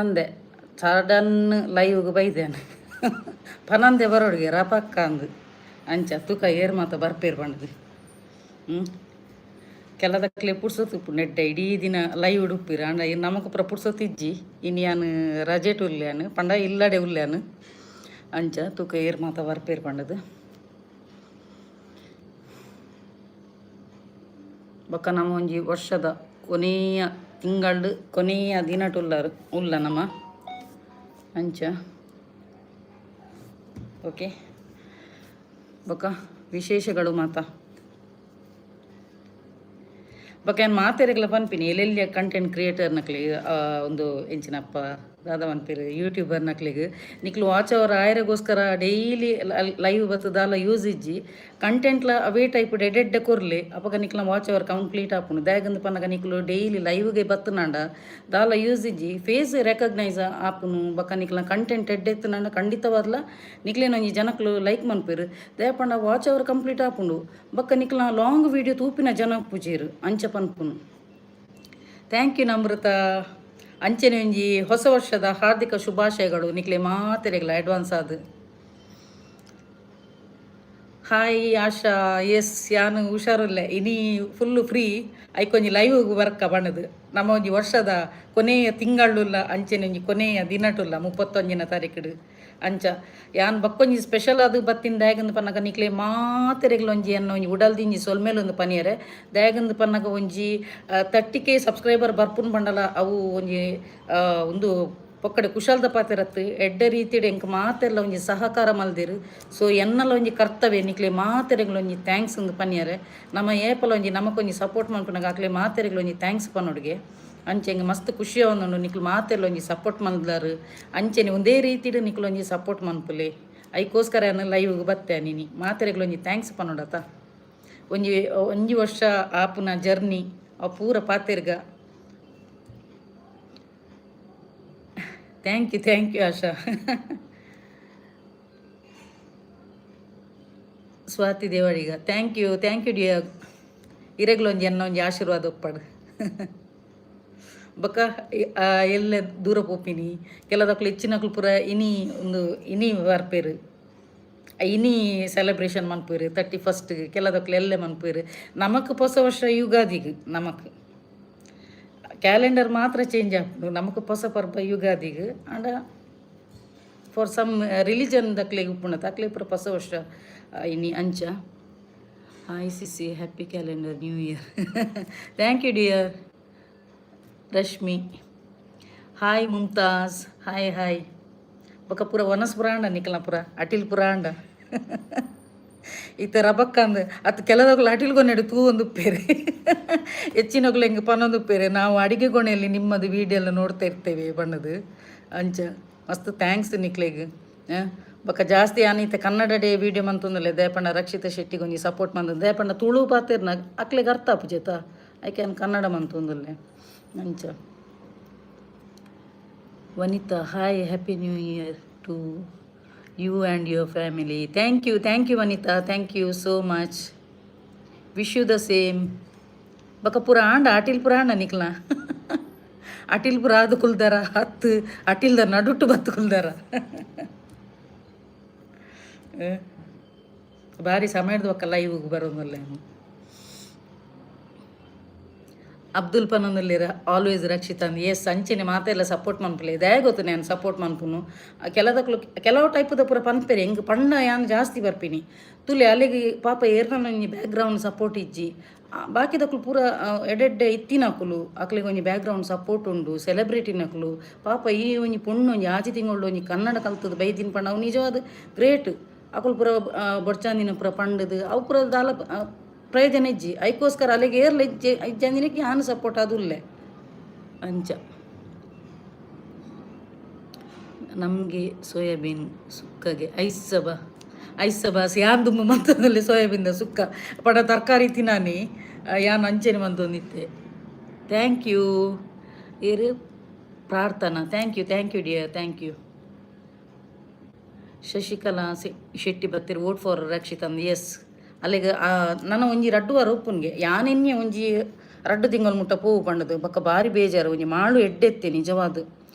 ಅಂದೆ ಸಡನ್ ಲೈವ್ಗೆ ಬೈದೇನೆ ಪನಂದೆ ಬರೋಡ್ಗೆ ರಪಕ್ಕ ಅಂದು. ಅಂಚ ತೂಕ ಏರ್ ಮಾತ ಬರ್ಪೇರು ಪಂಡದು. ಹ್ಞೂ, ಕೆಲದಕ್ಲೆ ಪುರ್ಸೊತ್ತು ಉಪ್ಪು ನೆಡ್ಡೆ ಇಡೀ ದಿನ ಲೈವ್ ಉಡುಪಿರ. ಅಂಡ ನಮಕ್ ಪೂರ ಪುರ್ಸೊತ್ತು ಇಜ್ಜಿ. ಇನಿ ಯಾನ್ ರಜೆಟ್ ಉಲ್ಲೇನು ಪಂಡ ಇಲ್ಲಡೆ ಉಲ್ಲೇನು. ಅಂಚ ತೂಕ ಏರ್ ಮಾತ ಬರ್ಪೇರು ಪಂಡದು. ಬೊಕ್ಕ ನಮ್ಮ ಒಂಜಿ ವರ್ಷದ ಕೊನೆಯ ತಿಂಗಳು ಕೊನೆಯ ದಿನಟುಲ್ಲರು ಉಲ್ಲ ನಮ್ಮ. ಅಂಚ ಓಕೆ, ಬೊಕ್ಕ ವಿಶೇಷಗಳು ಮಾತ. ಬೊಕ್ಕ ಏನು ಮಾತೆರೆಗ್ಲ ಪನ್ಪಿನಿ, ಎಲ್ಲೆಲ್ಲಿಯ ಕಂಟೆಂಟ್ ಕ್ರಿಯೇಟರ್ನಕ್ಲೆ, ಒಂದು ಎಂಚಿನಪ್ಪ ದಾದ ಪನ್ಪೆರ್, ಯೂಟ್ಯೂಬರ್ನಕ್ಲೆಗ್, ನಿಕ್ಲು ವಾಚ್ ಅವರ್ ಆಯರೆಗೋಸ್ಕರ ಡೈಲಿ ಲೈವ್ ಬತ್ತದಾಲ ಯೂಸ್ ಇಜ್ಜಿ. ಕಂಟೆಂಟ್ಲ ಅವೇ ಟೈಪ್ ಎಡ್ಡೆಡ್ಡೆ ಕೊರ್ಲೆ, ಅಪಗ ನಿಕ್ಲ ವಾಚ್ ಅವರ್ ಕಂಪ್ಲೀಟ್ ಆಪುಂಡು. ದಾಯೆಗಂದ್ ಪನ್ನಗ ನಿಕ್ಲು ಡೈಲಿ ಲೈವ್ಗೆ ಬತ್ತನಾಂಡ ದಾಲ ಯೂಸ್ ಇಜ್ಜಿ. ಫೇಸ್ ರೆಕಗ್ನೈಸ್ ಆಪುನು. ಬೊಕ್ಕ ನಿಕ್ಲ ಕಂಟೆಂಟ್ ಎಡ್ಡೆ ಇತ್ತುಂಡ ಖಂಡಿತವಾದ್ಲ ನಿಕ್ಲೇನ ಒಂಜಿ ಜನಕ್ಲು ಲೈಕ್ ಮನ್ಪೆರ್. ದಾಯೆ ಪಂಡ ವಾಚ್ ಅವರ್ ಕಂಪ್ಲೀಟ್ ಆಪುಂಡು, ಬೊಕ್ಕ ನಿಕ್ಲ ಲಾಂಗ್ ವೀಡಿಯೋ ತೂಪಿನ ಜನ ಉಪ್ಪುಜೆರ್. ಅಂಚ ಪನ್ಪುನು. Thank you Namrata. ಅಂಚನೆ ಒಂಜಿ ಹೊಸ ವರ್ಷದ ಹಾರ್ದಿಕ ಶುಭಾಶಯಗಳು ನಿಕ್ಲೆ ಮಾತೆರೆಗ್ಲ ಅಡ್ವಾನ್ಸ್ ಆದ್. ಹಾಯ್ ಆಶಾ. ಎಸ್, ಯಾನ್ ಹುಷಾರುಲ್ಲೆ. ಇನಿ ಫುಲ್ಲು ಫ್ರೀ, ಐಕೊಂಜಿ ಲೈವ್ ವರ್ಕ ಬಣ್ಣದು. ನಮ್ಮ ಒಂಜಿ ವರ್ಷದ ಕೊನೆಯ ತಿಂಗಳುಲ್ಲ, ಅಂಚನೆ ಒಂಜಿ ಕೊನೆಯ ದಿನಟುಲ್ಲ, 31ನ ತಾರೀಕುಡು. ಅಂಚ ಯಾನ್ ಬಕ್ಕೊಂಜಿ ಸ್ಪೆಷಲ್ ಅದು ಬತ್ತಿನ ದಾಯಗಂದು ಪನ್ನಗ ನಿಕ್ಲೆ ಮಾತೆರೆಗ್ಲ ಒಂಜಿ ಎನ್ನ ಒಂಜಿ ಉಡಲ್ದಿಂಜಿ ಸೊಲ್ಮೆಲ್ ಒಂದು ಪನಿಯರೆ. ದಾಯಗಂದು ಪನ್ನಗ ಒಂಜಿ 30K subscriber ಬರ್ಪುನ್ ಬಂಡಲ ಅವು ಒಂಜಿ ಒಂದು ಪೊಕ್ಕಡೆ ಕುಶಾಲ್ದ ಪಾತೆರತ್ತು. ಎಡ್ಡೆ ರೀತಿಡ್ ಎಂಕ್ ಮಾತೆರ್ಲ ಒಂಜಿ ಸಹಕಾರ ಮಲ್ದಿರು. ಸೊ ಎನ್ನಲ ಒಂಜಿ ಕರ್ತವ್ಯ ನಿಕ್ಲೆ ಮಾತೆರೆಗ್ಲ ಒಂಜಿ thanks ಒಂದು ಪನಿಯರೆ. ನಮ್ಮ ಏಪಲ ಒಂಜಿ ನಮಕೊಂಜಿ ಸಪೋರ್ಟ್ ಮಲ್ಪುನಗ ಅಕ್ಲೆ ಮಾತೆರೆಗ್ಲ ಒಂಜಿ thanks ಪನೊಡುಗೆ. ಅಂಚೆ ಎಂಕ್ ಮಸ್ತ್ ಖುಷಿ ಆವೊಂದುಂಡು. ನಿಕ್ಲು ಮಾತೆರ್ಲ ಒಂಜಿ ಸಪೋರ್ಟ್ ಮಲ್ದಾರು. ಅಂಚೆನೆ ಒಂದೇ ರೀತಿಡ್ ನಿಕ್ಲು ಒಂಜಿ ಸಪೋರ್ಟ್ ಮನ್ಪುಲೆ. ಐಕೋಸ್ಕರ ಲೈವ್ ಬತ್ತೆ ನೀನಿ ಮಾತೆರೆಗ್ಲ ಒಂಜಿ thanks ಪನೊಡತ. ಒಂಜಿ ಒಂಜಿ ವರ್ಷ ಆಪುನ ಜರ್ನಿ ಅವು ಪೂರ ಪಾತೆರ್ಗ. Thank you, thank you Asha. Swathi Devadiga, thank you, thank you dear. ಇರೆಗ್ಲ ಒಂಜಿ ಎನ್ನ ಒಂಜಿ ಆಶೀರ್ವಾದ ಒಪ್ಪಡು. ಬೊಕ್ಕ ಎಲ್ಲ ದೂರ ಪೋಪಿನಿ. ಕೆಲದಕ್ಲು ಹೆಚ್ಚಿನಕ್ಲು ಪೂರ ಇನಿ ಒಂದು ಇನಿ ಬರ್ಪೇರು, ಇನಿ ಸೆಲೆಬ್ರೇಷನ್ ಮನ್ಪೇರು 31. ಕೆಲದಕ್ಲು ಎಲ್ಲೆ ಮನ್ಪೇರು. ನಮಕ್ ಹೊಸ ವರ್ಷ ಯುಗಾದಿಗೆ. ನಮಕ್ ಕ್ಯಾಲೆಂಡರ್ ಮಾತ್ರ ಚೇಂಜ್ ಆಪುಂಡು, ನಮಕ್ ಹೊಸ ಪರ್ಬ ಯುಗಾದಿಗೆ. ಆಂಡ ಫಾರ್ ಸಮ್ ರಿಲಿಜನ್ ದಕ್ಲೆಗ್ ಉಪ್ಪುಂಡತ, ಅಕ್ಲೆಗ್ ಪೂರ ಹೊಸ ವರ್ಷ ಇನಿ. ಅಂಚ. Hi CC, happy calendar new year. Thank you dear Rashmi. Hi Mumtaz, hi hi. ಬೊಕ ಪೂರ ವನಸ್ ಪುರಾಂಡ ನಿಕಲ್ನ ಪೂರ ಅಟಿಲ್ ಪುರಾಂಡ. ಇತ್ತೆ ರಬಕ್ಕಂದ್ ಅತ್ ಕೆಲದಕ್ಲು ಅಟಿಲ್ ಗೊನೆಡ್ ತೂವೊಂದು ಉಪ್ಪೇರು. ಹೆಚ್ಚಿನಕ್ಲು ಎಂಕ್ ಪನೊಂದು ಉಪ್ಪೇರು, ನಾವು ಅಡಿಗೆ ಕೋಣೆಯಲ್ಲಿ ನಿಮ್ಮದು ವೀಡಿಯೋ ಎಲ್ಲ ನೋಡ್ತಾ ಇರ್ತೇವೆ ಬಣ್ಣದು. ಅಂಚ ಮಸ್ತ್ thanks ನಿಕ್ಲೆಗ್. ಬೊಕ ಜಾಸ್ತಿ ಯಾನ್ ಇತ್ತೆ ಕನ್ನಡ ಡೇ ವೀಡಿಯೋ ಮಂತೊಂದುಲ್ಲೆ. ದಾಯೆ ರಕ್ಷಿತ ಶೆಟ್ಟಿಗೆ ಒಂಜಿ ಸಪೋರ್ಟ್ ಮಂತೊಂದು. ದಾಯೆ ತುಳು ಪಾತೆರ್ನ ಅಕ್ಲೆಗ್ ಅರ್ಥ ಆಪುಜೆತ, ಐಕೆ ಯಾನ್ ಕನ್ನಡ ಮಂತೊಂದುಲ್ಲೆ. ಅಂಚ. ವನಿತಾ, hi, happy new year to you and your family. Thank you, thank you Vanita, thank you so much. Wish you the same. ಬೊಕ ಪೂರ ಆಂಡ ಅಟಿಲ್ ಪೂರ ಆಂಡ ನಿಕ್ಲ ಅಟಿಲ್ ಪೂರ ಆದ್ ಕುಲ್ದಾರ ಹತ್ತು ಅಟಿಲ್ದ ನಡುಟು ಬತ್ತು ಕುಲ್ದಾರ. ಬಾರಿ ಸಮಯದ ಬೊಕ್ಕ ಲೈವ್ ಬರೋದಲ್ಲ. ಅಬ್ದುಲ್ ಪನೊಂದುಲ್ಲೆರ್ ಆಲ್ವೇಸ್ ರಕ್ಷಿತ್ ಅಂದ್. ಎಸ್, ಅಂಚೆನೆ ಮಾತೆರ್ಲ ಸಪೋರ್ಟ್ ಮನ್ಪುಲೆ. ದಾಯೆ ಗೊತ್ತು ಯಾನ್ ಸಪೋರ್ಟ್ ಮನ್ಪುನು? ಕೆಲದಕ್ಲು ಕೆಲವು ಟೈಪುದ ಪೂರ ಪನ್ಪೆರ್. ಎಂಕ್ ಪಂಡ ಯಾನ್ ಜಾಸ್ತಿ ಬರ್ಪಿನಿ. ತೂಲೆ, ಅಲೆಗ್ ಪಾಪ ಏರ್ನ ಒಂಜಿ ಬ್ಯಾಕ್ಗ್ರೌಂಡ್ ಸಪೋರ್ಟ್ ಇಜ್ಜಿ. ಬಾಕಿದಕ್ಲು ಪೂರ ಎಡ್ಡೆಡ್ಡೆ ಇತ್ತಿನಕುಲು, ಅಕ್ಲೆಗ್ ಒಂಜಿ ಬ್ಯಾಕ್ಗ್ರೌಂಡ್ ಸಪೋರ್ಟ್ ಉಂಡು, ಸೆಲೆಬ್ರಿಟಿನಕುಲು. ಪಾಪ ಈ ಒಂಜಿ ಪೊಣ್ಣು ಒಂಜಿ ಆಜಿ ತಿಂಗಳು ಒಂಜಿ ಕನ್ನಡ ಕಲ್ತದ ಬೈದಿನ ಪಂಡ ಅವು ನಿಜವಾದ ಗ್ರೇಟ್. ಅಕುಲು ಪೂರ ಬೊಡ್ಚಾಂದಿನ ಪೂರ ಪಂಡದು ಅವು ಪೂರ ದಾಲ ಪ್ರಯೋಜನ ಇಜ್ಜಿ. ಐಕೋಸ್ಕರ ಅಲೆಗ್ ಏರ್ಲ ಇಜ್ಜಿ ಇಜ್ಜಂದಿನಕ್ಕೆ ಯಾನ್ ಸಪೋರ್ಟ್ ಆದುಲ್ಲೆ. ಅಂಚ. ನಮಗೆ ಸೋಯಾಬೀನ್ ಸುಕ್ಕಗೆ ಐಸಬ ಐಸಬಾಸ್ ಯಾನ್ ದುಂಬು ಮಂತೊಂದುಲ್ಲೆ ಸೋಯಾಬೀನ್ದ ಸುಕ್ಕ ಪಡ ತರಕಾರಿ ತಿನ್ನಾನಿ ಯಾನ್ ಅಂಚೆನೆ ಮಂತೊಂದಿತ್ತೆ. Thank you ಏರು Prarthana, thank you, thank you dear, thank you. Shashikala Shetty ಬತ್ತೆರ್ vote for Rakshit ಅಂದ್. ಎಸ್, ಅಲ್ಲಿಗೆ ನನ ಒಂಜಿ ರಡ್ಡು ವಾರ ಉಪ್ಪುನ್ಗೆ. ಯಾನೆನ್ನೆ ಒಂಜಿ ರಡ್ಡು ತಿಂಗಳು ಮುಟ್ಟ ಪೋವು ಪಂಡದು. ಬೊಕ್ಕ ಬಾರಿ ಬೇಜಾರು. ಒಂಜಿ ಮಾಳು ಎಡ್ಡೆತ್ತೆ ನಿಜವಾದ.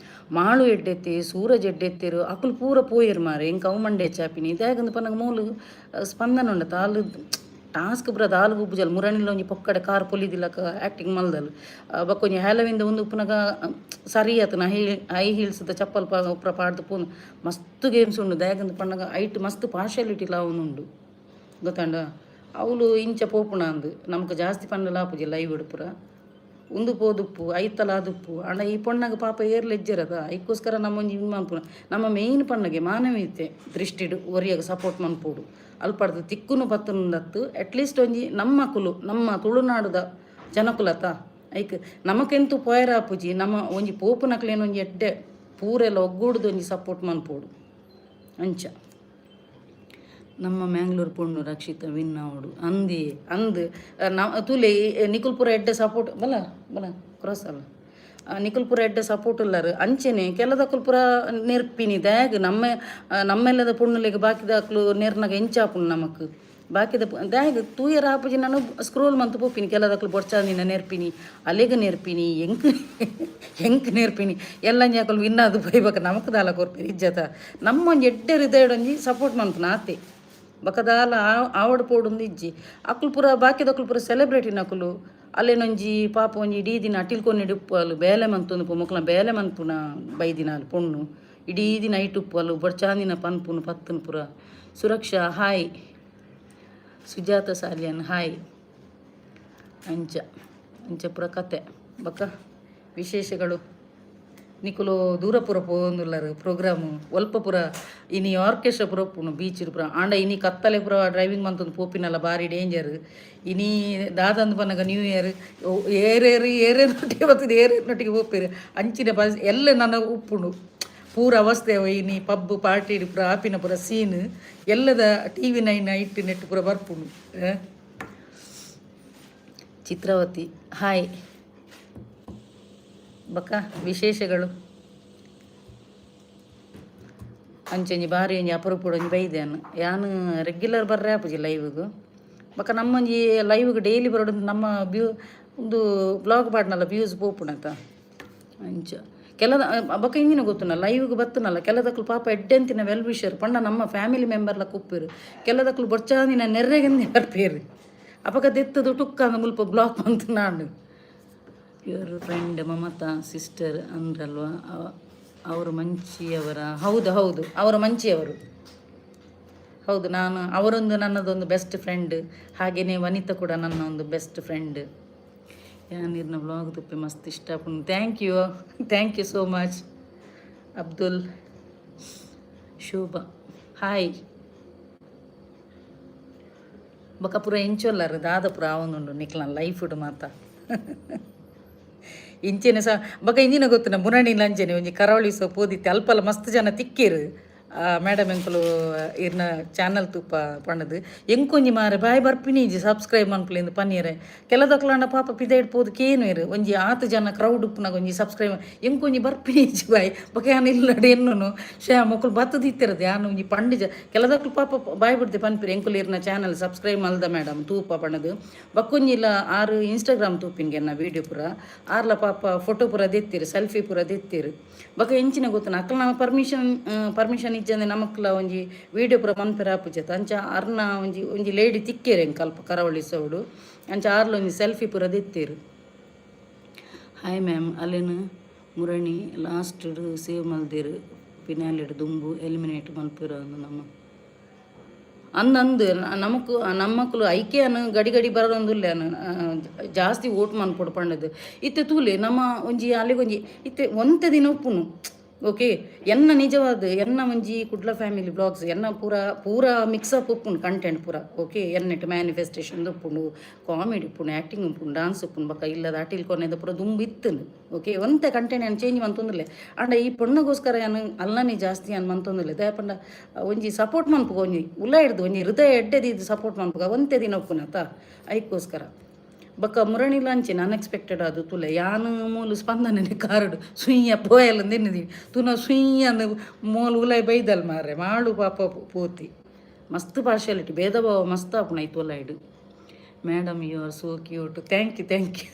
ಮಾಳು ಎಡ್ಡೆತ್ತಿ, ಸೂರಜ್ ಎಡ್ಡೆತ್ತಿರು, ಅಕುಲು ಪೂರ ಪೋಯೆರ್ ಮಾರೆ. ಎಂಕ್ ಅವು ಮಂಡೆ ಚಾಪಿನಿ ದಾಯೆಗಂದ್ ಪನ್ನಗ ಮೂಲು ಸ್ಪಂದನ ಉಂಡತ, ಆಲ್ ಟಾಸ್ಕ್ ಪೂರ ದಾಲ್ ಗೊಬ್ಬುಜಲ್. ಮುರಣಿಲ ಒಂಜಿ ಪೊಕ್ಕಡೆ ಕಾರ್ ಪೊಲಿದಿಲಕ ಆ್ಯಕ್ಟಿಂಗ್ ಮಲ್ದಲ್. ಬೊಕ್ಕ ಒಂಜಿ ಹ್ಯಾಲೋವಿನ್ದ ಉಂದು ಉಪ್ಪುನಗ ಸರಿ ಆತನ ಹೈ ಹೈ ಹೀಲ್ಸ್ದ ಚಪ್ಪಲ್ ಪೂರ ಪಾಡ್ದು ಪೋನು. ಮಸ್ತ್ ಗೇಮ್ಸ್ ಉಂಡು. ದಾಯೆಗಂದ್ ಪನ್ನಗ ಐಟ್ ಮಸ್ತ್ ಪಾರ್ಶಿಯಾಲಿಟಿಲ ಆವೊಂದುಂಡು, ಗೊತ್ತಾಂಡ? ಅವುಲು ಇಂಚ ಪೋಪುಣ ಅಂದ್ ನಮಕ್ ಜಾಸ್ತಿ ಪಂಡಲ ಆಪುಜಿ. ಲೈವ್ ಪೂರ ಉಂದು ಪೋದುಪ್ಪು, ಐತಲ ಆದುಪ್ಪು. ಆಂಡ ಈ ಪೊಣ್ಣಗ್ ಪಾಪ ಏರ್ಲ ಇಜ್ಜೆರದ, ಐಕ್ಕೋಸ್ಕರ ನಮ್ಮ ಒಂಜಿ ಉಂದು ಮನ್ಪುನ. ನಮ್ಮ ಮೇಯ್ನ್ ಪಣ್ಣಗೆ ಮಾನವೀಯತೆ ದೃಷ್ಟಿಡ್ ಒರಿಯಗ್ ಸಪೋರ್ಟ್ ಮನ್ಪೊಡು. ಅಲ್ಪಡ್ದು ತಿಕ್ಕುನು ಪತ್ತುನುಂದತ್ತು, ಅಟ್ಲೀಸ್ಟ್ ಒಂಜಿ ನಮ್ಮಕುಲು, ನಮ್ಮ ತುಳುನಾಡುದ ಜನಕುಲತ, ಐಕ್ ನಮಕೆಂತು ಪೋಯರ ಆಪುಜಿ. ನಮ್ಮ ಒಂಜಿ ಪೋಪುನಕ್ಲೇನ ಒಂಜಿ ಎಡ್ಡೆ ಪೂರೆಲ್ಲ ಒಗ್ಗೂಡ್ದು ಒಂಜಿ ಸಪೋರ್ಟ್ ಮನ್ಪೊಡು ಅಂಚ. ನಮ್ಮ ಮ್ಯಾಂಗ್ಳೂರ್ ಪೊಣ್ಣು ರಕ್ಷಿತ ವಿನ್ ಆವಡು ಅಂದಿ ಅಂದ್ ತೂಲೆ, ನಿಕುಲ್ಪುರ ಎಡ್ಡೆ ಸಪೋರ್ಟ್. ಬಲ ಬಲ, ಕ್ರಾಸ್ ಅಲ್ಲ. ನಿಕುಲ್ಪುರ ಎಡ್ಡೆ ಸಪೋರ್ಟ್ ಉಲ್ಲಾರು. ಅಂಚೆನೆ ಕೆಲದಕುಲು ಪೂರ ನೆರ್ಪಿನಿ ದಾಗ್ ನಮ್ಮ ನಮ್ಮೆಲ್ಲದ ಪೊಣ್ಣುಲೆಗ್ ಬಾಕಿದಕ್ಲು ನೆರ್ನಗ ಎಂಚಾಪುಂಡು ನಮಕ್? ಬಾಕಿದ ದಾಗ್ ತೂಯರ ಆಪುಜಿ. ನಾನು ಸ್ಕ್ರೋಲ್ ಮಂತ್ ಪೋಪಿನಿ. ಕೆಲದಕ್ಲು ಬೊಡ್ಚಾಂದಿನ ನೆರ್ಪಿನಿ, ಅಲೆಗ್ ನೆರ್ಪಿನಿ, ಎಂಕ್ ಎಂಕ್ ನೆರ್ಪಿನಿ. ಎಲ್ಲ ಅಕುಲು ವಿನ್ನಾದು ಪೋಯ್ಬಕ ನಮಕ್ ದಾಲ ಕೊರ್ಪೆರ್ ಇಜ್ಜತ. ನಮ್ಮ ಒಂಜಿ ಎಡ್ಡೆ ಹೃದಯಡ್ ಒಂಜಿ ಸಪೋರ್ಟ್ ಮನ್ಪುನ ಆತೆ, ಬೊಕ ದಾಲ ಆವಡ್ ಪೋಡುಂದು ಇಜ್ಜಿ. ಅಕುಲು ಪೂರ ಬಾಕಿದಕುಲು ಪೂರ ಸೆಲೆಬ್ರಿಟಿನಕುಲು. ಅಲ್ಲೇನೊಂಜಿ ಪಾಪ ಒಂಜಿ ಇಡೀ ದಿನ ಅಟಿಲ್ ಕೊನೆಡ್ ಉಪ್ಪುವಲು, ಬೇಲೆ ಮಂತೊಂದು ಮೊಕ್ಲ ಬೇಲೆ ಮನ್ಪುನ ಬೈದಿನಾಲ್ ಪೊಣ್ಣು. ಇಡೀ ದಿನ ಐಟ್ ಉಪ್ಪುವಲು, ಬೊಡ್ಚಾಂದಿನ ಪನ್ಪುನು ಪತ್ತುನು ಪೂರ. ಸುರಕ್ಷಾ ಹಾಯ್, ಸುಜಾತ ಸಾಲಿಯನ್ ಹಾಯ್. ಅಂಚ ಅಂಚ ಪೂರ ಕತೆ. ಬೊಕ್ಕ ವಿಶೇಷಗಳು, ನಿಕುಲು ದೂರ ಪೂರ ಪೋವೊಂದುಲ್ಲರು ಪ್ರೋಗ್ರಾಮು ಒಲ್ಪ ಪೂರ? ಇನಿ ಆರ್ಕೆಸ್ಟ್ರಾ ಪೂರ ಉಪ್ಪುಂಡು ಬೀಚ್ ಪೂರ. ಆಂಡ ಇನಿ ಕತ್ತಲೆ ಪೂರ ಡ್ರೈವಿಂಗ್ ಮಂತೊಂದು ಪೋಪಿನಲ್ಲ, ಬಾರಿ ಡೇಂಜರ್. ಇನಿ ದಾದಂದು ಪನ್ನಗ ನ್ಯೂ ಇಯರ್, ಏರೇರು ಏರೇನೊಟ್ಟಿಗೆ ಬರ್ತದೆ, ಏರೇನೊಟ್ಟಿಗೆ ಪೋಪೆರು, ಅಂಚಿನ ಬಸ್ ಎಲ್ಲ ನನ್ನ ಉಪ್ಪುಂಡು ಪೂರ ಅವಸ್ಥೆ. ಇನಿ ಪಬ್ ಪಾರ್ಟಿ ಪೂರ ಆಪಿನ ಪೂರ ಸೀನ್ ಎಲ್ಲದ ಟಿವಿ9 ಐಟ್ ನೆಟ್ ಪೂರ ಬರ್ಪುಂಡು. ಚಿತ್ರಾವತಿ ಹಾಯ್. ಬೊಕ್ಕ ವಿಶೇಷಗಳು, ಅಂಚೊಂಜಿ ಬಾರಿ ಒಂಜಿ ಅಪರೂಪಡ್ ಒಂಜಿ ಬೈದೆ ಯಾನ್. ಯಾನ್ ರೆಗ್ಯುಲರ್ ಬರ್ರೆ ಆಪುಜಿ ಲೈವ್ಗ್. ಬೊಕ್ಕ ನಮ್ಮೊಂಜಿ ಲೈವ್ಗ್ ಡೈಲಿ ಬರೋಡು. ನಮ್ಮ ವ್ಯೂ ಉಂದು ಬ್ಲಾಗ್ ಪಾಡ್ನಲ್ಲ, ವ್ಯೂಸ್ ಪೋಪುಂಡತ ಅಂಚ. ಕೆಲ ಬೊಕ್ಕ ಇಂಜಿನ ಗೊತ್ತುನ, ಲೈವ್ಗ್ ಬತ್ತುನಲ್ಲ ಕೆಲದಕ್ಲು ಪಾಪ ಎಡ್ಡೆಂತಿನ ವೆಲ್ ವಿಷರ್ ಪಂಡ ನಮ್ಮ ಫ್ಯಾಮಿಲಿ ಮೆಂಬರ್ಲ ಕುಪ್ಪೇರು. ಕೆಲದಕ್ಲು ಬೊಡ್ಚಾಂದಿನ ನೆರ್ರೆಗಂದಿ ಬರ್ಪೇರು. ಅಪಗ ದೆತ್ತದು ಟುಕ್ಕಂದ ಮುಲ್ಪ ಬ್ಲಾಕ್ ಮಂತ್ ನಾಡು. Your friend Mamata sister ಅಂದ್ರಲ್ವಾ, ಅವರು ಮಂಚಿಯವರ? ಹೌದು ಹೌದು, ಅವರು ಮಂಚಿಯವರು, ಹೌದು. ನಾನು ಅವರೊಂದು ನನ್ನದೊಂದು ಬೆಸ್ಟ್ ಫ್ರೆಂಡ್. ಹಾಗೆಯೇ ವನಿತಾ ಕೂಡ ನನ್ನ ಒಂದು ಬೆಸ್ಟ್ ಫ್ರೆಂಡ್. ಯಾನಿರ್ನ ಬ್ಲಾಗ್ ತುಪ್ಪೆ ಮಸ್ತ್ ಇಷ್ಟ ಆಪುಂಡು. Thank you, thank you so much. Abdul, Shobha hi. ಬೊಕ ಪೂರ ಎಂಚೊಲ್ಲರು, ದಾದ ಪೂರ ಆವೊಂದುಂಡು ನಿಕ್ಲನ ಲೈಫುಡು ಮಾತ? ಇಂಚೆನೆ ಸಹ ಬೊಕ ಇಂಜಿನ ಗೊತ್ತುನ, ಮುರಣಿ ಅಂಚೆನೆ ಒಂಜಿ ಕರಾವಳಿ ಸಹ ಪೋದಿತ್ತೆ. ಅಲ್ಪಲ ಮಸ್ತ್ ಜನ ತಿಕ್ಕೇರು, ಮೇಡಮ್ ಎಂಕುಲು ಇರ್ನ ಚಾನಲ್ ತೂಪ ಪಂಡದು. ಎಂಕೊಂಜಿ ಮಾರೆ ಬಾಯ್ ಬರ್ಪಿನಿ ಇಜ್ಜಿ ಸಬ್ಸ್ಕ್ರೈಬ್ ಮನ್ಪುಲೆಂದು ಪನ್ನೀರೆ. ಕೆಲದಕ್ಲಾಂಡ ಪಾಪ ಪಿದೈಡ್ ಪೋದು ಕೇನುವೆರು. ಒಂಜಿ ಆತ್ ಜನ ಕ್ರೌಡ್ ಉಪ್ಪುನಗ ಒಂಜಿ ಸಬ್ಸ್ಕ್ರೈಬ್ ಎಂಕೊಂಜಿ ಬರ್ಪಿನಿ ಇಜ್ಜಿ ಬಾಯ್. ಬೊಕ ಯಾನ್ ಇಲ್ಲಡೆ ಎನ್ನುನು, ಶ್ಯಾ ಮೊಕುಲು ಬತ್ತದಿತ್ತಿರದು, ಯಾನ್ ಒಂಜಿ ಪಂಡಿಜ. ಕೆಲದಕ್ಲು ಪಾಪ ಬಾಯ್ ಬಿಡ್ದೆ ಪನ್ಪಿರು, ಎಂಕುಲು ಇರ್ನ ಚಾನಲ್ ಸಬ್ಸ್ಕ್ರೈಬ್ ಮಲ್ದ ಮೇಡಮ್, ತೂಪ ಪಂಡದು. ಬಕ್ಕೊಂಜಿಲ ಆರು ಇನ್ಸ್ಟಾಗ್ರಾಮ್ ತೂಪಿನ್ಗೆ ಎನ್ನ ವೀಡಿಯೋ ಪೂರ. ಆರ್ಲ ಪಾಪ ಫೋಟೋ ಪೂರ ದೆತ್ತೀರು, ಸೆಲ್ಫಿ ಪೂರ ದೆತ್ತೀರು. ಬೊಕ ಎಂಚಿನ ಗೊತ್ತುನ, ಅಕ್ಲ ನಮ್ಮ ಪರ್ಮಿಷನ್ ಪರ್ಮಿಷನ್ ಇಜ್ಜಂದೆ ನಮಕ್ಲ ಒಂಜಿ ವೀಡಿಯೋ ಪೂರ ಮನ್ಪೆರೆ ಆಪುಜೆತ. ಅಂಚ ಅರ್ನ ಒಂಜಿ ಒಂಜಿ ಲೇಡಿ ತಿಕ್ಕೇರು ಎಂಕ್ ಅಲ್ಪ ಕರಾವಳಿ ಸೌಡು. ಅಂಚ ಆರ್ಲ ಒಂಜಿ ಸೆಲ್ಫಿ ಪೂರ ದೆತ್ತೀರು. ಹಾಯ್ ಮ್ಯಾಮ್, ಅಲ್ಲೇನು ಮುರಣಿ ಲಾಸ್ಟ್ ಸೇವ್ ಮಲ್ದೇರು, ಫಿನಾಲೆಡ್ ದುಂಬು ಎಲಿಮಿನೇಟ್ ಮಲ್ಪೆರು ನಮ್ಮ ಅಂದ್ ಅಂದ್ ನಮಕ್ ನಮ್ಮಕ್ಲು ಐಕೆ ಅನ್ ಗಡಿ ಗಡಿ ಬರೋಂದುಲ್ಲ ಜಾಸ್ತಿ ಓಟ್ ಮನ್ಪೊಡು ಪಂಡದು. ಇತ್ತೆ ತೂಲೆ, ನಮ್ಮ ಒಂಜಿ ಅಲ್ಲಿಗೊಂಜಿ ಇತ್ತೆ ಒಂತೆ ದಿನ ಉಪ್ಪುನು. ಓಕೆ, ಎನ್ನ ನಿಜವಾದ ಎನ್ನ ಒಂಜಿ ಕುಡ್ಲ ಫ್ಯಾಮಿಲಿ ಬ್ಲಾಗ್ಸ್ ಎನ್ನ ಪೂರ ಪೂರ ಮಿಕ್ಸ್ ಅಪ್ ಉಪ್ಪುಂಡು ಕಂಟೆಂಟ್ ಪೂರ. ಓಕೆ, ಎನ್ನೆಟ್ ಮ್ಯಾನಿಫೆಸ್ಟೇಷನ್ ಉಪ್ಪುಂಡು, ಕಾಮಿಡಿ ಉಪ್ಪುಂಡು, ಆ್ಯಕ್ಟಿಂಗ್ ಉಪ್ಪುಂಡು, ಡಾನ್ಸ್ ಉಪ್ಪುಂಡು. ಬೊಕ್ಕ ಇಲ್ಲದ ಅಟಿಲ್ ಕೊನೆದ ಪೂರ ದುಂಬು ಇತ್ತುಂಡು. ಓಕೆ, ಒಂತೆ ಕಂಟೆಂಟ್ ಯಾನ್ ಚೇಂಜ್ ಮಂತೊಂದುಲ್ಲೆ. ಆಂಡ ಈ ಪೊಣ್ಣಗೋಸ್ಕರ ಯಾನ್ ಅಲ್ಲನೆ ಜಾಸ್ತಿ ಯಾನ್ ಮಂತೊಂದುಲ್ಲೆ. ದಾಯೆ ಪಂಡ ಒಂಜಿ ಸಪೋರ್ಟ್ ಮನ್ಪುಗ, ಒಂಜಿ ಉಲ್ಲ ಹಿಡ್ದು ಒಂಜಿ ಹೃದಯ ಎಡ್ಡೆದಿದ್ದು ಸಪೋರ್ಟ್ ಮನ್ಪುಗ, ಒಂತೆ ದಿನ ಉಪ್ಪುನತ, ಐಕ್ಕೋಸ್ಕರ. ಬೊಕ್ಕ ಮುರಣಿಲ ಅಂಚಿನ ಅನ್ಎಕ್ಸ್ಪೆಕ್ಟೆಡ್ ಅದು ತುಲೆ. ಯಾನ್ ಮೂಲು ಸ್ಪಂದನೆ ಕಾರುಡು ಸುಯ್ಯ ಪೋಯಲ್ ತಿನ್ನಿದೀವಿ ತುನ ಸುಯ್ಯ ಅಂದ್ ಮೋಲು ಉಲಾಯ್ ಬೈದಲ್ ಮಾರ್ರೆ. ಮಾಳು ಪಾಪ ಪೋತಿ. ಮಸ್ತ್ ಪಾರ್ಶಿಯಾಲಿಟಿ, ಭೇದ ಭಾವ ಮಸ್ತ್ ಆಪುಂಡು ಐತು ಉಲಾಯ್ಡ್. Madam, you are so cute. Thank you, thank you.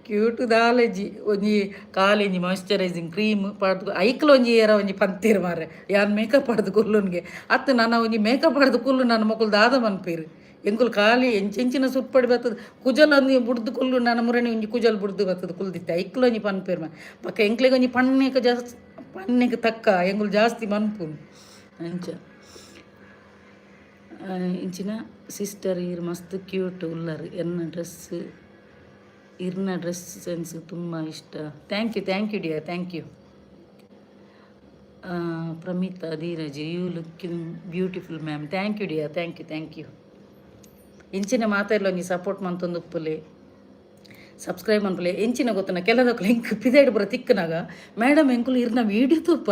Cute ದಾಲಜಿ ಒಂಜಿ ಕಾಲಿಂಜಿ ಮಾಯ್ಶ್ಚರೈಸಿಂಗ್ ಕ್ರೀಮ್ ಪಾಡ್ದು ಐಕ್ಲ ಒಂಜಿ ಏರ ಒಂಜಿ ಪಂತೀರ್ ಮಾರೆ ಯಾನ್ ಮೇಕಪ್ ಪಾಡ್ದು ಕುಲ್ಲುನ್ಗೆ ಅತ್ತು ನನ್ನ ಒಂಜಿ ಮೇಕಪ್ ಪಾಡ್ದು ಕುಲ್ಲು ನನ್ನ ಮೊಕುಲು ದಾದ ಮನ್ಪೇರು ಎಂಕುಲು ಖಾಲಿ ಎಂಚೆಂಚಿನ ಸುರ್ಪಡಿ ಬರ್ತದೆ ಕುಜಲ್ ಒಂಜಿ ಬುಡ್ದು ಕುಲ್ಲು ನನ್ನ ಮುರಣಿ ಒಂಜಿ ಕುಜಲ್ ಬುಡ್ದು ಬರ್ತದೆ ಕುಲ್ದಿತ್ತೆ ಐಕ್ಲ ಒಂಜಿ ಪನ್ಪೇರ್ ಮಾ ಬೊಕ್ಕ ಎಂಕ್ಲೆಗ್ ಒಂಜಿ ಪಣ್ಣೆಗ್ ಜಾಸ್ತಿ ಪಣ್ಣೆಗ್ ತಕ್ಕ ಎಂಕುಲು ಜಾಸ್ತಿ ಮನ್ಪುನು ಅಂಚ. ಇಂಚಿನ ಸಿಸ್ಟರ್ ಈರ್ ಮಸ್ತ್ ಕ್ಯೂಟ್ ಉಲ್ಲರ್ ಎನ್ನ ಡ್ರೆಸ್ ಇರ್ನ ಡ್ರೆಸ್ ಸೆನ್ಸ್ ತುಂಬ ಇಷ್ಟ. Thank you, thank you dear, thank you. Pramitha Dheeraj, you looking beautiful ma'am. Thank you dear, thank you, thank you. ಇಂಚಿನ ಮಾತೆರ್ಲ ಒಂಜಿ ಸಪೋರ್ಟ್ ಮಂತೊಂದು ಉಪ್ಪುಲೆ, ಸಬ್ಸ್ಕ್ರೈಬ್ ಮನ್ಪುಲೆ. ಎಂಚಿನ ಗೊತ್ತನ ಕೆಲದಕ್ಲು ಎಂಕ್ ಪಿದೈಡ್ ಪೂರ ತಿಕ್ಕನಾಗ ಮೇಡಮ್ ಎಂಕುಲು ಇರ್ನ ವೀಡಿಯೋ ತೂಪ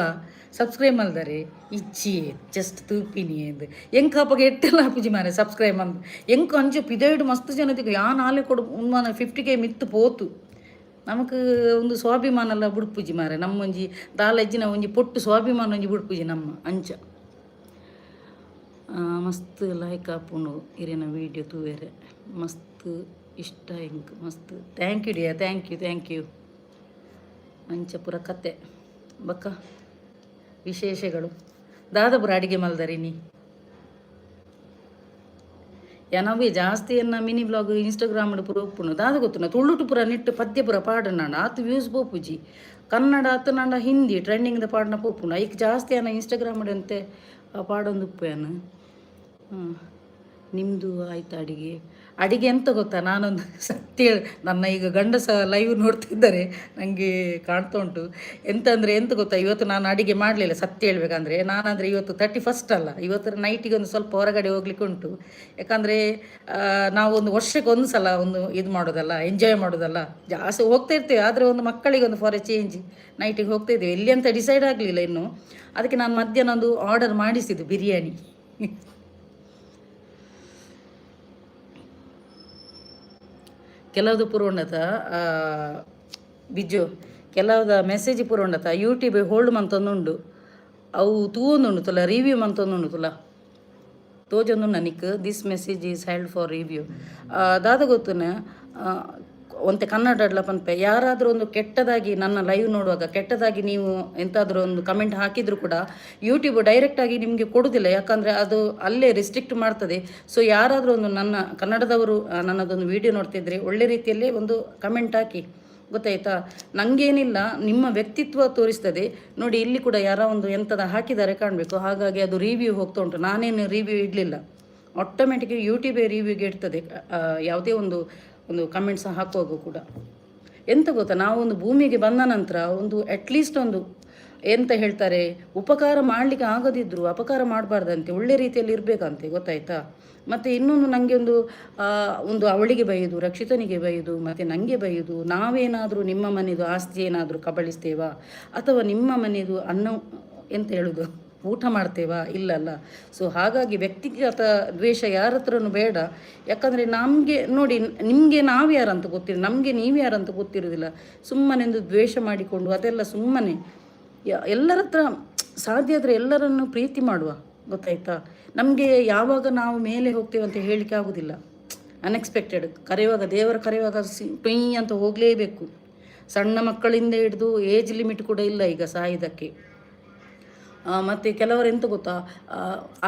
ಸಬ್ಸ್ಕ್ರೈಬ್ ಮಲ್ದಾರೆ ಇಜ್ಜಿ ಜಸ್ಟ್ ತೂಪಿನಿ ಎಂದ್ ಎಂಕ್ ಅಪಗ ಎಟ್ಟೆಲ್ಲ ಆಪುಜಿ ಮಾರೆ ಸಬ್ಸ್ಕ್ರೈಬ್ ಮನ್ ಎಂಕ್ ಅಂಚ ಪಿದೈಡ್ ಮಸ್ತ್ ಜನ ತಿಕ್ಕು ಯಾನ್ ಆಲೆ ಕೊಡು ಉನ್ಮಾನ 50K ಮಿತ್ತು ಪೋತು. ನಮಕ್ ಒಂದು ಸ್ವಾಭಿಮಾನ ಎಲ್ಲ ಬುಡ್ಪುಜಿ ಮಾರೆ ನಮ್ಮೊಂಜಿ ದಾಲ ಇಜ್ಜಿನ ಒಂಜಿ ಪೊಟ್ಟು ಸ್ವಾಭಿಮಾನ ಒಂಜಿ ಬುಡ್ಪುಜಿ ನಮ್ಮ ಅಂಚ. ಮಸ್ತ್ ಲೈಕ್ ಆಪುಂಡು ಇರೆನ ವೀಡಿಯೋ ತೂವೆರೆ ಮಸ್ತ್ ಇಷ್ಟ ಎಂಕ್ ಮಸ್ತ್. Thank you dear, thank you, thank you. ಅಂಚ ಪೂರ ಕತೆ ಬಕ್ಕ ವಿಶೇಷಗಳು ದಾದ ಪೂರ ಅಡಿಗೆ ಮಲ್ದರಿನಿ ಏನವೇ ಜಾಸ್ತಿ ಎನ್ನ ಮಿನಿ ಬ್ಲಾಗ್ ಇನ್ಸ್ಟಾಗ್ರಾಮ್ ಪೂರ ಉಪ್ಪುಂಡು. ದಾದ ಗೊತ್ತುನ ತುಳುಟು ಪೂರ ನೆಟ್ಟು ಪದ್ಯ ಪೂರ ಪಾಡನಾಂಡ ಆತು ವ್ಯೂಸ್ ಪೋಪುಜಿ. ಕನ್ನಡ ಆತು ನಾಂಡ ಹಿಂದಿ ಟ್ರೆಂಡಿಂಗ್ದ ಪಾಡನ ಪೋಪುಂಡು. ಐಕ್ ಜಾಸ್ತಿ ಅನ್ನ ಇನ್ಸ್ಟಾಗ್ರಾಮ್ ಅಂತೆ ಪಾಡೊಂದು ಉಪ್ಪು. ನಿಮ್ಮದು ಆಯ್ತಾ ಅಡಿಗೆ? ಅಡಿಗೆ ಎಂತ ಗೊತ್ತಾ, ನಾನೊಂದು ಸತ್ಯ ನನ್ನ ಈಗ ಗಂಡ ಸಹ ಲೈವ್ ನೋಡ್ತಿದ್ದಾರೆ ನನಗೆ ಕಾಣ್ತಾ ಉಂಟು. ಎಂತ ಅಂದರೆ ಎಂತ ಗೊತ್ತಾ, ಇವತ್ತು ನಾನು ಅಡಿಗೆ ಮಾಡಲಿಲ್ಲ. ಸತ್ಯ ಹೇಳ್ಬೇಕಂದ್ರೆ ನಾನಂದರೆ ಇವತ್ತು 31st ಅಲ್ಲ, ಇವತ್ತು ನೈಟಿಗೆ ಒಂದು ಸ್ವಲ್ಪ ಹೊರಗಡೆ ಹೋಗ್ಲಿಕ್ಕೆ ಉಂಟು. ಯಾಕಂದರೆ ನಾವು ಒಂದು ವರ್ಷಕ್ಕೆ ಒಂದು ಸಲ ಒಂದು ಇದು ಮಾಡೋದಲ್ಲ, ಎಂಜಾಯ್ ಮಾಡೋದಲ್ಲ. ಜಾಸ್ತಿ ಹೋಗ್ತಾ ಇರ್ತೇವೆ, ಆದರೆ ಒಂದು ಮಕ್ಕಳಿಗೆ ಒಂದು ಫಾರ್ ಎ ಚೇಂಜ್ ನೈಟಿಗೆ ಹೋಗ್ತಾ ಇದ್ದೇವೆ. ಎಲ್ಲಿ ಅಂತ ಡಿಸೈಡ್ ಆಗಲಿಲ್ಲ ಇನ್ನು. ಅದಕ್ಕೆ ನಾನು ಮಧ್ಯಾಹ್ನ ಒಂದು ಆರ್ಡರ್ ಮಾಡಿಸಿದ್ದು ಬಿರಿಯಾನಿ. ಕೆಲವುದು ಪೂರ ಉಂಡತ ಬಿಜ್ಜು ಕೆಲವುದ ಮೆಸೇಜ್ ಪೂರ ಉಂಡತ ಯೂಟ್ಯೂಬ್ ಹೋಲ್ಡ್ ಮಂತೊಂದುಂಡು ಅವು ತೂವೊಂದುಂಡು ತುಲ ರಿವ್ಯೂ ಮಂತೊಂದುಂಡು ತುಲ ತೋಜೊಂದುಂಡು ನಿಕ್ this message is held for review. ದಾದ ಗೊತ್ತುನ ಒಂತೆ ಕನ್ನಡ ಪನ್ಪೆ. ಯಾರಾದರೂ ಒಂದು ಕೆಟ್ಟದಾಗಿ ನನ್ನ ಲೈವ್ ನೋಡುವಾಗ ಕೆಟ್ಟದಾಗಿ ನೀವು ಎಂತಾದರೂ ಒಂದು ಕಮೆಂಟ್ ಹಾಕಿದರೂ ಕೂಡ ಯೂಟ್ಯೂಬ್ ಡೈರೆಕ್ಟಾಗಿ ನಿಮಗೆ ಕೊಡೋದಿಲ್ಲ. ಯಾಕಂದರೆ ಅದು ಅಲ್ಲೇ ರಿಸ್ಟ್ರಿಕ್ಟ್ ಮಾಡ್ತದೆ. ಸೊ ಯಾರಾದರೂ ಒಂದು ನನ್ನ ಕನ್ನಡದವರು ನನ್ನದೊಂದು ವೀಡಿಯೋ ನೋಡ್ತಿದ್ರೆ ಒಳ್ಳೆ ರೀತಿಯಲ್ಲಿ ಒಂದು ಕಮೆಂಟ್ ಹಾಕಿ, ಗೊತ್ತಾಯ್ತಾ? ನನಗೇನಿಲ್ಲ, ನಿಮ್ಮ ವ್ಯಕ್ತಿತ್ವ ತೋರಿಸ್ತದೆ. ನೋಡಿ, ಇಲ್ಲಿ ಕೂಡ ಯಾರೋ ಒಂದು ಎಂಥದ ಹಾಕಿದ್ದಾರೆ ಕಾಣಬೇಕು. ಹಾಗಾಗಿ ಅದು ರಿವ್ಯೂ ಹೋಗ್ತಾ ಉಂಟು. ನಾನೇನು ರಿವ್ಯೂ ಇಡಲಿಲ್ಲ, ಆಟೋಮೆಟಿಕ್ ಯೂಟ್ಯೂಬೇ ರಿವ್ಯೂಗೆ ಇಡ್ತದೆ ಯಾವುದೇ ಒಂದು ಒಂದು ಕಮೆಂಟ್ಸ್ ಹಾಕುವಾಗ ಕೂಡ. ಎಂತ ಗೊತ್ತಾ, ನಾವು ಒಂದು ಭೂಮಿಗೆ ಬಂದ ನಂತರ ಒಂದು ಅಟ್ಲೀಸ್ಟ್ ಒಂದು ಎಂತ ಹೇಳ್ತಾರೆ, ಉಪಕಾರ ಮಾಡಲಿಕ್ಕೆ ಆಗದಿದ್ದರು ಅಪಕಾರ ಮಾಡಬಾರ್ದಂತೆ, ಒಳ್ಳೆ ರೀತಿಯಲ್ಲಿ ಇರಬೇಕಂತೆ, ಗೊತ್ತಾಯ್ತಾ? ಮತ್ತು ಇನ್ನೊಂದು ನನಗೆ ಒಂದು ಒಂದು ಅವಳಿಗೆ ಬೈಯೋದು, ರಕ್ಷಿತನಿಗೆ ಬೈಯೋದು, ಮತ್ತು ನನಗೆ ಬೈಯೋದು, ನಾವೇನಾದರೂ ನಿಮ್ಮ ಮನೆಯದು ಆಸ್ತಿ ಏನಾದರೂ ಕಬಳಿಸ್ತೇವಾ ಅಥವಾ ನಿಮ್ಮ ಮನೆಯದು ಅನ್ನ ಎಂತ ಹೇಳೋದು ಊಟ ಮಾಡ್ತೇವಾ? ಇಲ್ಲಲ್ಲ. ಸೊ ಹಾಗಾಗಿ ವ್ಯಕ್ತಿಗತ ದ್ವೇಷ ಯಾರ ಹತ್ರನೂ ಬೇಡ. ಯಾಕಂದರೆ ನಮಗೆ ನೋಡಿ, ನಿಮಗೆ ನಾವು ಯಾರಂತ ಗೊತ್ತಿಲ್ಲ, ನಮಗೆ ನೀವು ಯಾರಂತ ಗೊತ್ತಿರೋದಿಲ್ಲ. ಸುಮ್ಮನೆಂದು ದ್ವೇಷ ಮಾಡಿಕೊಂಡು ಅದೆಲ್ಲ ಸುಮ್ಮನೆ. ಎಲ್ಲರ ಹತ್ರ ಸಾಧ್ಯ ಆದರೆ ಎಲ್ಲರನ್ನು ಪ್ರೀತಿ ಮಾಡುವ, ಗೊತ್ತಾಯ್ತಾ? ನಮಗೆ ಯಾವಾಗ ನಾವು ಮೇಲೆ ಹೋಗ್ತೇವೆ ಅಂತ ಹೇಳಲಿಕ್ಕೆ ಆಗೋದಿಲ್ಲ. ಅನ್ಎಕ್ಸ್ಪೆಕ್ಟೆಡ್ ಕರೆಯುವಾಗ, ದೇವರು ಕರೆಯುವಾಗ ಸಿ ಟೊಯ್ ಅಂತ ಹೋಗಲೇಬೇಕು. ಸಣ್ಣ ಮಕ್ಕಳಿಂದ ಹಿಡಿದು ಏಜ್ ಲಿಮಿಟ್ ಕೂಡ ಇಲ್ಲ ಈಗ ಸಾಯುವುದಕ್ಕೆ. ಮತ್ತು ಕೆಲವರು ಎಂತ ಗೊತ್ತಾ,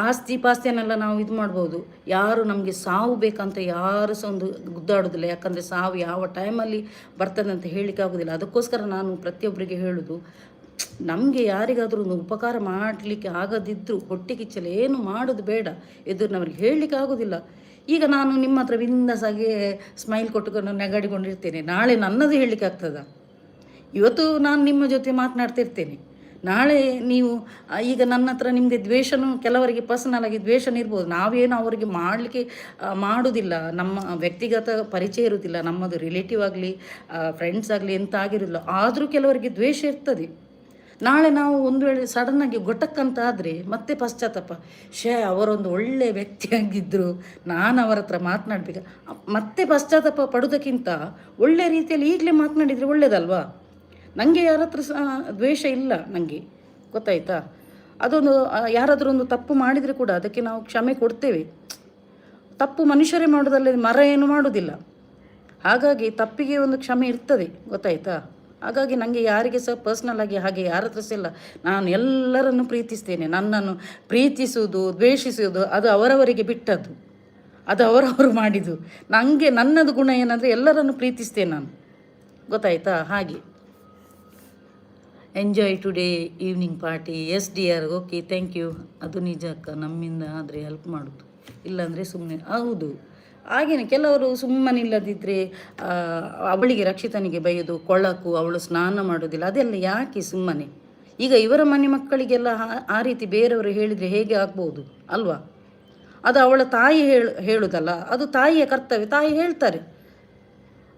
ಆಸ್ತಿ ಪಾಸ್ತಿಯನ್ನೆಲ್ಲ ನಾವು ಇದು ಮಾಡ್ಬೋದು. ಯಾರು ನಮಗೆ ಸಾವು ಬೇಕಂತ ಯಾರು ಸಹ ಒಂದು ಗುದ್ದಾಡೋದಿಲ್ಲ. ಯಾಕಂದರೆ ಸಾವು ಯಾವ ಟೈಮಲ್ಲಿ ಬರ್ತದೆ ಅಂತ ಹೇಳಲಿಕ್ಕೆ ಆಗೋದಿಲ್ಲ. ಅದಕ್ಕೋಸ್ಕರ ನಾನು ಪ್ರತಿಯೊಬ್ಬರಿಗೆ ಹೇಳೋದು, ನಮಗೆ ಯಾರಿಗಾದರೂ ಒಂದು ಉಪಕಾರ ಮಾಡಲಿಕ್ಕೆ ಆಗದಿದ್ದರೂ ಹೊಟ್ಟೆ ಕಿಚ್ಚಲ್ಲಿ ಏನು ಮಾಡೋದು ಬೇಡ. ಎದುರಿನವ್ರಿಗೆ ಹೇಳಲಿಕ್ಕೆ ಆಗೋದಿಲ್ಲ. ಈಗ ನಾನು ನಿಮ್ಮ ಹತ್ರ ಬಿಂದಾಸಾಗಿ ಸ್ಮೈಲ್ ಕೊಟ್ಟುಕೊಂಡು ನೆಗಾಡಿಕೊಂಡಿರ್ತೇನೆ, ನಾಳೆ ನನ್ನದು ಹೇಳಲಿಕ್ಕೆ ಆಗ್ತದಾ? ಇವತ್ತು ನಾನು ನಿಮ್ಮ ಜೊತೆ ಮಾತನಾಡ್ತಿರ್ತೇನೆ, ನಾಳೆ ನೀವು ಈಗ ನನ್ನ ಹತ್ರ ನಿಮಗೆ ದ್ವೇಷನೂ ಕೆಲವರಿಗೆ ಪರ್ಸನಲ್ ಆಗಿ ದ್ವೇಷನೂ ಇರ್ಬೋದು. ನಾವೇನು ಅವರಿಗೆ ಮಾಡಲಿಕ್ಕೆ ಮಾಡೋದಿಲ್ಲ, ನಮ್ಮ ವ್ಯಕ್ತಿಗತ ಪರಿಚಯ ಇರುವುದಿಲ್ಲ, ನಮ್ಮದು ರಿಲೇಟಿವ್ ಆಗಲಿ ಫ್ರೆಂಡ್ಸ್ ಆಗಲಿ ಎಂತ ಆಗಿರೋದಿಲ್ಲ. ಆದರೂ ಕೆಲವರಿಗೆ ದ್ವೇಷ ಇರ್ತದೆ. ನಾಳೆ ನಾವು ಒಂದು ವೇಳೆ ಸಡನ್ನಾಗಿ ಗೊಟಕ್ಕಂತ ಆದರೆ ಮತ್ತೆ ಪಶ್ಚಾತ್ತಾಪ, ಶೇ ಅವರೊಂದು ಒಳ್ಳೆಯ ವ್ಯಕ್ತಿಯಾಗಿದ್ದರು, ನಾನು ಅವರ ಹತ್ರ ಮಾತನಾಡಬೇಕು, ಮತ್ತೆ ಪಶ್ಚಾತ್ತಾಪ ಪಡೋದಕ್ಕಿಂತ ಒಳ್ಳೆ ರೀತಿಯಲ್ಲಿ ಈಗಲೇ ಮಾತನಾಡಿದರೆ ಒಳ್ಳೆಯದಲ್ವಾ? ನನಗೆ ಯಾರ ಹತ್ರ ಸಹ ದ್ವೇಷ ಇಲ್ಲ ನನಗೆ, ಗೊತ್ತಾಯ್ತಾ? ಅದೊಂದು ಯಾರಾದರೂ ಒಂದು ತಪ್ಪು ಮಾಡಿದರೆ ಕೂಡ ಅದಕ್ಕೆ ನಾವು ಕ್ಷಮೆ ಕೊಡ್ತೇವೆ. ತಪ್ಪು ಮನುಷ್ಯರೇ ಮಾಡೋದಲ್ಲದೆ ಮರ ಏನು ಮಾಡೋದಿಲ್ಲ. ಹಾಗಾಗಿ ತಪ್ಪಿಗೆ ಒಂದು ಕ್ಷಮೆ ಇರ್ತದೆ, ಗೊತ್ತಾಯ್ತಾ? ಹಾಗಾಗಿ ನನಗೆ ಯಾರಿಗೆ ಸಹ ಪರ್ಸ್ನಲ್ ಆಗಿ ಹಾಗೆ ಯಾರ ಹತ್ರ ಸಹ ಇಲ್ಲ. ನಾನು ಎಲ್ಲರನ್ನು ಪ್ರೀತಿಸ್ತೇನೆ. ನನ್ನನ್ನು ಪ್ರೀತಿಸುವುದು, ದ್ವೇಷಿಸುವುದು ಅದು ಅವರವರಿಗೆ ಬಿಟ್ಟದ್ದು, ಅದು ಅವರವರು ಮಾಡಿದ್ದು. ನನಗೆ ನನ್ನದು ಗುಣ ಏನಂದರೆ ಎಲ್ಲರನ್ನು ಪ್ರೀತಿಸ್ತೇನೆ ನಾನು, ಗೊತ್ತಾಯ್ತಾ? ಹಾಗೆ. Enjoy today evening party. Yes dear, okay, thank you. ಅದು ನಿಜ ಅಕ್ಕ, ನಮ್ಮಿಂದ ಆದರೆ ಹೆಲ್ಪ್ ಮಾಡೋದು, ಇಲ್ಲಾಂದರೆ ಸುಮ್ಮನೆ. ಹೌದು, ಹಾಗೇನೆ ಕೆಲವರು ಸುಮ್ಮನಿಲ್ಲದಿದ್ದರೆ ಅವಳಿಗೆ, ರಕ್ಷಿತನಿಗೆ ಬೈಯೋದು, ಕೊಳಕು, ಅವಳು ಸ್ನಾನ ಮಾಡೋದಿಲ್ಲ, ಅದೆಲ್ಲ ಯಾಕೆ ಸುಮ್ಮನೆ? ಈಗ ಇವರ ಮನೆ ಮಕ್ಕಳಿಗೆಲ್ಲ ಆ ರೀತಿ ಬೇರೆಯವರು ಹೇಳಿದರೆ ಹೇಗೆ ಆಗ್ಬೋದು ಅಲ್ವಾ? ಅದು ಅವಳ ತಾಯಿ ಹೇಳುವುದಲ್ಲ, ಅದು ತಾಯಿಯ ಕರ್ತವ್ಯ, ತಾಯಿ ಹೇಳ್ತಾರೆ.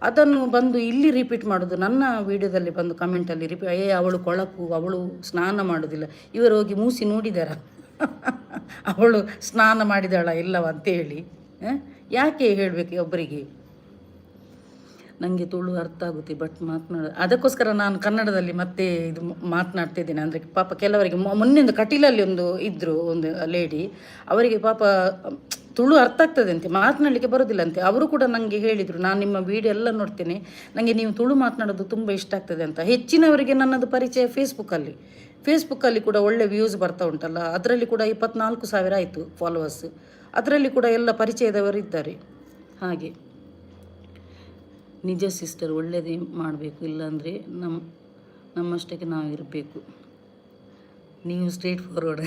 ಅದನ್ನು ಬಂದು ಇಲ್ಲಿ ರಿಪೀಟ್ ಮಾಡೋದು, ನನ್ನ ವೀಡಿಯೋದಲ್ಲಿ ಬಂದು ಕಮೆಂಟಲ್ಲಿ ಏ, ಅವಳು ಕೊಳಕು, ಅವಳು ಸ್ನಾನ ಮಾಡೋದಿಲ್ಲ. ಇವರು ಹೋಗಿ ಮೂಸಿ ನೋಡಿದಾರ ಅವಳು ಸ್ನಾನ ಮಾಡಿದಾಳ ಇಲ್ಲವ ಅಂತೇಳಿ? ಯಾಕೆ ಹೇಳಬೇಕು ಒಬ್ಬರಿಗೆ? ನನಗೆ ತುಳು ಅರ್ಥ ಆಗುತ್ತೆ, ಬಟ್ ಮಾತನಾಡ, ಅದಕ್ಕೋಸ್ಕರ ನಾನು ಕನ್ನಡದಲ್ಲಿ ಮತ್ತೆ ಇದು ಮಾತನಾಡ್ತಿದ್ದೇನೆ. ಅಂದರೆ ಪಾಪ ಕೆಲವರಿಗೆ, ಮೊನ್ನೆ ಒಂದು ಕಟೀಲಲ್ಲಿ ಒಂದು ಇದ್ದರು, ಒಂದು ಲೇಡಿ, ಅವರಿಗೆ ಪಾಪ ತುಳು ಅರ್ಥ ಆಗ್ತದೆ ಅಂತೆ, ಮಾತನಾಡಲಿಕ್ಕೆ ಬರೋದಿಲ್ಲ ಅಂತೆ. ಅವರು ಕೂಡ ನನಗೆ ಹೇಳಿದರು, ನಾನು ನಿಮ್ಮ ವೀಡಿಯೋ ಎಲ್ಲ ನೋಡ್ತೇನೆ, ನನಗೆ ನೀವು ತುಳು ಮಾತನಾಡೋದು ತುಂಬ ಇಷ್ಟ ಆಗ್ತದೆ ಅಂತ. ಹೆಚ್ಚಿನವರಿಗೆ ನನ್ನದು ಪರಿಚಯ ಫೇಸ್ಬುಕ್ಕಲ್ಲಿ. ಫೇಸ್ಬುಕ್ಕಲ್ಲಿ ಕೂಡ ಒಳ್ಳೆ ವ್ಯೂಸ್ ಬರ್ತಾ ಉಂಟಲ್ಲ, ಅದರಲ್ಲಿ ಕೂಡ 24,000 ಆಯಿತು ಫಾಲೋವರ್ಸ್. ಅದರಲ್ಲಿ ಕೂಡ ಎಲ್ಲ ಪರಿಚಯದವರು ಇದ್ದಾರೆ ಹಾಗೆ. ನಿಜ ಸಿಸ್ಟರ್, ಒಳ್ಳೆಯದೇ ಮಾಡಬೇಕು, ಇಲ್ಲಾಂದರೆ ನಮ್ಮಷ್ಟಕ್ಕೆ ನಾವು ಇರಬೇಕು. ನೀವು ಸ್ಟ್ರೇಟ್ ಫಾರ್ವರ್ಡ್,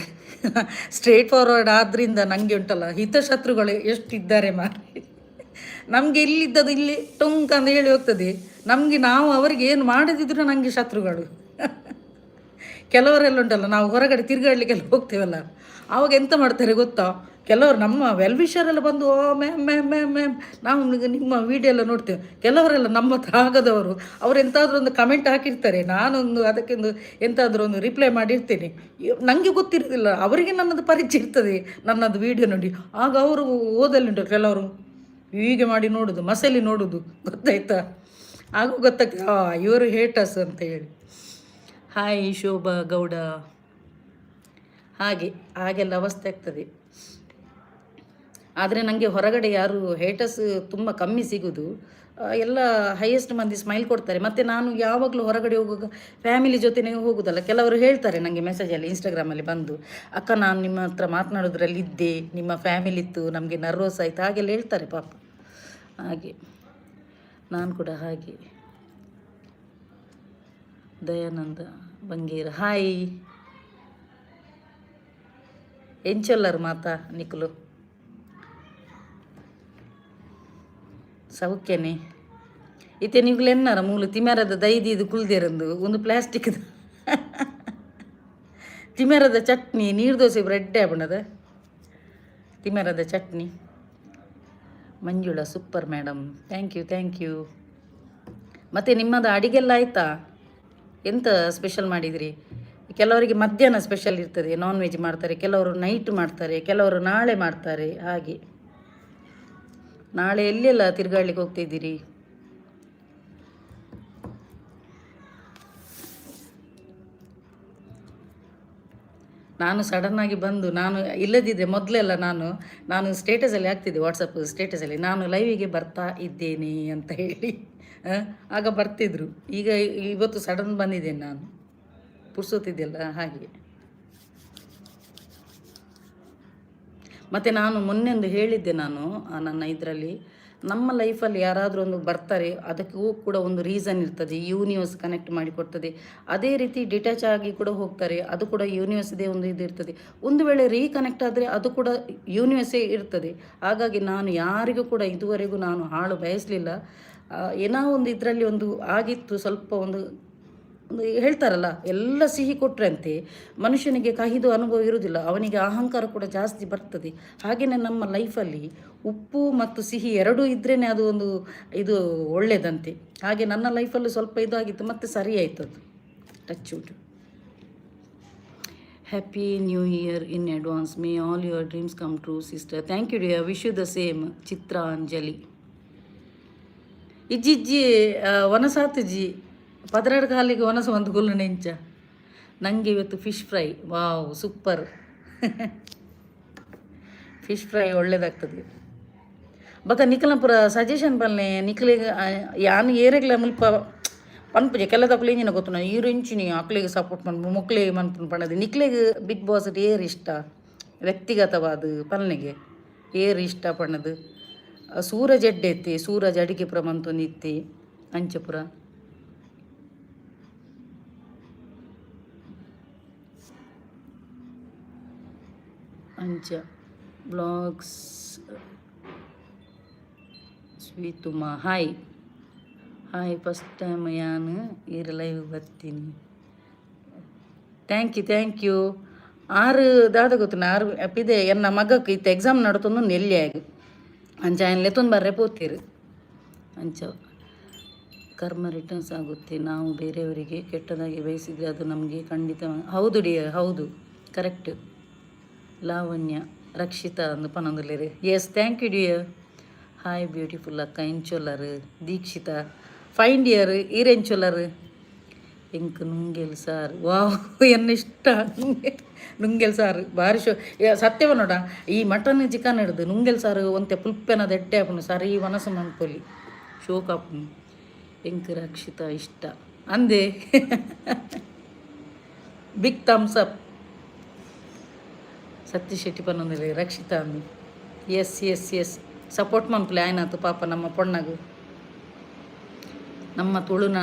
ಸ್ಟ್ರೇಟ್ ಫಾರ್ವರ್ಡ್ ಆದ್ದರಿಂದ ನನಗೆ ಉಂಟಲ್ಲ, ಹಿತಶತ್ರುಗಳು ಎಷ್ಟಿದ್ದಾರೆ ಮಾರ್ರೆ. ನಮಗೆ ಇಲ್ಲಿದ್ದದ್ದು ಇಲ್ಲಿ ಟೊಂಕ್ ಅಂತ ಹೇಳಿ ಹೋಗ್ತದೆ ನಮಗೆ. ನಾವು ಅವರಿಗೆ ಏನು ಮಾಡದಿದ್ರು ನನಗೆ ಶತ್ರುಗಳು. ಕೆಲವರೆಲ್ಲ ಉಂಟಲ್ಲ, ನಾವು ಹೊರಗಡೆ ತಿರುಗಾಡ್ಲಿಕ್ಕೆಲ್ಲ ಹೋಗ್ತೇವಲ್ಲ, ಆವಾಗ ಎಂತ ಮಾಡ್ತಾರೆ ಗೊತ್ತಾ? ಕೆಲವರು ನಮ್ಮ ವೆಲ್ವಿಷರೆಲ್ಲ ಬಂದು, "ಓ ಮ್ಯಾಮ್, ಮ್ಯಾಮ್, ಮ್ಯಾಮ್, ಮ್ಯಾಮ್, ನಾವು ನಿಮ್ಮ ವೀಡಿಯೋ ಎಲ್ಲ ನೋಡ್ತೇವೆ." ಕೆಲವರೆಲ್ಲ ನಮ್ಮ ಹತ್ರ ಆಗದವರು, ಅವರು ಎಂತಾದರೂ ಒಂದು ಕಮೆಂಟ್ ಹಾಕಿರ್ತಾರೆ. ನಾನೊಂದು ಅದಕ್ಕೊಂದು ಎಂತಾದರೂ ಒಂದು ರಿಪ್ಲೈ ಮಾಡಿರ್ತೇನೆ. ನನಗೆ ಗೊತ್ತಿರೋದಿಲ್ಲ, ಅವರಿಗೆ ನನ್ನದು ಪರಿಚಯ ಇರ್ತದೆ, ನನ್ನದು ವೀಡಿಯೋ ನೋಡಿ. ಆಗ ಅವರು ಓದಲ್ಲಿ ಉಂಟು, ಕೆಲವರು ಹೀಗೆ ಮಾಡಿ ನೋಡೋದು, ಮಸಲಿ ನೋಡೋದು, ಗೊತ್ತಾಯ್ತಾ? ಆಗ ಗೊತ್ತಾಗ್ತದೆ, ಆ ಇವರು ಹೇಟರ್ಸ್ ಅಂತ ಹೇಳಿ. ಹಾಯ್ ಶೋಭಾ ಗೌಡ. ಹಾಗೆ ಹಾಗೆಲ್ಲ ಅವಸ್ಥೆ ಆಗ್ತದೆ. ಆದರೆ ನನಗೆ ಹೊರಗಡೆ ಯಾರು ಹೇಟರ್ಸ್ ತುಂಬ ಕಮ್ಮಿ ಸಿಗೋದು. ಎಲ್ಲ ಹೈಯೆಸ್ಟ್ ಮಂದಿ ಸ್ಮೈಲ್ ಕೊಡ್ತಾರೆ. ಮತ್ತು ನಾನು ಯಾವಾಗಲೂ ಹೊರಗಡೆ ಹೋಗುವಾಗ ಫ್ಯಾಮಿಲಿ ಜೊತೆನೇ ಹೋಗೋದಲ್ಲ. ಕೆಲವರು ಹೇಳ್ತಾರೆ ನನಗೆ ಮೆಸೇಜಲ್ಲಿ, ಇನ್ಸ್ಟಾಗ್ರಾಮಲ್ಲಿ ಬಂದು, "ಅಕ್ಕ, ನಾನು ನಿಮ್ಮ ಹತ್ರ ಮಾತನಾಡೋದ್ರಲ್ಲಿ ಇದ್ದೆ, ನಿಮ್ಮ ಫ್ಯಾಮಿಲಿ ಇತ್ತು, ನಮಗೆ ನರ್ವಸ್ ಆಯಿತು", ಹಾಗೆಲ್ಲ ಹೇಳ್ತಾರೆ ಪಾಪ. ಹಾಗೆ ನಾನು ಕೂಡ ಹಾಗೆ. ದಯಾನಂದ ಬಂಗೇರ, ಹಾಯ್. ಎಂಚೊಲ್ಲರು ಮಾತಾ ನಿಕುಲು? ಸೌಖ್ಯನೆ? ಇತ್ತೆ ನಿಗುಲು ಎನ್ನಾರ ಮೂಲು ತಿಮೆರದ ದೈದಿದು ಕುಲ್ದೇರಂದು ಒಂದು ಪ್ಲಾಸ್ಟಿಕ್ ತಿಮೆರದ ಚಟ್ನಿ, ನೀರು ದೋಸೆ, ಬ್ರೆಡ್ ಆಪುಂಡದ ತಿಮೆರದ chutney. Manjula, super madam, thank you, thank you. ಮತ್ತು ನಿಮ್ಮದು ಅಡಿಗೆಲ್ಲ ಆಯಿತಾ? ಎಂತ ಸ್ಪೆಷಲ್ ಮಾಡಿದಿರಿ? ಕೆಲವರಿಗೆ ಮಧ್ಯಾಹ್ನ ಸ್ಪೆಷಲ್ ಇರ್ತದೆ, ನಾನ್ ವೆಜ್ ಮಾಡ್ತಾರೆ. ಕೆಲವರು ನೈಟ್ ಮಾಡ್ತಾರೆ, ಕೆಲವರು ನಾಳೆ ಮಾಡ್ತಾರೆ. ಹಾಗೆ ನಾಳೆ ಎಲ್ಲೆಲ್ಲ ತಿರುಗಾಡ್ಲಿಕ್ಕೆ ಹೋಗ್ತಿದ್ದೀರಿ? ನಾನು ಸಡನ್ನಾಗಿ ಬಂದು, ನಾನು ಇಲ್ಲದಿದ್ದರೆ ಮೊದಲೆಲ್ಲ ನಾನು ನಾನು ಸ್ಟೇಟಸಲ್ಲಿ ಹಾಕ್ತಿದ್ದೆ, ವಾಟ್ಸಪ್ ಸ್ಟೇಟಸಲ್ಲಿ, ನಾನು ಲೈವಿಗೆ ಬರ್ತಾ ಇದ್ದೇನೆ ಅಂತ ಹೇಳಿ. ಆಗ ಬರ್ತಿದ್ರು. ಈಗ ಇವತ್ತು ಸಡನ್ ಬಂದಿದ್ದೇನೆ ನಾನು, ಪುರ್ಸೊತ್ತಿದ್ದೆಲ್ಲ ಹಾಗೆ. ಮತ್ತು ನಾನು ಮೊನ್ನೆ ಒಂದು ಹೇಳಿದ್ದೆ ನಾನು ನನ್ನ ಇದರಲ್ಲಿ, ನಮ್ಮ ಲೈಫಲ್ಲಿ ಯಾರಾದರೂ ಒಂದು ಬರ್ತಾರೆ, ಅದಕ್ಕೂ ಕೂಡ ಒಂದು ರೀಸನ್ ಇರ್ತದೆ, ಯೂನಿವರ್ಸ್ ಕನೆಕ್ಟ್ ಮಾಡಿ ಕೊಡ್ತದೆ. ಅದೇ ರೀತಿ ಡಿಟ್ಯಾಚ್ ಆಗಿ ಕೂಡ ಹೋಗ್ತಾರೆ, ಅದು ಕೂಡ ಯೂನಿವರ್ಸ್ದೇ ಒಂದು ಇದು ಇರ್ತದೆ. ಒಂದು ವೇಳೆ ರೀಕನೆಕ್ಟ್ ಆದರೆ ಅದು ಕೂಡ ಯೂನಿವರ್ಸೇ ಇರ್ತದೆ. ಹಾಗಾಗಿ ನಾನು ಯಾರಿಗೂ ಕೂಡ ಇದುವರೆಗೂ ನಾನು ಹಾಳು ಬಯಸಲಿಲ್ಲ. ಏನೋ ಒಂದು ಇದರಲ್ಲಿ ಒಂದು ಆಗಿತ್ತು, ಸ್ವಲ್ಪ ಒಂದು ಒಂದು ಹೇಳ್ತಾರಲ್ಲ, ಎಲ್ಲ ಸಿಹಿ ಕೊಟ್ಟರಂತೆ ಮನುಷ್ಯನಿಗೆ ಕಹಿದು ಅನುಭವ ಇರುವುದಿಲ್ಲ, ಅವನಿಗೆ ಅಹಂಕಾರ ಕೂಡ ಜಾಸ್ತಿ ಬರ್ತದೆ. ಹಾಗೆಯೇ ನಮ್ಮ ಲೈಫಲ್ಲಿ ಉಪ್ಪು ಮತ್ತು ಸಿಹಿ ಎರಡೂ ಇದ್ರೇ ಅದು ಒಂದು ಇದು ಒಳ್ಳೆಯದಂತೆ. ಹಾಗೆ ನನ್ನ ಲೈಫಲ್ಲಿ ಸ್ವಲ್ಪ ಇದಾಗಿತ್ತು, ಮತ್ತು ಸರಿ ಆಯಿತು ಅದು, touch wood. Happy New Year in advance. May all your dreams come true, sister. Thank you dear, wish you the same. Chitranjali. ಇಜ್ಜಿ ಇಜ್ಜಿ, ವನಸಾತುಜಿ, 12 ಕಾಲಿಗೆ ಒನಸು ಒಂದು ಗುಲ್ಲು ನೆಂಚ. ನನಗೆ ಇವತ್ತು fish fry. Wow, super. Fish fry ಒಳ್ಳೆಯದಾಗ್ತದೆ. ಬೊಕ ನಿಕಲ್ನ ಪೂರ ಸಜೆಷನ್ ಪನ್ಲೆ. ನಿಕ್ಲೆಗ್ ಯಾನ್ ಏರೆಗ್ಲ ಮುಲ್ಪ ಪನ್ಪುಜೆ. ಕೆಲದಕುಲು ಎಂಚಿನ ಗೊತ್ತುಂಡ, ಈರ್ ಎಂಚಿನಿ ಅಕ್ಲೆಗ್ ಸಪೋರ್ಟ್ ಮನ್ಪು ಮೊಕ್ಲೆಗ್ ಮನ್ಪುನು ಪಂಡದ್. ನಿಕ್ಲೆಗ್ ಬಿಗ್ ಬಾಸ್ ಏರ್ ಇಷ್ಟ ವ್ಯಕ್ತಿಗತವಾದ್ ಪನ್ಲೆಗೆ, ಏರ್ ಇಷ್ಟ ಪಂಡದ್. ಸೂರಜ್ ಎಡ್ಡೆ ಇತ್ತೆ, ಸೂರಜ್ ಅಡಿಗೆ ಪೂರ ಮಂತೊಂದಿತ್ತೆ ಅಂಚ ಪೂರ. ಅಂಚ ಬ್ಲಾಗ್ಸ್ ಸ್ವೀತುಮಾ, ಹಾಯ್ ಹಾಯ್. ಫಸ್ಟ್ ಟೈಮ್ ಯಾನ್ ಈರ್ ಲೈವ್ ಬರ್ತೀನಿ. Thank you, thank you. ಆರು ದಾದ ಗೊತ್ತುಂಡ, ಆರು ಪಿದೆ ಎನ್ನ ಮಗಕ್ಕೆ ಇತ್ತೆ ಎಕ್ಸಾಮ್ ನಡತೊಂದು ಎಲ್ಯಾಗ್, ಅಂಚ ಆಯ್ನ್ ಲೆತ್ತೊಂದು ಬರ್ರೆ ಪೋತೀರು ಅಂಚ. ಕರ್ಮ ರಿಟರ್ನ್ಸ್ ಆಗುತ್ತೆ. ನಾವು ಬೇರೆಯವರಿಗೆ ಕೆಟ್ಟದಾಗಿ ಬಯಸಿದರೆ ಅದು ನಮಗೆ ಖಂಡಿತ. ಹೌದು ಡಿಯರ್, ಹೌದು, ಕರೆಕ್ಟ್. ಲಾವಣ್ಯ ರಕ್ಷಿತಾ ಅಂದು ಪನೊಂದುಲ್ಲೆರ್. Yes, thank you dear. Hi beautiful ಅಕ್ಕ, ಎಂಚೊಲ್ಲರ್? ದೀಕ್ಷಿತಾ, ಫೈನ್ ಡಿಯರ್, ಈರ್ ಎಂಚೊಲ್ಲರ್? ಎಂಕ್ ನುಂಗೆಲ್ ಸಾರು. ವಾವ್, ಎನ್ನ ಇಷ್ಟ ನುಂಗೆಲ್ ಸಾರು, ಬಾರಿ ಶೋ. ಸತ್ಯವ ನೋಡ, ಈ ಮಟನ್ ಚಿಕನ್ ಹಿಡ್ದು ನುಂಗೆಲ್ ಸಾರು ಒಂತೆ ಪುಲ್ಪೆನದ ಎಡ್ಡೆ ಆಪುಂಡು. ಸರಿ ವನಸು ಮನ್ಪೊಲಿ, ಶೋಕ್ ಆಪುಂಡು. ಎಂಕ್ ರಕ್ಷಿತಾ ಇಷ್ಟ ಅಂದೆ. Big thumbs up. Satya Shetty ಪನ್ನೊಂದಿಲ್ಲ Rakshita ಅಂದು. ಎಸ್ ಎಸ್ ಎಸ್, ಸಪೋರ್ಟ್ ಮನ್ಪುಲೆ ಆಯ್ನಾತು ಪಾಪ ನಮ್ಮ ಪೊಣ್ಣಗು. ನಮ್ಮ ತುಳುನಾ,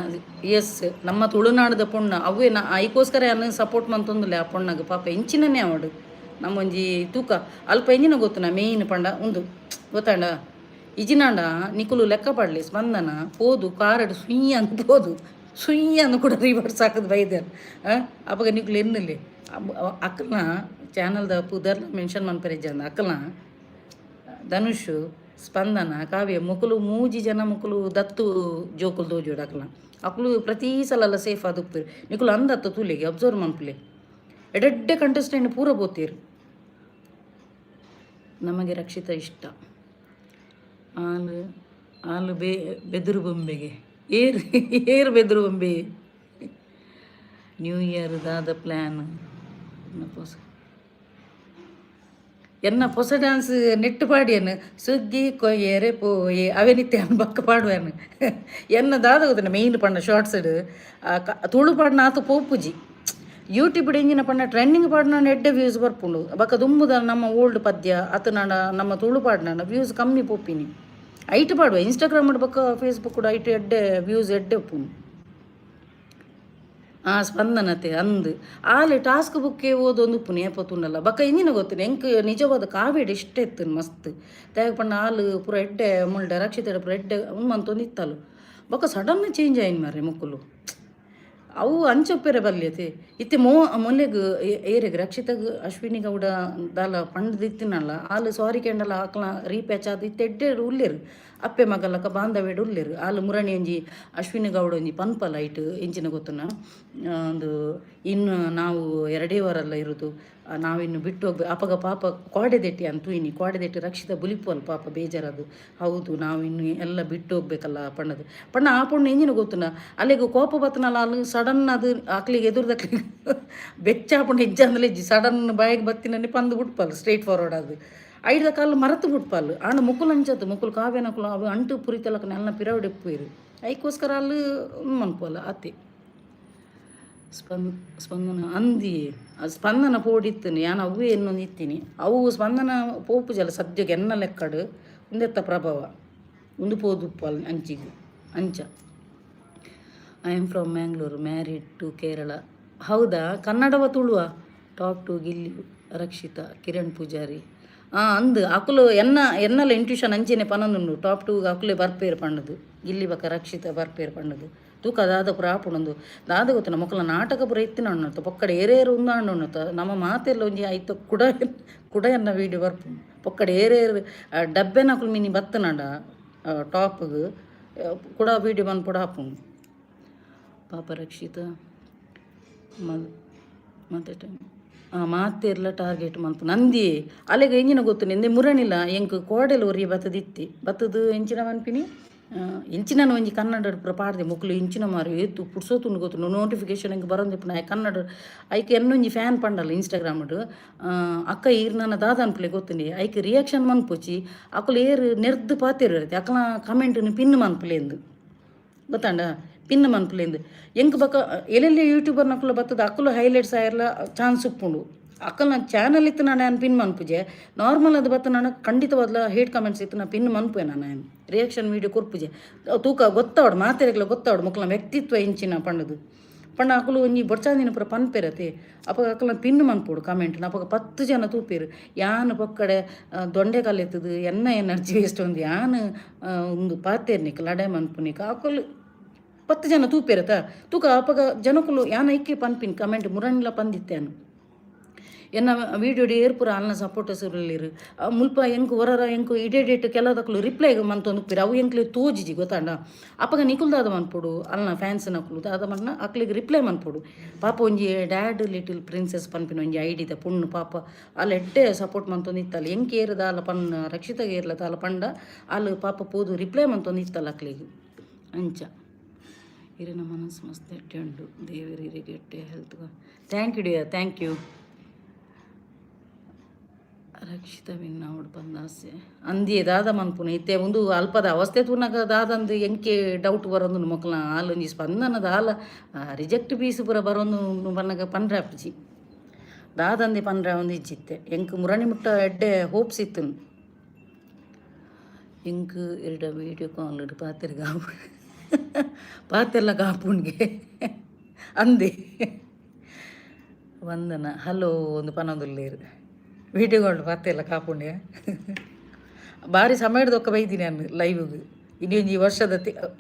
ಎಸ್, ನಮ್ಮ ತುಳುನಾಡದ ಪೊಣ್ಣ ಅವೇ. ನಾ ಐಕೋಸ್ಕರ ಯಾನ್ ಸಪೋರ್ಟ್ ಮಂತೊಂದುಲ್ಲೆ ಆ ಪೊಣ್ಣಗ್. ಪಾಪ ಎಂಚಿನನೇ ಅವಡು ನಮ್ಮೊಂಜಿ ತೂಕ ಅಲ್ಪ ಎಂಜಿನ ಗೊತ್ತುನ ಮೇಯ್ನ್ ಪಂಡ ಉಂದು ಗೊತ್ತಾಂಡ ಇಜಿನಾಂಡ ನಿಕುಲು ಲೆಕ್ಕ ಪಡ್ಲಿ. ಸ್ಪಂದನ ಪೋದು ಕಾರಡ್ ಸುಯ್ಯ ಅಂತ ಪೋದು ಸುಯ್ಯ ಅಂದ್ ಕೂಡ ರಿವರ್ಸ್ ಹಾಕದ್ ಬೈದೆರ್. ಅಪಗ ನಿಕುಲು ಎನ್ನುಲೆ. ಅಕ್ಕಲ್ನ ಚಾನಲ್ದ ಪುದರ್ಲ ಮೆನ್ಷನ್ ಮನ್ಪೆರೆ ಇಜ್ಜಂದ. ಅಕ್ಕಲ್ನ ಧನುಷ್, ಸ್ಪಂದನ, ಕಾವ್ಯ ಮೊಕುಲು ಮೂಜಿ ಜನ ಮೊಕುಲು ದತ್ತು ಜೋಕುಲು ತೋಜೋಡು ಅಕಲ್ನ. ಅಕುಲು ಪ್ರತಿ ಸಲ ಸೇಫ್ ಆದುಪ್ಪೆರ್. ನಿಕುಲು ಅಂದತ್ತ ತೂಲೆಗೆ, ಅಬ್ಸರ್ವ್ ಮನ್ಪುಲೆ. ಎಡ್ಡೆಡ್ಡೆ ಕಂಟೆಸ್ಟೆಂಟ್ ಪೂರ ಪೋತೀರ್. ನಮಗೆ ರಕ್ಷಿತ ಇಷ್ಟ. ಆಲು ಆಲು ಬೆ ಬೆದರು ಬೊಂಬೆಗೆ ಏರ್ ಏರ್ ಬೆದರು ಬೊಂಬೆ. ನ್ಯೂ ಇಯರ್ ದಾದ ಪ್ಲ್ಯಾನ್? ಎನ್ನ ಪೊಸ ಡ್ಯಾನ್ಸ್ ನೆಟ್ಟು ಪಾಡಿಯನು. ಸುಗ್ಗಿ ಕೊಯ್ಯರೆ ಪೋಯೆ ಅವೆನಿತ್ತೆ ಬಕ್ಕ ಪಾಡುವನು. ಎನ್ನ ದಾದ ಗೊತ್ತುಂಡ ಮೇಯ್ನ್ ಪಂಡ ಶಾರ್ಟ್ಸ್ ತುಳು ಪಾಡ್ನ ಆತು ಪೋಪುಜಿ. ಯೂಟ್ಯೂಬ್ ಎಂಜಿನ ಪಂಡ ಟ್ರೆಂಡಿಂಗ್ ಪಾಡ್ನ ಎಡ್ಡೆ ವ್ಯೂಸ್ ಬರ್ಪುಂಡು. ಬೊಕ್ಕ ದುಂಬುದ ನಮ್ಮ ಓಲ್ಡ್ ಪದ್ಯ ಅತ್ ನಾಡ ನಮ್ಮ ತುಳು ಪಾಡ್ನ ವ್ಯೂಸ್ ಕಮ್ಮಿ ಪೋಪಿನಿ. ಐಟ್ ಪಾಡುವ ಇನ್ಸ್ಟಾಗ್ರಾಮ್ ಬೊಕ್ಕ ಫೇಸ್ಬುಕ್ ಐಟ್ ಎಡ್ಡೆ ವ್ಯೂಸ್ ಎಡ್ಡೆ ಉಪ್ಪುಂಡು. ಆ ಸ್ಪಂದನತೆ ಅಂದ್ ಆಲೆ ಟಾಸ್ಕ್ ಬುಕ್ಕೇ ಓದೊಂದು ಉಪ್ಪುನಿ ಏಪ ತೂಂಡಲ. ಬೊಕ್ಕ ಇಂಜಿನ ಗೊತ್ತುಂಡು, ಎಂಕ್ ನಿಜವಾದ ಕಾವೇಡ್ ಇಷ್ಟ ಇತ್ತು ಮಸ್ತ್. ದಾಯೆ ಪಂಡ ಆಲ್ ಪೂರ ಎಡ್ಡೆ ಮುಲ್ಡ ರಕ್ಷಿತ ಪೂರ ಎಡ್ಡೆ ಉಂದು ಮಂತೊಂದು ಇತ್ತಲು. ಬೊಕ್ಕ ಸಡನ್ ಚೇಂಜ್ ಆಯಿನ ಮಾರ್ರೆ ಮೊಕುಲು. ಅವು ಅಂಚೊಪ್ಪೆರೆ ಬಲ್ಯತೆ. ಇತ್ತೆ ಮೋ ಮೊಲೆಗ್ ಏರೆಗ್ ರಕ್ಷಿತಗ್ ಅಶ್ವಿನಿ ಗೌಡ ದಾಲ ಪಂಡ್ದ್ ಇತ್ತಿನಲ್ಲ, ಆಲ್ ಸಾರಿ ಕೆಂಡಲ ಆಕ್ಲ ರೀಪ್ಯಾಚ್ ಆದ್ ಇತ್ತೆ ಎಡ್ಡೆ ಉಲ್ಲೆರ್. ಅಪ್ಪೆ ಮಗಲಕ ಬಾಂಧವ್ಯಡ್ ಉಲ್ಲೆರ್. ಆಲ್ ಮುರಣಿ ಒಂಜಿ ಅಶ್ವಿನಿ ಗೌಡ ಒಂಜಿ ಪನ್ಪಲ ಐಟ್ ಎಂಚಿನ ಗೊತ್ತುನ, ಒಂದು ಇನ್ನು ನಾವು ಎರಡೇ ವಾರಲ್ಲ ಇರುದು, ನಾವಿನ್ನು ಬಿಟ್ಟು ಹೋಗ್ಬೇಕು. ಅಪಗ ಪಾಪ ಕೋಡೆದೆಟ್ಟಿ ಅಂತ ತೂಯಿನಿ. ಕೋಡೆದೆಟ್ಟಿ ರಕ್ಷಿತ ಬುಲಿಪುವಲ್ ಪಾಪ ಬೇಜಾರದು. ಹೌದು, ನಾವು ಇನ್ನು ಎಲ್ಲ ಬಿಟ್ಟು ಹೋಗ್ಬೇಕಲ್ಲ ಪಣ್ಣದು ಪಣ್ಣ. ಆ ಪೊಣ್ಣು ಎಂಜಿನ ಗೊತ್ತುನ, ಅಲ್ಲಿಗೆ ಕೋಪ ಬತ್ತನಲ್ಲ ಅಲ್ಲಿ ಸಡನ್ ಅದು ಆಕ್ಲಿಗೆ ಎದುರ್ದಕ್ಲಿಗೆ ಬೆಚ್ಚ ಪುಂಡ ಇಜ್ಜಂದಲೆ ಇಜ್ಜಿ, ಸಡನ್ ಬಾಯಿಗೆ ಬತ್ತಿನನ್ನೇ ಪಂದು ಬಿಟ್ಪಲ್ ಸ್ಟ್ರೈಟ್ ಫಾರ್ವರ್ಡ್. ಅದು ಐಡ್ದ ಕಾಲು ಮರತು ಬಿಟ್ಪಲ್. ಆಂಡ ಮುಕುಲು ಅಂಚತ್ತು ಮುಕುಲು ಕಾವ್ಯನಕುಲು ಅವು ಅಂಟು ಪುರಿತಲಕ ನೆಲ್ಲ ಪಿರವಡೆ ಪೋಯಿರು. ಐಕೋಸ್ಕರ ಅಲ್ಲಿ ಮನ್ಪುವಲ್ಲ ಅತ್ತೆ. ಸ್ಪಂದನ ಅಂದಿ ಸ್ಪಂದನ ಪೋಡಿತ್ತನು ಯಾನ್ ಅವ್ವೇ ಎನ್ನೊಂದು ಇತ್ತೀನಿ. ಅವು ಸ್ಪಂದನ ಪೋಪುಜಲ್ಲ ಸದ್ಯಕ್ಕೆ ಎನ್ನ ಲೆಕ್ಕಡು. ಉಂದೆತ್ತ ಪ್ರಭಾವ ಉಂದು ಪೋದುಪ್ಪು ಅಲ್ಲಿ ಅಂಚಿಗೆ ಅಂಚ. I am from Mangalore, married to Kerala. ಹೌದಾ? ಕನ್ನಡವ ತುಳುವ? Top two Gilli, Rakshita, Kiran Poojary. ಹಾಂ, ಅಂದು ಅಕುಲು ಎನ್ನ ಎನ್ನಲ ಇಂಟ್ಯೂಷನ್ ಅಂಚೆನೆ ಪನೊಂದುಂಡು. ಟಾಪ್ ಟು ಅಕುಲೆ ಬರ್ಪೇರು ಪಂಡದು, ಗಿಲ್ಲಿ ಬಕ ರಕ್ಷಿತ ಬರ್ಪೇರು ಪಂಡದು. ತೂಕ ದಾದ ಪೂರ ಆಪುಂಡೊಂದು. ದಾದ ಗೊತ್ತುಂಡ, ಮೊಕಲ ನಾಟಕ ಪೂರ ಇತ್ತಿನ ಉಣ್ಣು ಪೊಕ್ಕಡೆ ಏರೇರು ಉಂದಾಂಡ ಉಣ್ಣು. ನಮ್ಮ ಮಾತೆಲ್ಲ ಒಂಜಿ ಐತ ಕುಡ ಕುಡ ಎನ್ನ ವೀಡಿಯೋ ಬರ್ಪುಂಡು. ಪೊಕ್ಕಡೆ ಏರೇರು ಡಬ್ಬೆನಕುಲು ಮಿನಿ ಬತ್ತನಂಡ ಟಾಪ್ಗ್ ಕುಡ ವೀಡಿಯೋ ಮನ್ಪುಡ ಆಪುಂಡು. ಪಾಪ ರಕ್ಷಿತ ಮತ್ತೆ ಟೈಮ್ ಮಾತೆರ್ಲ ಟಾರ್ಗೆಟ್ ಮನ್ಪು ನಂದಿ ಅಲೆಗ್ ಎಂಜಿನ ಗೊತ್ತು ನಿಂದೆ ಮುರಣಿಲ್ಲ. ಎಂಕ್ ಕೋಡೆಲ್ ಒರಿಯ ಬತ್ತದಿತ್ತಿ ಬತ್ತದು ಎಂಚಿನ ಮನ್ಪಿನಿ. ಇಂಚಿನ ಒಂಜಿ ಕನ್ನಡ ಪೂರ ಪಾಡ್ದೆ. ಮೊಕ್ಲು ಇಂಚಿನ ಮಾರು ಏತು ಪುಡ್ಸೋತುಂಡು ಗೊತ್ತುಂಡು. ನೋಟಿಫಿಕೇಶನ್ ಎಂಕ್ ಬರೊಂದಿಪ್ಪುನ ಕನ್ನಡ ಐಕ್ ಎನ್ನೊಂಜಿ ಫ್ಯಾನ್ ಪಂಡಲ್ಲ ಇನ್ಸ್ಟಾಗ್ರಾಮ್ಡ್, "ಅಕ್ಕ, ಈರ್ ನನ ದಾದ ಅನ್ಪುಲೆ ಗೊತ್ತುಂಡಿ, ಐಕ್ ರಿಯಾಕ್ಷನ್ ಮನ್ಪೊಚ್ಚಿ, ಅಕುಲು ಏರ್ ನೆರ್ದು ಪಾತೆರುವೆರ್, ಅಕಲ್ನ ಕಮೆಂಟ್ನ್ ಪಿನ್ ಮನ್ಪುಲೆಂದು ಗೊತ್ತಾಂಡ, ಪಿನ್ ಮನ್ಪುಲೆಂದು." ಎಂಕ್ ಬೊಕ ಎಲ್ಲೆಲ್ಲಿ ಯೂಟ್ಯೂಬರ್ ನಕುಲು ಬತ್ತದ, ಅಕುಲು ಹೈಲೈಟ್ಸ್ ಆಯರ್ಲ ಚಾನ್ಸ್ ಉಪ್ಪುಂಡು. ಅಕಲ್ನ ಚಾನಲ್ ಇತ್ತು ನಾನು ಪಿನ್ ಮನ್ಪುಜೆ. ನಾರ್ಮಲ್ ಅದು ಬತ್ತ ನಾನು ಖಂಡಿತವಾದ್ಲ ಹೇಟ್ ಕಮೆಂಟ್ಸ್ ಇತ್ತು ನಾನು ಪಿನ್ ಮನ್ಪುವೆ. ನಾನು ರಿಯಾಕ್ಷನ್ ವೀಡಿಯೋ ಕೊರ್ಪುಜೆ. ತೂಕ ಗೊತ್ತಾವಡು, ಮಾತೆರೆಗ್ಲ ಗೊತ್ತಾವಡು ಮೊಕ್ಲ್ನ ವ್ಯಕ್ತಿತ್ವ ಇಂಚಿನ ಪಂಡದು ಪಂಡ. ಅಕುಲು ಒಂಜಿ ಬೊಡ್ಚಾಂದಿನ ಪೂರ ಪನ್ಪೆರತೆ, ಅಪಗ ಅಕಲ್ನ ಪಿನ್ ಮನ್ಪೊಡು ಕಮೆಂಟ್. ಅಪಗ 10 ಜನ ತೂಪೆರು. ಯಾನ್ ಪೊಕ್ಕಡೆ ದೊಂಡೆ ಕಲೆತ್ತದು ಎನ್ನ ಎನರ್ಜಿ ವೇಸ್ಟ್ ಒಂದು. ಯಾನ್ ಒಂದು ಪಾತೆರ್ನಿಕ್ ಲಡಾಯಿ ಮನ್ಪುನಿಕ್ ಅಕುಲು 10 ಜನ ತೂಪೆರತ ತೂಕ. ಅಪಗ ಜನಕುಲು ಯಾನ್ ಐಕೆ ಪನ್ಪಿನ್ ಕಮೆಂಟ್ ಮುರಣ್ಲ ಪಂದಿತ್ತೆ. ಯಾನ್ ಎನ್ನ ವೀಡಿಯೋಡ್ ಏರ್ ಪೂರ ಅಲ್ನ ಸಪೋರ್ಟರ್ಸ್ ಉಲ್ಲೆರ್. ಮುಲ್ಪ ಎಂಕ್ ಒರರ ಎಂಕ್ ಇಡೇಡೇಟ್ ಕೆಲದಕುಲು ರಿಪ್ಲೈ ಮಂತೊಂದು ಉಪ್ಪೆರ್, ಅವು ಎಂಕ್ಲೆ ತೋಜಿಜಿ, ಗೊತ್ತಾಂಡ? ಅಪಗ ನಿಕುಲು ದಾದ ಮನ್ಪೊಡು? ಅಲ್ನ ಫ್ಯಾನ್ಸ್ ನಕುಲು ದಾದ ಮನ್ನ ಅಕ್ಲೆಗ್ ರಿಪ್ಲೈ ಮನ್ಪೊಡು. ಪಾಪ, ಒಂಜಿ ಡ್ಯಾಡ್ ಲಿಟಿಲ್ ಪ್ರಿನ್ಸೆಸ್ ಪನ್ಪಿನ ಒಂಜಿ ಐಡಿದ ಪೊಣ್ಣು, ಪಾಪ ಅಲ್ ಎಡ್ಡೆ ಸಪೋರ್ಟ್ ಮಂತೊಂದು ಇತ್ತಲ್ಲ. ಎಂಕ್ ಏರ್ ದಾಲ ಪನ್ನ, ರಕ್ಷಿತಗೆ ಏರ್ಲ ದಾಲ ಪಂಡ ಅಲ್ ಪಾಪ ಪೋದು ರಿಪ್ಲೈ ಮಂತೊಂದು ಇತ್ತಲ್ಲ ಅಕ್ಲೆಗ್ ಅಂಚ. ಇರೆನ ಮನಸ್ಸು ಮಸ್ತ್ ಎಡ್ಡೆ ಉಂಡು. ದೇವೆರ್ ಇರೆಗ್ ಎಡ್ಡೆ health. Thank you dear, thank you. Rakshita win ಆವಡ್ ಪಂದ್ ಆಸೆ ಅಂದಿಯೇ. ದಾದ ಮನ್ಪುನು ಇತ್ತೆ? ಉಂದು ಅಲ್ಪದ ಅವಸ್ಥೆ ತೂನಗ ದಾದಂದು ಎಂಕೆ ಡೌಟ್ ಬರೊಂದುಂಡು. ಮೊಕ್ಲ್ನ ಆಲೊಂಜಿ ಸ್ಪಂದನ ದಾಲ ರಿಜೆಕ್ಟ್ ಪೀಸ್ ಪೂರ ಬರೊಂದು ಪನ್ನಗ ಪನ್ರೆ ಆಪುಜಿ. ದಾದಂದೆ ಪನ್ರೆ ಒಂದು ಇಜ್ಜಿತ್ತೆ. ಎಂಕ್ ಮುರಣಿ ಮುಟ್ಟ ಎಡ್ಡೆ ಹೋಪ್ಸ್ ಇತ್ತು. ಎಂಕ್ ಎರಡ ವೀಡಿಯೋ ಕಾಲ್ ಪಾತೆರ್ಗ ಪಾತೆರ್ಲ ಕಾಪುಣ್ಗೆ ಅಂದೆ. ವಂದನ ಹಲೋ ಒಂದು ಪನೊಂದುಲ್ಲೇರು. Video call ಪಾತೆರ್ಲ ಕಾಪುಂಡೆ. ಬಾರಿ ಸಮಯದೊಕ್ಕ ಬೈದಿನಿ ನಾನು ಲೈವ್ಗೆ. ಇಡೀ ಒಂಜಿ ವರ್ಷದ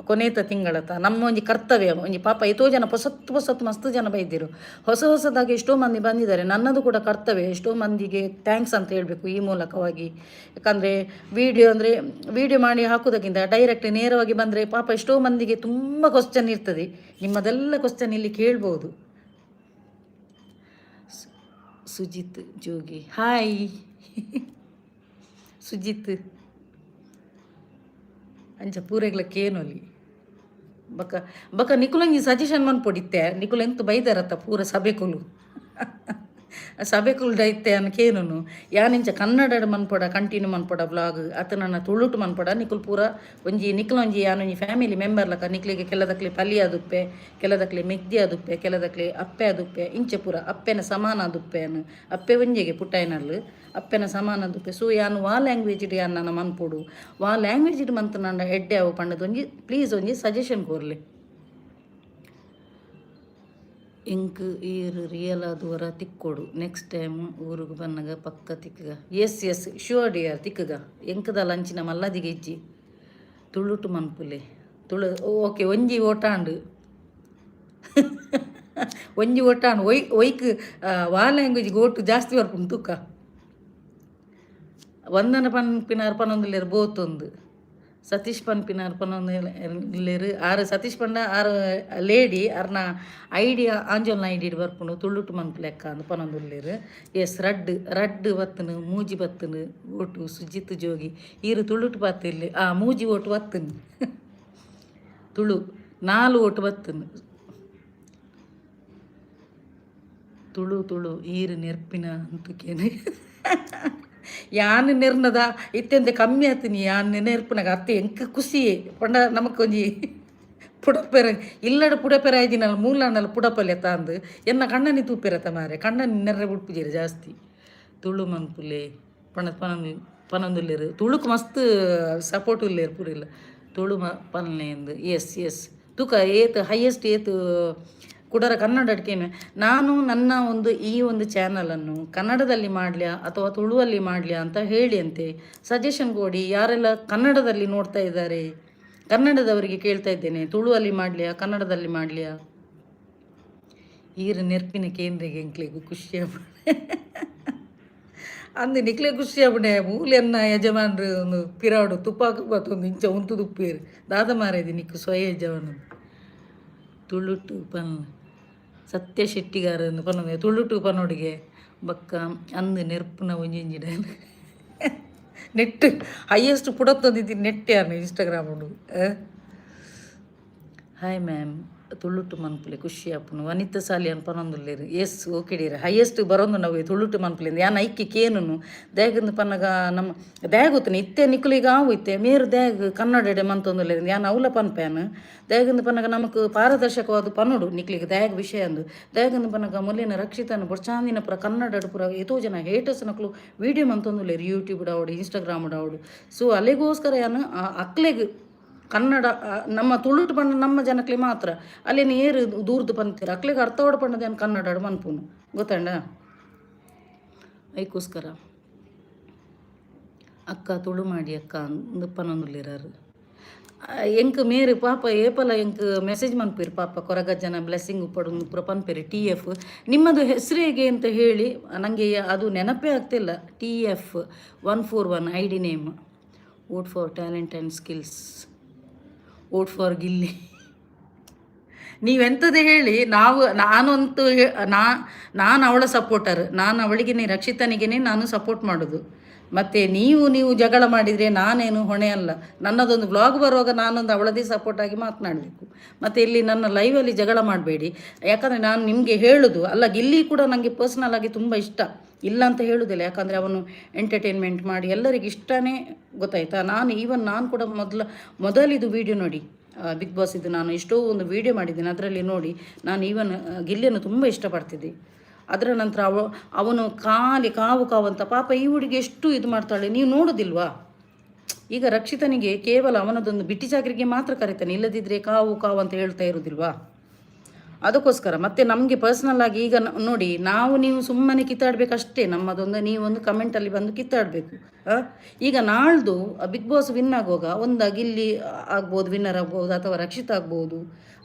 ಕೊನೆತ ತಿಂಗಳತ ನಮ್ಮ ಒಂಜಿ ಕರ್ತವ್ಯ ಒಂಜಿ. ಪಾಪ, ಎಷ್ಟೋ ಜನ ಪೊಸತ್ತು ಪೊಸತ್ತು ಮಸ್ತ್ ಜನ ಬೈದಿರು. ಹೊಸ ಹೊಸದಾಗಿ ಎಷ್ಟೋ ಮಂದಿ ಬಂದಿದ್ದಾರೆ. ನನ್ನದು ಕೂಡ ಕರ್ತವ್ಯ, ಎಷ್ಟೋ ಮಂದಿಗೆ thanks ಅಂತ ಹೇಳಬೇಕು ಈ ಮೂಲಕವಾಗಿ. ಯಾಕಂದರೆ ವೀಡಿಯೋ ಅಂದರೆ ವೀಡಿಯೋ ಮಾಡಿ ಹಾಕೋದಕ್ಕಿಂತ ಡೈರೆಕ್ಟ್ ನೇರವಾಗಿ ಬಂದರೆ ಪಾಪ ಎಷ್ಟೋ ಮಂದಿಗೆ ತುಂಬ ಕ್ವಶನ್ ಇರ್ತದೆ. ನಿಮ್ಮದೆಲ್ಲ ಕ್ವಶನ್ ಇಲ್ಲಿ ಕೇಳ್ಬೋದು. ಸುಜಿತ್ ಜೋಗಿ, ಹಾಯ್ ಸುಜಿತ್. ಅಂಚ ಪೂರೆಗ್ಲ ಕೇನೊಲಿ. ಬಕ ಬಕ ನಿಕುಲಂಗಿ ಸಜೆಷನ್ ಮನ್ಪೊಡಿತ್ತೆ. ನಿಕುಲು ಎಂತ ಬೈದಾರತ್ತ ಪೂರ ಸಭೆಕುಲು ಸಭೆಕುಲು ಡೈತೆ ಅನ್ ಕೇನುನು. ಯಾನಿಂಚ ಕನ್ನಡ ಮನ್ಪೊಡ, ಕಂಟಿನ್ಯೂ ಮನ್ಪೊಡ ವ್ಲಾಗ್, ಅತ್ತ ನನ್ನ ತುಳುಟು ಮನ್ಪೊಡ? ನಿಕುಲು ಪೂರ ಒಂಜಿ ನಿಕುಲು ಒಂಜಿ ಯಾನೊಂಜಿ ಫ್ಯಾಮಿಲಿ ಮೆಂಬರ್ ಲಕ. ನಿಕ್ಲಿಗೆ ಕೆಲದಕ್ಲೆ ಪಲಿ ಆದುಪ್ಪೆ, ಕೆಲದಕ್ಲೆ ಮೆಗ್ದಿ ಆದುಪ್ಪೆ, ಕೆಲದಕ್ಲೆ ಅಪ್ಪೆ ಆದುಪ್ಪೆ. ಇಂಚ ಪೂರ ಅಪ್ಪೆನ ಸಮಾನ ಆದುಪ್ಪೆ. ಅಪ್ಪೆ ಒಂಜೆಗೆ ಪುಟ್ಟಾಯಿನಲ್ಲು, ಅಪ್ಪೆನ ಸಮಾನ ಆದುಪ್ಪೆ. ಸೊ ಯಾನ್ ವಾ ಲ್ಯಾಂಗ್ವೇಜ್ ಯಾನ್ ನನ್ನ ಮನ್ಪೊಡು, ವಾ ಲ್ಯಾಂಗ್ವೇಜ್ ಮಂತ್ ನನ್ನ ಎಡ್ಡೆ ಅವು ಪಂಡದು ಒಂಜಿ ಪ್ಲೀಸ್ ಒಂಜಿ ಸಜೆಷನ್ ಕೊರ್ಲೆ. ಇಂಕ್ ಈರ್ ರಿಯಲ್ ಆದ್ ತಿಕ್ಕೊಡು. ನೆಕ್ಸ್ಟ್ ಟೈಮ್ ಊರುಗು ಬನ್ನಗ ಪಕ್ಕ ತಿಕ್ಕಗ. ಎಸ್ ಎಸ್, ಶ್ಯೂರ್ ಡಿಯರ್, ತಿಕ್ಕಗ. ಎಂಕದ ಲಂಚಿನ ಮಲ್ಲದಿಗೆ ಇಜ್ಜಿ. ತುಳುಟು ಮನ್ಪುಲೆ, ತುಳು. ಓಕೆ, ಒಂಜಿ ಓಟಾಂಡು, ಒಂಜಿ ಓಟಾಂಡು. ಒಯ್ ಒಯ್ಕ್ ವಾ ಲ್ಯಾಂಗ್ವೇಜ್ ಓಟು ಜಾಸ್ತಿ ಬರ್ಪುಂಡು ತೂಕ. ವಂದನ ಪನ್ಪಿನಾರ್ ಪನೊಂದುಲ್ಲೆರ್ ಬೋತೊಂದು. ಸತೀಶ್ ಪನ್ಪಿನಾರ್ ಪನೊಂದುಲ್ಲೆರ್. ಆರು ಸತೀಶ್ ಪಂಡ ಆರು ಲೇಡಿ, ಅರ್ನ ಐಡಿಯಾ ಆಂಜೋಲ್ನ ಐಡಿ ಬರ್ಪುಂಡು. ತುಳುಟು ಮನ್ಪುಲೆಕ್ಕ ಅಂದ್ ಪನೊಂದುಲ್ಲೆರ್. ಎಸ್, ರಡ್ಡ್ ರಡ್ಡ್ ಬತ್ತನು, ಮೂಜಿ ಬತ್ತನು ಓಟು. ಸುಜಿತ್ ಜೋಗಿ, ಈರು ತುಳುಟು ಪಾತಿರ್ಲಿ. ಆ ಮೂಜಿ ಓಟು ಬತ್ತನು ತುಳು, ನಾಲ್ ಓಟು ಬತ್ತನು ತುಳು. ತುಳು ಈರು ನೆರ್ಪಿನ ಅಂತಕೇನು. ಯಾನ್ ನೆರ್ನದ ಇತ್ತೆಂತೆ ಕಮ್ಮಿ ಆತೀನಿ. ಯಾನ್ ನೆರ್ಪುನಾಗ ಅತ್ತೆ ಎಂಕ್ ಖುಷಿ ಪಂಡ ನಮಕ್ ಒಂಜಿ ಪುಡಪೆರ ಇಲ್ಲಡ ಪುಡಪೆರ ಆಯ್ದಿನಲ್ಲ ಮೂಲಾಂಡಲ ಪುಡಪಲ್ಲೆ ತಾಂದು ಎನ್ನ ಕಣ್ಣನಿ ತೂಪೆರತ ಮಾರೆ. ಕಣ್ಣನಿ ನೆರ್ರೆ ಬುಡ್ಪುಜೆರ್ ಜಾಸ್ತಿ. ತುಳು ಮನ್ಪುಲೆ ಪಣ ಪನೊಂದು ಪನೊಂದುಲ್ಲೆರ್. ತುಳುಕು ಮಸ್ತ್ ಸಪೋರ್ಟ್ ಉಲ್ಲೆರ್ ಪೂರಿಲ್ಲ. ತುಳು ಮ ಪನ್ಲೆ. ಎಸ್ ಎಸ್, ತೂಕ ಏತ್ ಹೈಯೆಸ್ಟ್ ಏತ್ ಕುಡರ ಕನ್ನಡ ಅಡ್ಕೇನು. ನಾನು ನನ್ನ ಒಂದು ಈ ಒಂದು ಚಾನಲನ್ನು ಕನ್ನಡದಲ್ಲಿ ಮಾಡಲಿಯಾ ಅಥವಾ ತುಳುವಲ್ಲಿ ಮಾಡಲಿಯಾ ಅಂತ ಹೇಳಿ ಅಂತೆ ಸಜೆಷನ್ ಕೊಡಿ. ಯಾರೆಲ್ಲ ಕನ್ನಡದಲ್ಲಿ ನೋಡ್ತಾ ಇದ್ದಾರೆ, ಕನ್ನಡದವರಿಗೆ ಕೇಳ್ತಾ ಇದ್ದೇನೆ, ತುಳುವಲ್ಲಿ ಮಾಡಲಿಯಾ, ಕನ್ನಡದಲ್ಲಿ ಮಾಡಲಿಯಾ? ಈರು ನೆರ್ಪಿನ ಕೇಂದ್ರಿಗೆ ಎಂಕ್ಲೆಗು ಖುಷಿ ಅಂದು ನಿಕ್ಲೆ ಖುಷಿ ಆಪುಂಡೆ. ಮೂಲೆನ್ನ ಯಜಮಾನ್ರು ಒಂದು ಪಿರಾಡು ತುಪ್ಪಾಕು ಬತ್ತೊಂದು ಇಂಚ ಉಂತು ತುಪ್ಪೇರು. ದಾದ ಮಾರೇದಿ ನಿಕ್ಕು ಸ್ವಯ ಯಜಮಾನ. ತುಳುಟು ಪನ್ ಸತ್ಯ ಶೆಟ್ಟಿಗಾರ ಪನ್ನೊಂದು ತುಳುಟು ಪನ್ನೊಡಿಗೆ. ಬಕ್ಕ ಅಂದು ನೆರ್ಪುನ ಒಂಜಿ ಡೈಲಾಗ್. ನೆಟ್ ಹೈಯೆಸ್ಟ್ ಪುಡತ್ತೊಂದಿದ್ದೀನಿ ನೆಟ್ ಯಾನು ಇನ್ಸ್ಟಾಗ್ರಾಮ್ ಉಂಡು. ಹಾಯ್ ಮ್ಯಾಮ್, ತುಳುಟು ಮನ್ಪುಲೆ, ಖುಷಿ ಆಪುನು. ವನಿತಾ ಸಾಲಿ ಪನೊಂದುಲ್ಲೆರ್. Yes, okay dear. ಹೈಯೆಸ್ಟ್ ಬರೊಂದು ನಾವು ತುಳುಟು ಮನ್ಪುಲೆ. ಯಾನ್ ಐಕೆ ಕೇನುನು ದಾಯೆಗಂದ್ ಪನ್ನಗ ನಮ್ಮ ದಾಯೆ ಗೊತ್ತುನಿ ಇತ್ತೆ ನಿಕುಲಿಗ ಆವು ಇತ್ತೆ ಮೇರು ದಾಯೆಗ್ ಕನ್ನಡಡೆ ಮಂತೊಂದುಲ್ಲೆರ್. ಯಾನ್ ಅವ್ಲ ಪನ್ಪೇನ್, ದಾಯೆಗಂದ್ ಪನ್ನಗ ನಮಕ್ ಪಾರದರ್ಶಕವಾದ ಪನೊಡು ನಿಕ್ಲಿಗ್ ದಾಯೆಗ್ ವಿಷಯ ಅಂದು. ದಾಯೆಗಂದ್ ಪನ್ನಗ ಮೊಲೆನ ರಕ್ಷಿತನ ಬೊಡ್ಚಾಂದಿನ ಪೂರ ಕನ್ನಡಡ್ ಪೂರ ಏತೋ ಜನ ಹೇಟರ್ಸ್ ನಕುಲು ವೀಡಿಯೋ ಮಂತೊಂದುಲ್ಲೆರ್, ಯೂಟ್ಯೂಬ್ ಆವಡ್, ಇನ್ಸ್ಟಾಗ್ರಾಮ್ ಆವಡ್. ಸೊ ಅಲೆಗೋಸ್ಕರ ಯಾನ್ ಅಕ್ಲೆಗ್ ಕನ್ನಡ, ನಮ್ಮ ತುಳುಟು ಪಂಡ ನಮ್ಮ ಜನಕ್ಲೆ ಮಾತ್ರ ಅಲ್ಲೇನು ಏರು ದೂರ್ದು ಪಂತೀರ, ಅಕ್ಲೆಗ್ ಅರ್ಥವಾಡ ಪಂಡದ ಏನು ಕನ್ನಡ ಮನ್ಪುನು, ಗೊತ್ತಂಡ? ಐಕೋಸ್ಕರ. ಅಕ್ಕ, ತುಳು ಮಾಡಿ ಅಕ್ಕ ಅಂದ್ ಪನೊಂದುಲ್ಲೆರ್. ಎಂಕ್ ಮೇರು ಪಾಪ ಏಪಲ ಎಂಕ್ ಮೆಸೇಜ್ ಮನ್ಪೀರ್. ಪಾಪ ಕೊರಗಜ್ಜನ ಬ್ಲೆಸ್ಸಿಂಗ್ ಉಪ್ಪಡು ಪೂರ ಪನ್ಪೇರು. ಟಿ ಎಫ್, ನಿಮ್ಮದು ಹೆಸರು ಹೇಗೆ ಅಂತ ಹೇಳಿ. ನನಗೆ ಅದು ನೆನಪೇ ಆಗ್ತಿಲ್ಲ. TF 141 ID name. Vote for talent and skills, vote for Gilli. ನೀವೆಂಥದ್ದೇ ಹೇಳಿ, ನಾವು ನಾನಂತೂ ನಾನು ಅವಳ ಸಪೋರ್ಟರ್. ನಾನು ಅವಳಿಗೇನೆ, ರಕ್ಷಿತನಿಗೇನೆ ನಾನು ಸಪೋರ್ಟ್ ಮಾಡೋದು. ಮತ್ತು ನೀವು ನೀವು ಜಗಳ ಮಾಡಿದರೆ ನಾನೇನು ಹೊಣೆ ಅಲ್ಲ. ನನ್ನದೊಂದು ವ್ಲಾಗ್ ಬರುವಾಗ ನಾನೊಂದು ಅವಳದೇ ಸಪೋರ್ಟಾಗಿ ಮಾತನಾಡಬೇಕು. ಮತ್ತು ಇಲ್ಲಿ ನನ್ನ ಲೈವಲ್ಲಿ ಜಗಳ ಮಾಡಬೇಡಿ. ಯಾಕಂದರೆ ನಾನು ನಿಮಗೆ ಹೇಳೋದು ಅಲ್ಲ. ಗಿಲ್ಲಿ ಕೂಡ ನನಗೆ ಪರ್ಸ್ನಲ್ ಆಗಿ ತುಂಬ ಇಷ್ಟ, ಇಲ್ಲ ಅಂತ ಹೇಳುವುದಿಲ್ಲ. ಯಾಕಂದರೆ ಅವನು ಎಂಟರ್ಟೈನ್ಮೆಂಟ್ ಮಾಡಿ ಎಲ್ಲರಿಗೂ ಇಷ್ಟನೇ, ಗೊತ್ತಾಯ್ತಾ? ನಾನು ಈವನ್ ನಾನು ಕೂಡ ಮೊದಲ ಮೊದಲಿದು ವೀಡಿಯೋ ನೋಡಿ, ಬಿಗ್ ಬಾಸ್ ಇದು ನಾನು ಎಷ್ಟೋ ಒಂದು ವೀಡಿಯೋ ಮಾಡಿದ್ದೇನೆ, ಅದರಲ್ಲಿ ನೋಡಿ. ನಾನು ಈವನ್ ಗಿಲ್ಲಿಯನ್ನು ತುಂಬ ಇಷ್ಟಪಡ್ತಿದ್ದೆ. ಅದರ ನಂತರ ಅವನು ಖಾಲಿ ಕಾವು ಕಾವು ಅಂತ ಪಾಪ ಈ ಹುಡುಗಿ ಎಷ್ಟು ಇದು ಮಾಡ್ತಾಳೆ, ನೀವು ನೋಡೋದಿಲ್ವಾ? ಈಗ ರಕ್ಷಿತನಿಗೆ ಕೇವಲ ಅವನದೊಂದು ಬಿಟ್ಟಿ ಚಾಕರಿಗೆ ಮಾತ್ರ ಕರೀತಾನೆ. ಇಲ್ಲದಿದ್ದರೆ ಕಾವು ಕಾವು ಅಂತ ಹೇಳ್ತಾ ಇರೋದಿಲ್ವಾ? ಅದಕ್ಕೋಸ್ಕರ. ಮತ್ತು ನಮಗೆ ಪರ್ಸ್ನಲ್ ಆಗಿ ಈಗ ನೋಡಿ, ನಾವು ನೀವು ಸುಮ್ಮನೆ ಕಿತ್ತಾಡಬೇಕಷ್ಟೇ. ನಮ್ಮದೊಂದು ನೀವೊಂದು ಕಮೆಂಟಲ್ಲಿ ಬಂದು ಕಿತ್ತಾಡಬೇಕು. ಈಗ ನಾಳ್ದು ಬಿಗ್ ಬಾಸ್ ವಿನ್ ಆಗುವಾಗ ಒಂದು ಗಿಲ್ಲಿ ಆಗ್ಬೋದು, ವಿನ್ನರ್ ಆಗ್ಬೋದು, ಅಥವಾ ರಕ್ಷಿತ್ ಆಗ್ಬೋದು,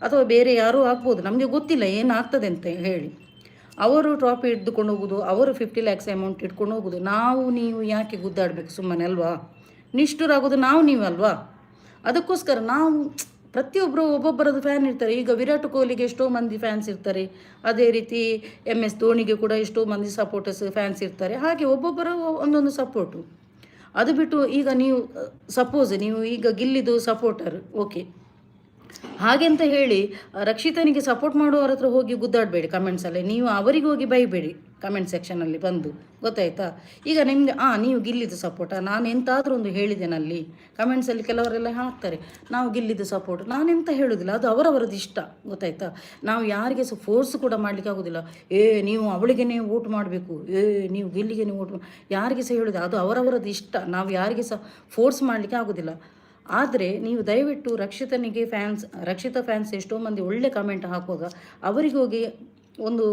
ಅಥವಾ ಬೇರೆ ಯಾರೂ ಆಗ್ಬೋದು. ನಮಗೆ ಗೊತ್ತಿಲ್ಲ ಏನಾಗ್ತದೆ ಅಂತ ಹೇಳಿ. ಅವರು ಟ್ರಾಫಿ ಹಿಡ್ದುಕೊಂಡು ಹೋಗೋದು, ಅವರು 50 ಲ್ಯಾಕ್ಸ್ ಅಮೌಂಟ್ ಇಟ್ಕೊಂಡು ಹೋಗೋದು. ನಾವು ನೀವು ಯಾಕೆ ಗುದ್ದಾಡಬೇಕು ಸುಮ್ಮನೆ, ಅಲ್ವಾ? ನಿಷ್ಠುರಾಗೋದು ನಾವು ನೀವು, ಅಲ್ವಾ? ಅದಕ್ಕೋಸ್ಕರ ನಾವು ಪ್ರತಿಯೊಬ್ಬರು ಒಬ್ಬೊಬ್ಬರದ್ದು ಫ್ಯಾನ್ ಇರ್ತಾರೆ. ಈಗ ವಿರಾಟ್ ಕೊಹ್ಲಿಗೆ ಎಷ್ಟೋ ಮಂದಿ ಫ್ಯಾನ್ಸ್ ಇರ್ತಾರೆ. ಅದೇ ರೀತಿ ಎಮ್ ಎಸ್ ಧೋನಿಗೆ ಕೂಡ ಎಷ್ಟೋ ಮಂದಿ ಸಪೋರ್ಟರ್ಸ್, ಫ್ಯಾನ್ಸ್ ಇರ್ತಾರೆ. ಹಾಗೆ ಒಬ್ಬೊಬ್ಬರು ಒಂದೊಂದು ಸಪೋರ್ಟು. ಅದು ಬಿಟ್ಟು ಈಗ ನೀವು ಸಪೋಸ್ ನೀವು ಈಗ ಗಿಲ್ಲಿದು ಸಪೋರ್ಟರ್, ಓಕೆ. ಹಾಗೆಂತ ಹೇಳಿ ರಕ್ಷಿತನಿಗೆ ಸಪೋರ್ಟ್ ಮಾಡುವವರ ಹತ್ರ ಹೋಗಿ ಗುದ್ದಾಡಬೇಡಿ ಕಮೆಂಟ್ಸಲ್ಲಿ. ನೀವು ಅವರಿಗೆ ಹೋಗಿ ಬೈಬೇಡಿ ಕಮೆಂಟ್ ಸೆಕ್ಷನಲ್ಲಿ ಬಂದು, ಗೊತ್ತಾಯ್ತಾ? ಈಗ ನಿಮಗೆ ನೀವು ಗಿಲ್ಲಿದು ಸಪೋರ್ಟಾ? ನಾನು ಎಂತಾದರೂ ಒಂದು ಹೇಳಿದೆನಲ್ಲಿ? ಕಮೆಂಟ್ಸಲ್ಲಿ ಕೆಲವರೆಲ್ಲ ಹಾಕ್ತಾರೆ, ನಾವು ಗಿಲ್ಲಿದು ಸಪೋರ್ಟ್. ನಾನೆಂತ ಹೇಳೋದಿಲ್ಲ, ಅದು ಅವರವರದ್ದು ಇಷ್ಟ, ಗೊತ್ತಾಯ್ತಾ? ನಾವು ಯಾರಿಗೆ ಸಹ ಫೋರ್ಸ್ ಕೂಡ ಮಾಡಲಿಕ್ಕೆ ಆಗೋದಿಲ್ಲ. ಏ, ನೀವು ಅವಳಿಗೇನೆ ವೋಟ್ ಮಾಡಬೇಕು, ಏ, ನೀವು ಗಿಲ್ಲಿಗೆ ವೋಟ್, ಯಾರಿಗೆ ಸಹ ಹೇಳೋದು, ಅದು ಅವರವರದ್ದು ಇಷ್ಟ. ನಾವು ಯಾರಿಗೆ ಸಹ ಫೋರ್ಸ್ ಮಾಡಲಿಕ್ಕೆ ಆಗೋದಿಲ್ಲ. ಆದರೆ ನೀವು ದಯವಿಟ್ಟು ರಕ್ಷಿತನಿಗೆ ಫ್ಯಾನ್ಸ್, ರಕ್ಷಿತ ಫ್ಯಾನ್ಸ್ ಎಷ್ಟೋ ಮಂದಿ ಒಳ್ಳೆ ಕಮೆಂಟ್ ಹಾಕುವಾಗ ಅವರಿಗೆ ಹೋಗಿ ಒಂದು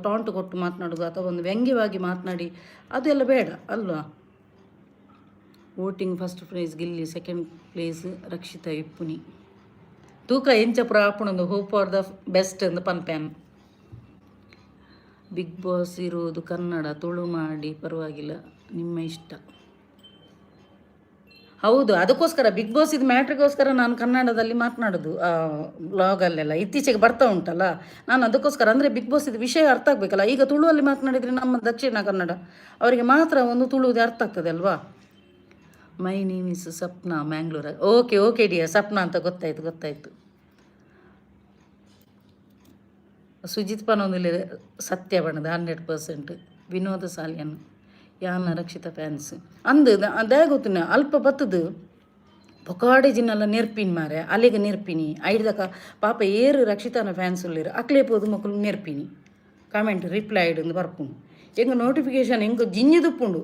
ಟಾಂಟ್ ಕೊಟ್ಟು ಮಾತನಾಡೋದು ಅಥವಾ ಒಂದು ವ್ಯಂಗ್ಯವಾಗಿ ಮಾತನಾಡಿ, ಅದೆಲ್ಲ ಬೇಡ, ಅಲ್ವಾ? Voting first prize Gilli, second place Rakshita ಇಪ್ಪುನಿ. ತೂಕ ಎಂಚ ಪ್ರಾಪುಣೊಂದು. ಹೋಪ್ ಫಾರ್ the best ಅಂದ್ ಪನ್ಪ್ಯಾನ್. ಬಿಗ್ ಬಾಸ್ ಇರುವುದು ಕನ್ನಡ, ತುಳು ಮಾಡಿ ಪರವಾಗಿಲ್ಲ, ನಿಮ್ಮ ಇಷ್ಟ. ಹೌದು, ಅದಕ್ಕೋಸ್ಕರ ಬಿಗ್ ಬಾಸ್ ಇದು ಮ್ಯಾಟ್ರಿಗೋಸ್ಕರ ನಾನು ಕನ್ನಡದಲ್ಲಿ ಮಾತನಾಡೋದು ವ್ಲಾಗಲ್ಲೆಲ್ಲ ಇತ್ತೀಚೆಗೆ ಬರ್ತಾ ಉಂಟಲ್ಲ. ನಾನು ಅದಕ್ಕೋಸ್ಕರ, ಅಂದರೆ ಬಿಗ್ ಬಾಸ್ ಇದು ವಿಷಯ ಅರ್ಥ ಆಗಬೇಕಲ್ಲ. ಈಗ ತುಳುವಲ್ಲಿ ಮಾತನಾಡಿದರೆ ನಮ್ಮ ದಕ್ಷಿಣ ಕನ್ನಡ ಅವರಿಗೆ ಮಾತ್ರ ಒಂದು ತುಳುವುದು ಅರ್ಥ ಆಗ್ತದೆ, ಅಲ್ವಾ? My name is Sapna, Mangalore. Okay okay dear, Sapna ಅಂತ ಗೊತ್ತಾಯ್ತು, ಗೊತ್ತಾಯ್ತು. ಸುಜಿತ್ ಪನೊಂದಿಲ್ಲ ಸತ್ಯ ಬಣ್ಣದ 100%. ವಿನೋದ ಸಾಲಿಯನ್, ಯಾನ ರಕ್ಷಿತ ಫ್ಯಾನ್ಸ್ ಅಂದು ಅದೇ ಗೊತ್ತುನ. ಅಲ್ಪ ಬತ್ತದು ಬೊಕಾಡೆ ಜಿನ್ನಲ್ಲ ನೆರ್ಪಿನ್ ಮಾರೆ, ಅಲ್ಲಿಗೆ ನೆರ್ಪಿನಿ. ಐಡ್ದಕ ಪಾಪ ಏರು ರಕ್ಷಿತನ ಫ್ಯಾನ್ಸ್ ಉಲ್ಲೇರು, ಅಕ್ಲೆ ಪೋದು ಮೊಕುಲು ನೆರ್ಪಿನಿ. ಕಮೆಂಟ್ ರಿಪ್ಲೈ ಐಡು ಬರ್ಪುಂಡು. ಎಂಕ್ ನೋಟಿಫಿಕೇಶನ್ ಎಂಕ್ ಜಿಂಜಿದುಪ್ಪುಂಡು.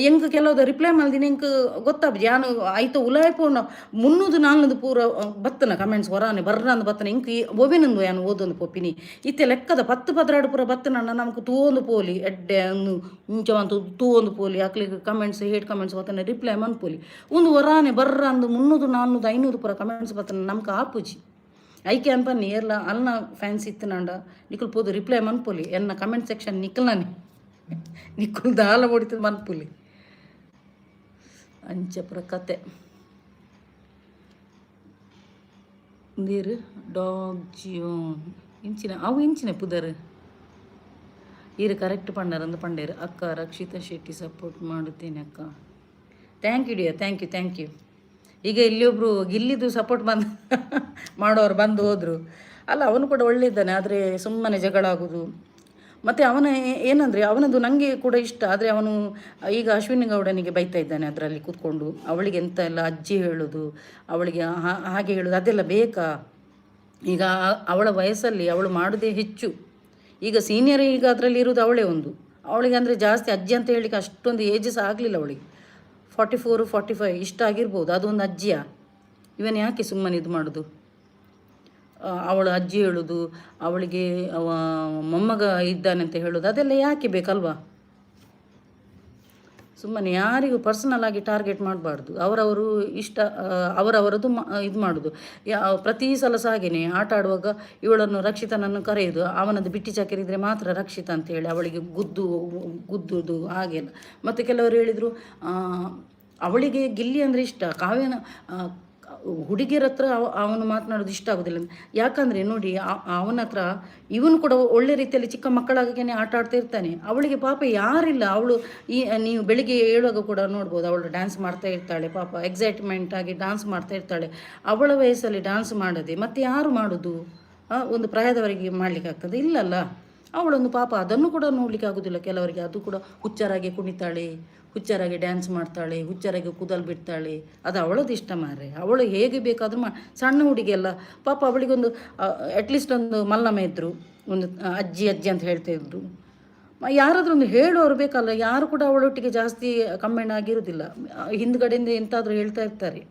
ಎಂಕ್ ಕೆಲವುದ ರಿಪ್ಲೈ ಮಲ್ದಿನ ಎಂಕ್ ಗೊತ್ತಾಪುಜಿ. ಯಾನ್ ಐತ ಉಲಾಯಿ ಪೋಂಡ 300 400 ಪೂರ ಬತ್ತನ ಕಮೆಂಟ್ಸ್ ಹೊರಾನೆ ಬರ್ರಂದು ಬತ್ತನ. ಎಂಕ್ ಒವೆನಂದು ಯಾನ್ ಓದೊಂದು ಪೋಪಿನಿ? ಇತ್ತೆ ಲೆಕ್ಕದ 10 12 ಪೂರ ಬತ್ತನಣ್ಣ, ನಮಕ್ ತೂವೊಂದು ಪೋಲಿ. ಎಡ್ಡೆ ಇಂಚ ಮಂತ್ ತೂವೊಂದು ಪೋಲಿ. ಅಕ್ಲೆಗ್ ಕಮೆಂಟ್ಸ್, ಹೇಟ್ ಕಮೆಂಟ್ಸ್ ಬತ್ತನ ರಿಪ್ಲೈ ಮನ್ಪೊಲಿ. ಉಂದು ಒರಾನೆ ಬರ್ರಂದು 300 400 500 ಪೂರ ಕಮೆಂಟ್ಸ್ ಬತ್ತನ, ನಮ್ಕ್ ಆಪುಜಿ. ಐಕೆ ಅನ್ಪನ್ನಿ, ಏರ್ಲ ಅಲ್ನ ಫ್ಯಾನ್ಸ್ ಇತ್ತನಾಂಡ ನಿಕುಲು ಪೋದು ರಿಪ್ಲೈ ಮನ್ಪೊಲಿ. ಎನ್ನ ಕಮೆಂಟ್ ಸೆಕ್ಷನ್ ನಿಕಲ್ನಾನೆ, ನಿಕುಲು ದಾಲ ಹೊಡಿತದ ಮನ್ಪುಲಿ. ಅಂಚ ಪೂರ ಕತೆ. ನೀರು ಡಾಗ್ ಜಿಯೋನ್ ಇಂಚಿನ ಅವು ಇಂಚಿನ ಪುದರ್. ಈರು ಕರೆಕ್ಟ್ ಪಂಡರಂದು ಪಂಡೇರು. ಅಕ್ಕ, ರಕ್ಷಿತಾ ಶೆಟ್ಟಿ ಸಪೋರ್ಟ್ ಮಾಡುತ್ತೇನೆ ಅಕ್ಕ. Thank you dear, thank you, thank you. ಈಗ ಇಲ್ಲಿ ಒಬ್ಬರು ಗಿಲ್ಲಿದು ಸಪೋರ್ಟ್ ಬಂದು ಮಾಡೋರು ಬಂದು ಹೋದರು ಅಲ್ಲ. ಅವನು ಕೂಡ ಒಳ್ಳೆಯಿದ್ದಾನೆ, ಆದರೆ ಸುಮ್ಮನೆ ಜಗಳ ಆಗೋದು. ಮತ್ತು ಅವನ ಏನಂದರೆ, ಅವನದು ನನಗೆ ಕೂಡ ಇಷ್ಟ. ಆದರೆ ಅವನು ಈಗ ಅಶ್ವಿನಿ ಗೌಡನಿಗೆ ಬೈತಾ ಇದ್ದಾನೆ ಅದರಲ್ಲಿ ಕೂತ್ಕೊಂಡು. ಅವಳಿಗೆ ಎಂತ ಎಲ್ಲ ಅಜ್ಜಿ ಹೇಳೋದು, ಅವಳಿಗೆ ಹಾಗೆ ಹೇಳೋದು, ಅದೆಲ್ಲ ಬೇಕಾ? ಈಗ ಅವಳ ವಯಸ್ಸಲ್ಲಿ ಅವಳು ಮಾಡೋದೇ ಹೆಚ್ಚು. ಈಗ ಸೀನಿಯರ್ ಈಗ ಅದರಲ್ಲಿ ಇರುವುದು ಅವಳೇ ಒಂದು. ಅವಳಿಗೆ ಅಂದರೆ ಜಾಸ್ತಿ ಅಜ್ಜಿ ಅಂತ ಹೇಳಲಿಕ್ಕೆ ಅಷ್ಟೊಂದು ಏಜಸ್ ಆಗಲಿಲ್ಲ ಅವಳಿಗೆ. 44, 45 ಇಷ್ಟ ಆಗಿರ್ಬೋದು. ಅದೊಂದು ಅಜ್ಜಿಯ? ಇವನ್ ಯಾಕೆ ಸುಮ್ಮನೆ ಇದು ಮಾಡೋದು? ಅವಳು ಅಜ್ಜಿ ಹೇಳೋದು, ಅವಳಿಗೆ ಅವ ಮೊಮ್ಮಗ ಇದ್ದಾನೆ ಅಂತ ಹೇಳೋದು, ಅದೆಲ್ಲ ಯಾಕೆ ಬೇಕಲ್ವಾ? ಸುಮ್ಮನೆ ಯಾರಿಗೂ ಪರ್ಸನಲ್ ಆಗಿ ಟಾರ್ಗೆಟ್ ಮಾಡಬಾರ್ದು. ಅವರವರು ಇಷ್ಟ, ಅವರವರದ್ದು ಇದು ಮಾಡೋದು. ಪ್ರತಿ ಸಲ ಸಹ ಹಾಗೇನೆ. ಆಟ ಆಡುವಾಗ ಇವಳನ್ನು, ರಕ್ಷಿತನನ್ನು ಕರೆಯೋದು, ಅವನದ್ದು ಬಿಟ್ಟಿ ಚಾಕರಿದ್ರೆ ಮಾತ್ರ ರಕ್ಷಿತ ಅಂತ ಹೇಳಿ ಅವಳಿಗೆ ಗುದ್ದು ಗುದ್ದುದು, ಹಾಗೆಲ್ಲ. ಮತ್ತು ಕೆಲವರು ಹೇಳಿದರು, ಅವಳಿಗೆ ಗಿಲ್ಲಿ ಅಂದರೆ ಇಷ್ಟ, ಕಾವ್ಯನ ಹುಡುಗಿಯರ ಹತ್ರ ಅವನು ಮಾತನಾಡೋದು ಇಷ್ಟ ಆಗೋದಿಲ್ಲ ಅಂತ. ಯಾಕಂದರೆ ನೋಡಿ, ಅವನ ಹತ್ರ ಇವನು ಕೂಡ ಒಳ್ಳೆ ರೀತಿಯಲ್ಲಿ ಚಿಕ್ಕ ಮಕ್ಕಳಾಗೇನೆ ಆಟ ಆಡ್ತಾ ಇರ್ತಾನೆ. ಅವಳಿಗೆ ಪಾಪ ಯಾರಿಲ್ಲ. ಅವಳು ಈ ನೀವು ಬೆಳಿಗ್ಗೆ ಏಳುವಾಗ ಕೂಡ ನೋಡ್ಬೋದು, ಅವಳು ಡ್ಯಾನ್ಸ್ ಮಾಡ್ತಾ ಇರ್ತಾಳೆ. ಪಾಪ ಎಕ್ಸೈಟ್ಮೆಂಟ್ ಆಗಿ ಡ್ಯಾನ್ಸ್ ಮಾಡ್ತಾ ಇರ್ತಾಳೆ. ಅವಳ ವಯಸ್ಸಲ್ಲಿ ಡ್ಯಾನ್ಸ್ ಮಾಡದೆ ಮತ್ತೆ ಯಾರು ಮಾಡೋದು? ಒಂದು ಪ್ರಾಯದವರೆಗೆ ಮಾಡಲಿಕ್ಕೆ ಆಗ್ತದೆ? ಇಲ್ಲಲ್ಲ. ಅವಳೊಂದು ಪಾಪ ಅದನ್ನು ಕೂಡ ನೋಡಲಿಕ್ಕೆ ಆಗೋದಿಲ್ಲ ಕೆಲವರಿಗೆ. ಅದು ಕೂಡ ಹುಚ್ಚರಾಗಿ ಕುಣಿತಾಳೆ, ಹುಚ್ಚರಾಗಿ ಡ್ಯಾನ್ಸ್ ಮಾಡ್ತಾಳೆ, ಹುಚ್ಚರಾಗಿ ಕೂದಲು ಬಿಡ್ತಾಳೆ. ಅದು ಅವಳದ್ದು ಇಷ್ಟ ಮಾರ್ರೆ. ಅವಳು ಹೇಗೆ ಬೇಕಾದರೂ ಮಾ ಸಣ್ಣ ಹುಡುಗಿ ಅಲ್ಲ ಪಾಪ. ಅವಳಿಗೊಂದು ಅಟ್ಲೀಸ್ಟ್ ಒಂದು ಮಲ್ಲಮ್ಮ ಇದ್ದರು, ಒಂದು ಅಜ್ಜಿ ಅಜ್ಜಿ ಅಂತ ಹೇಳ್ತಾ ಇದ್ರು. ಯಾರಾದರೂ ಒಂದು ಹೇಳುವವರು ಬೇಕಲ್ಲ. ಯಾರು ಕೂಡ ಅವಳೊಟ್ಟಿಗೆ ಜಾಸ್ತಿ ಕಮ್ಮೆಂಟ್ ಆಗಿರುವುದಿಲ್ಲ. ಹಿಂದ್ಗಡೆಯಿಂದ ಎಂತಾದರೂ ಹೇಳ್ತಾ ಇರ್ತಾರೆ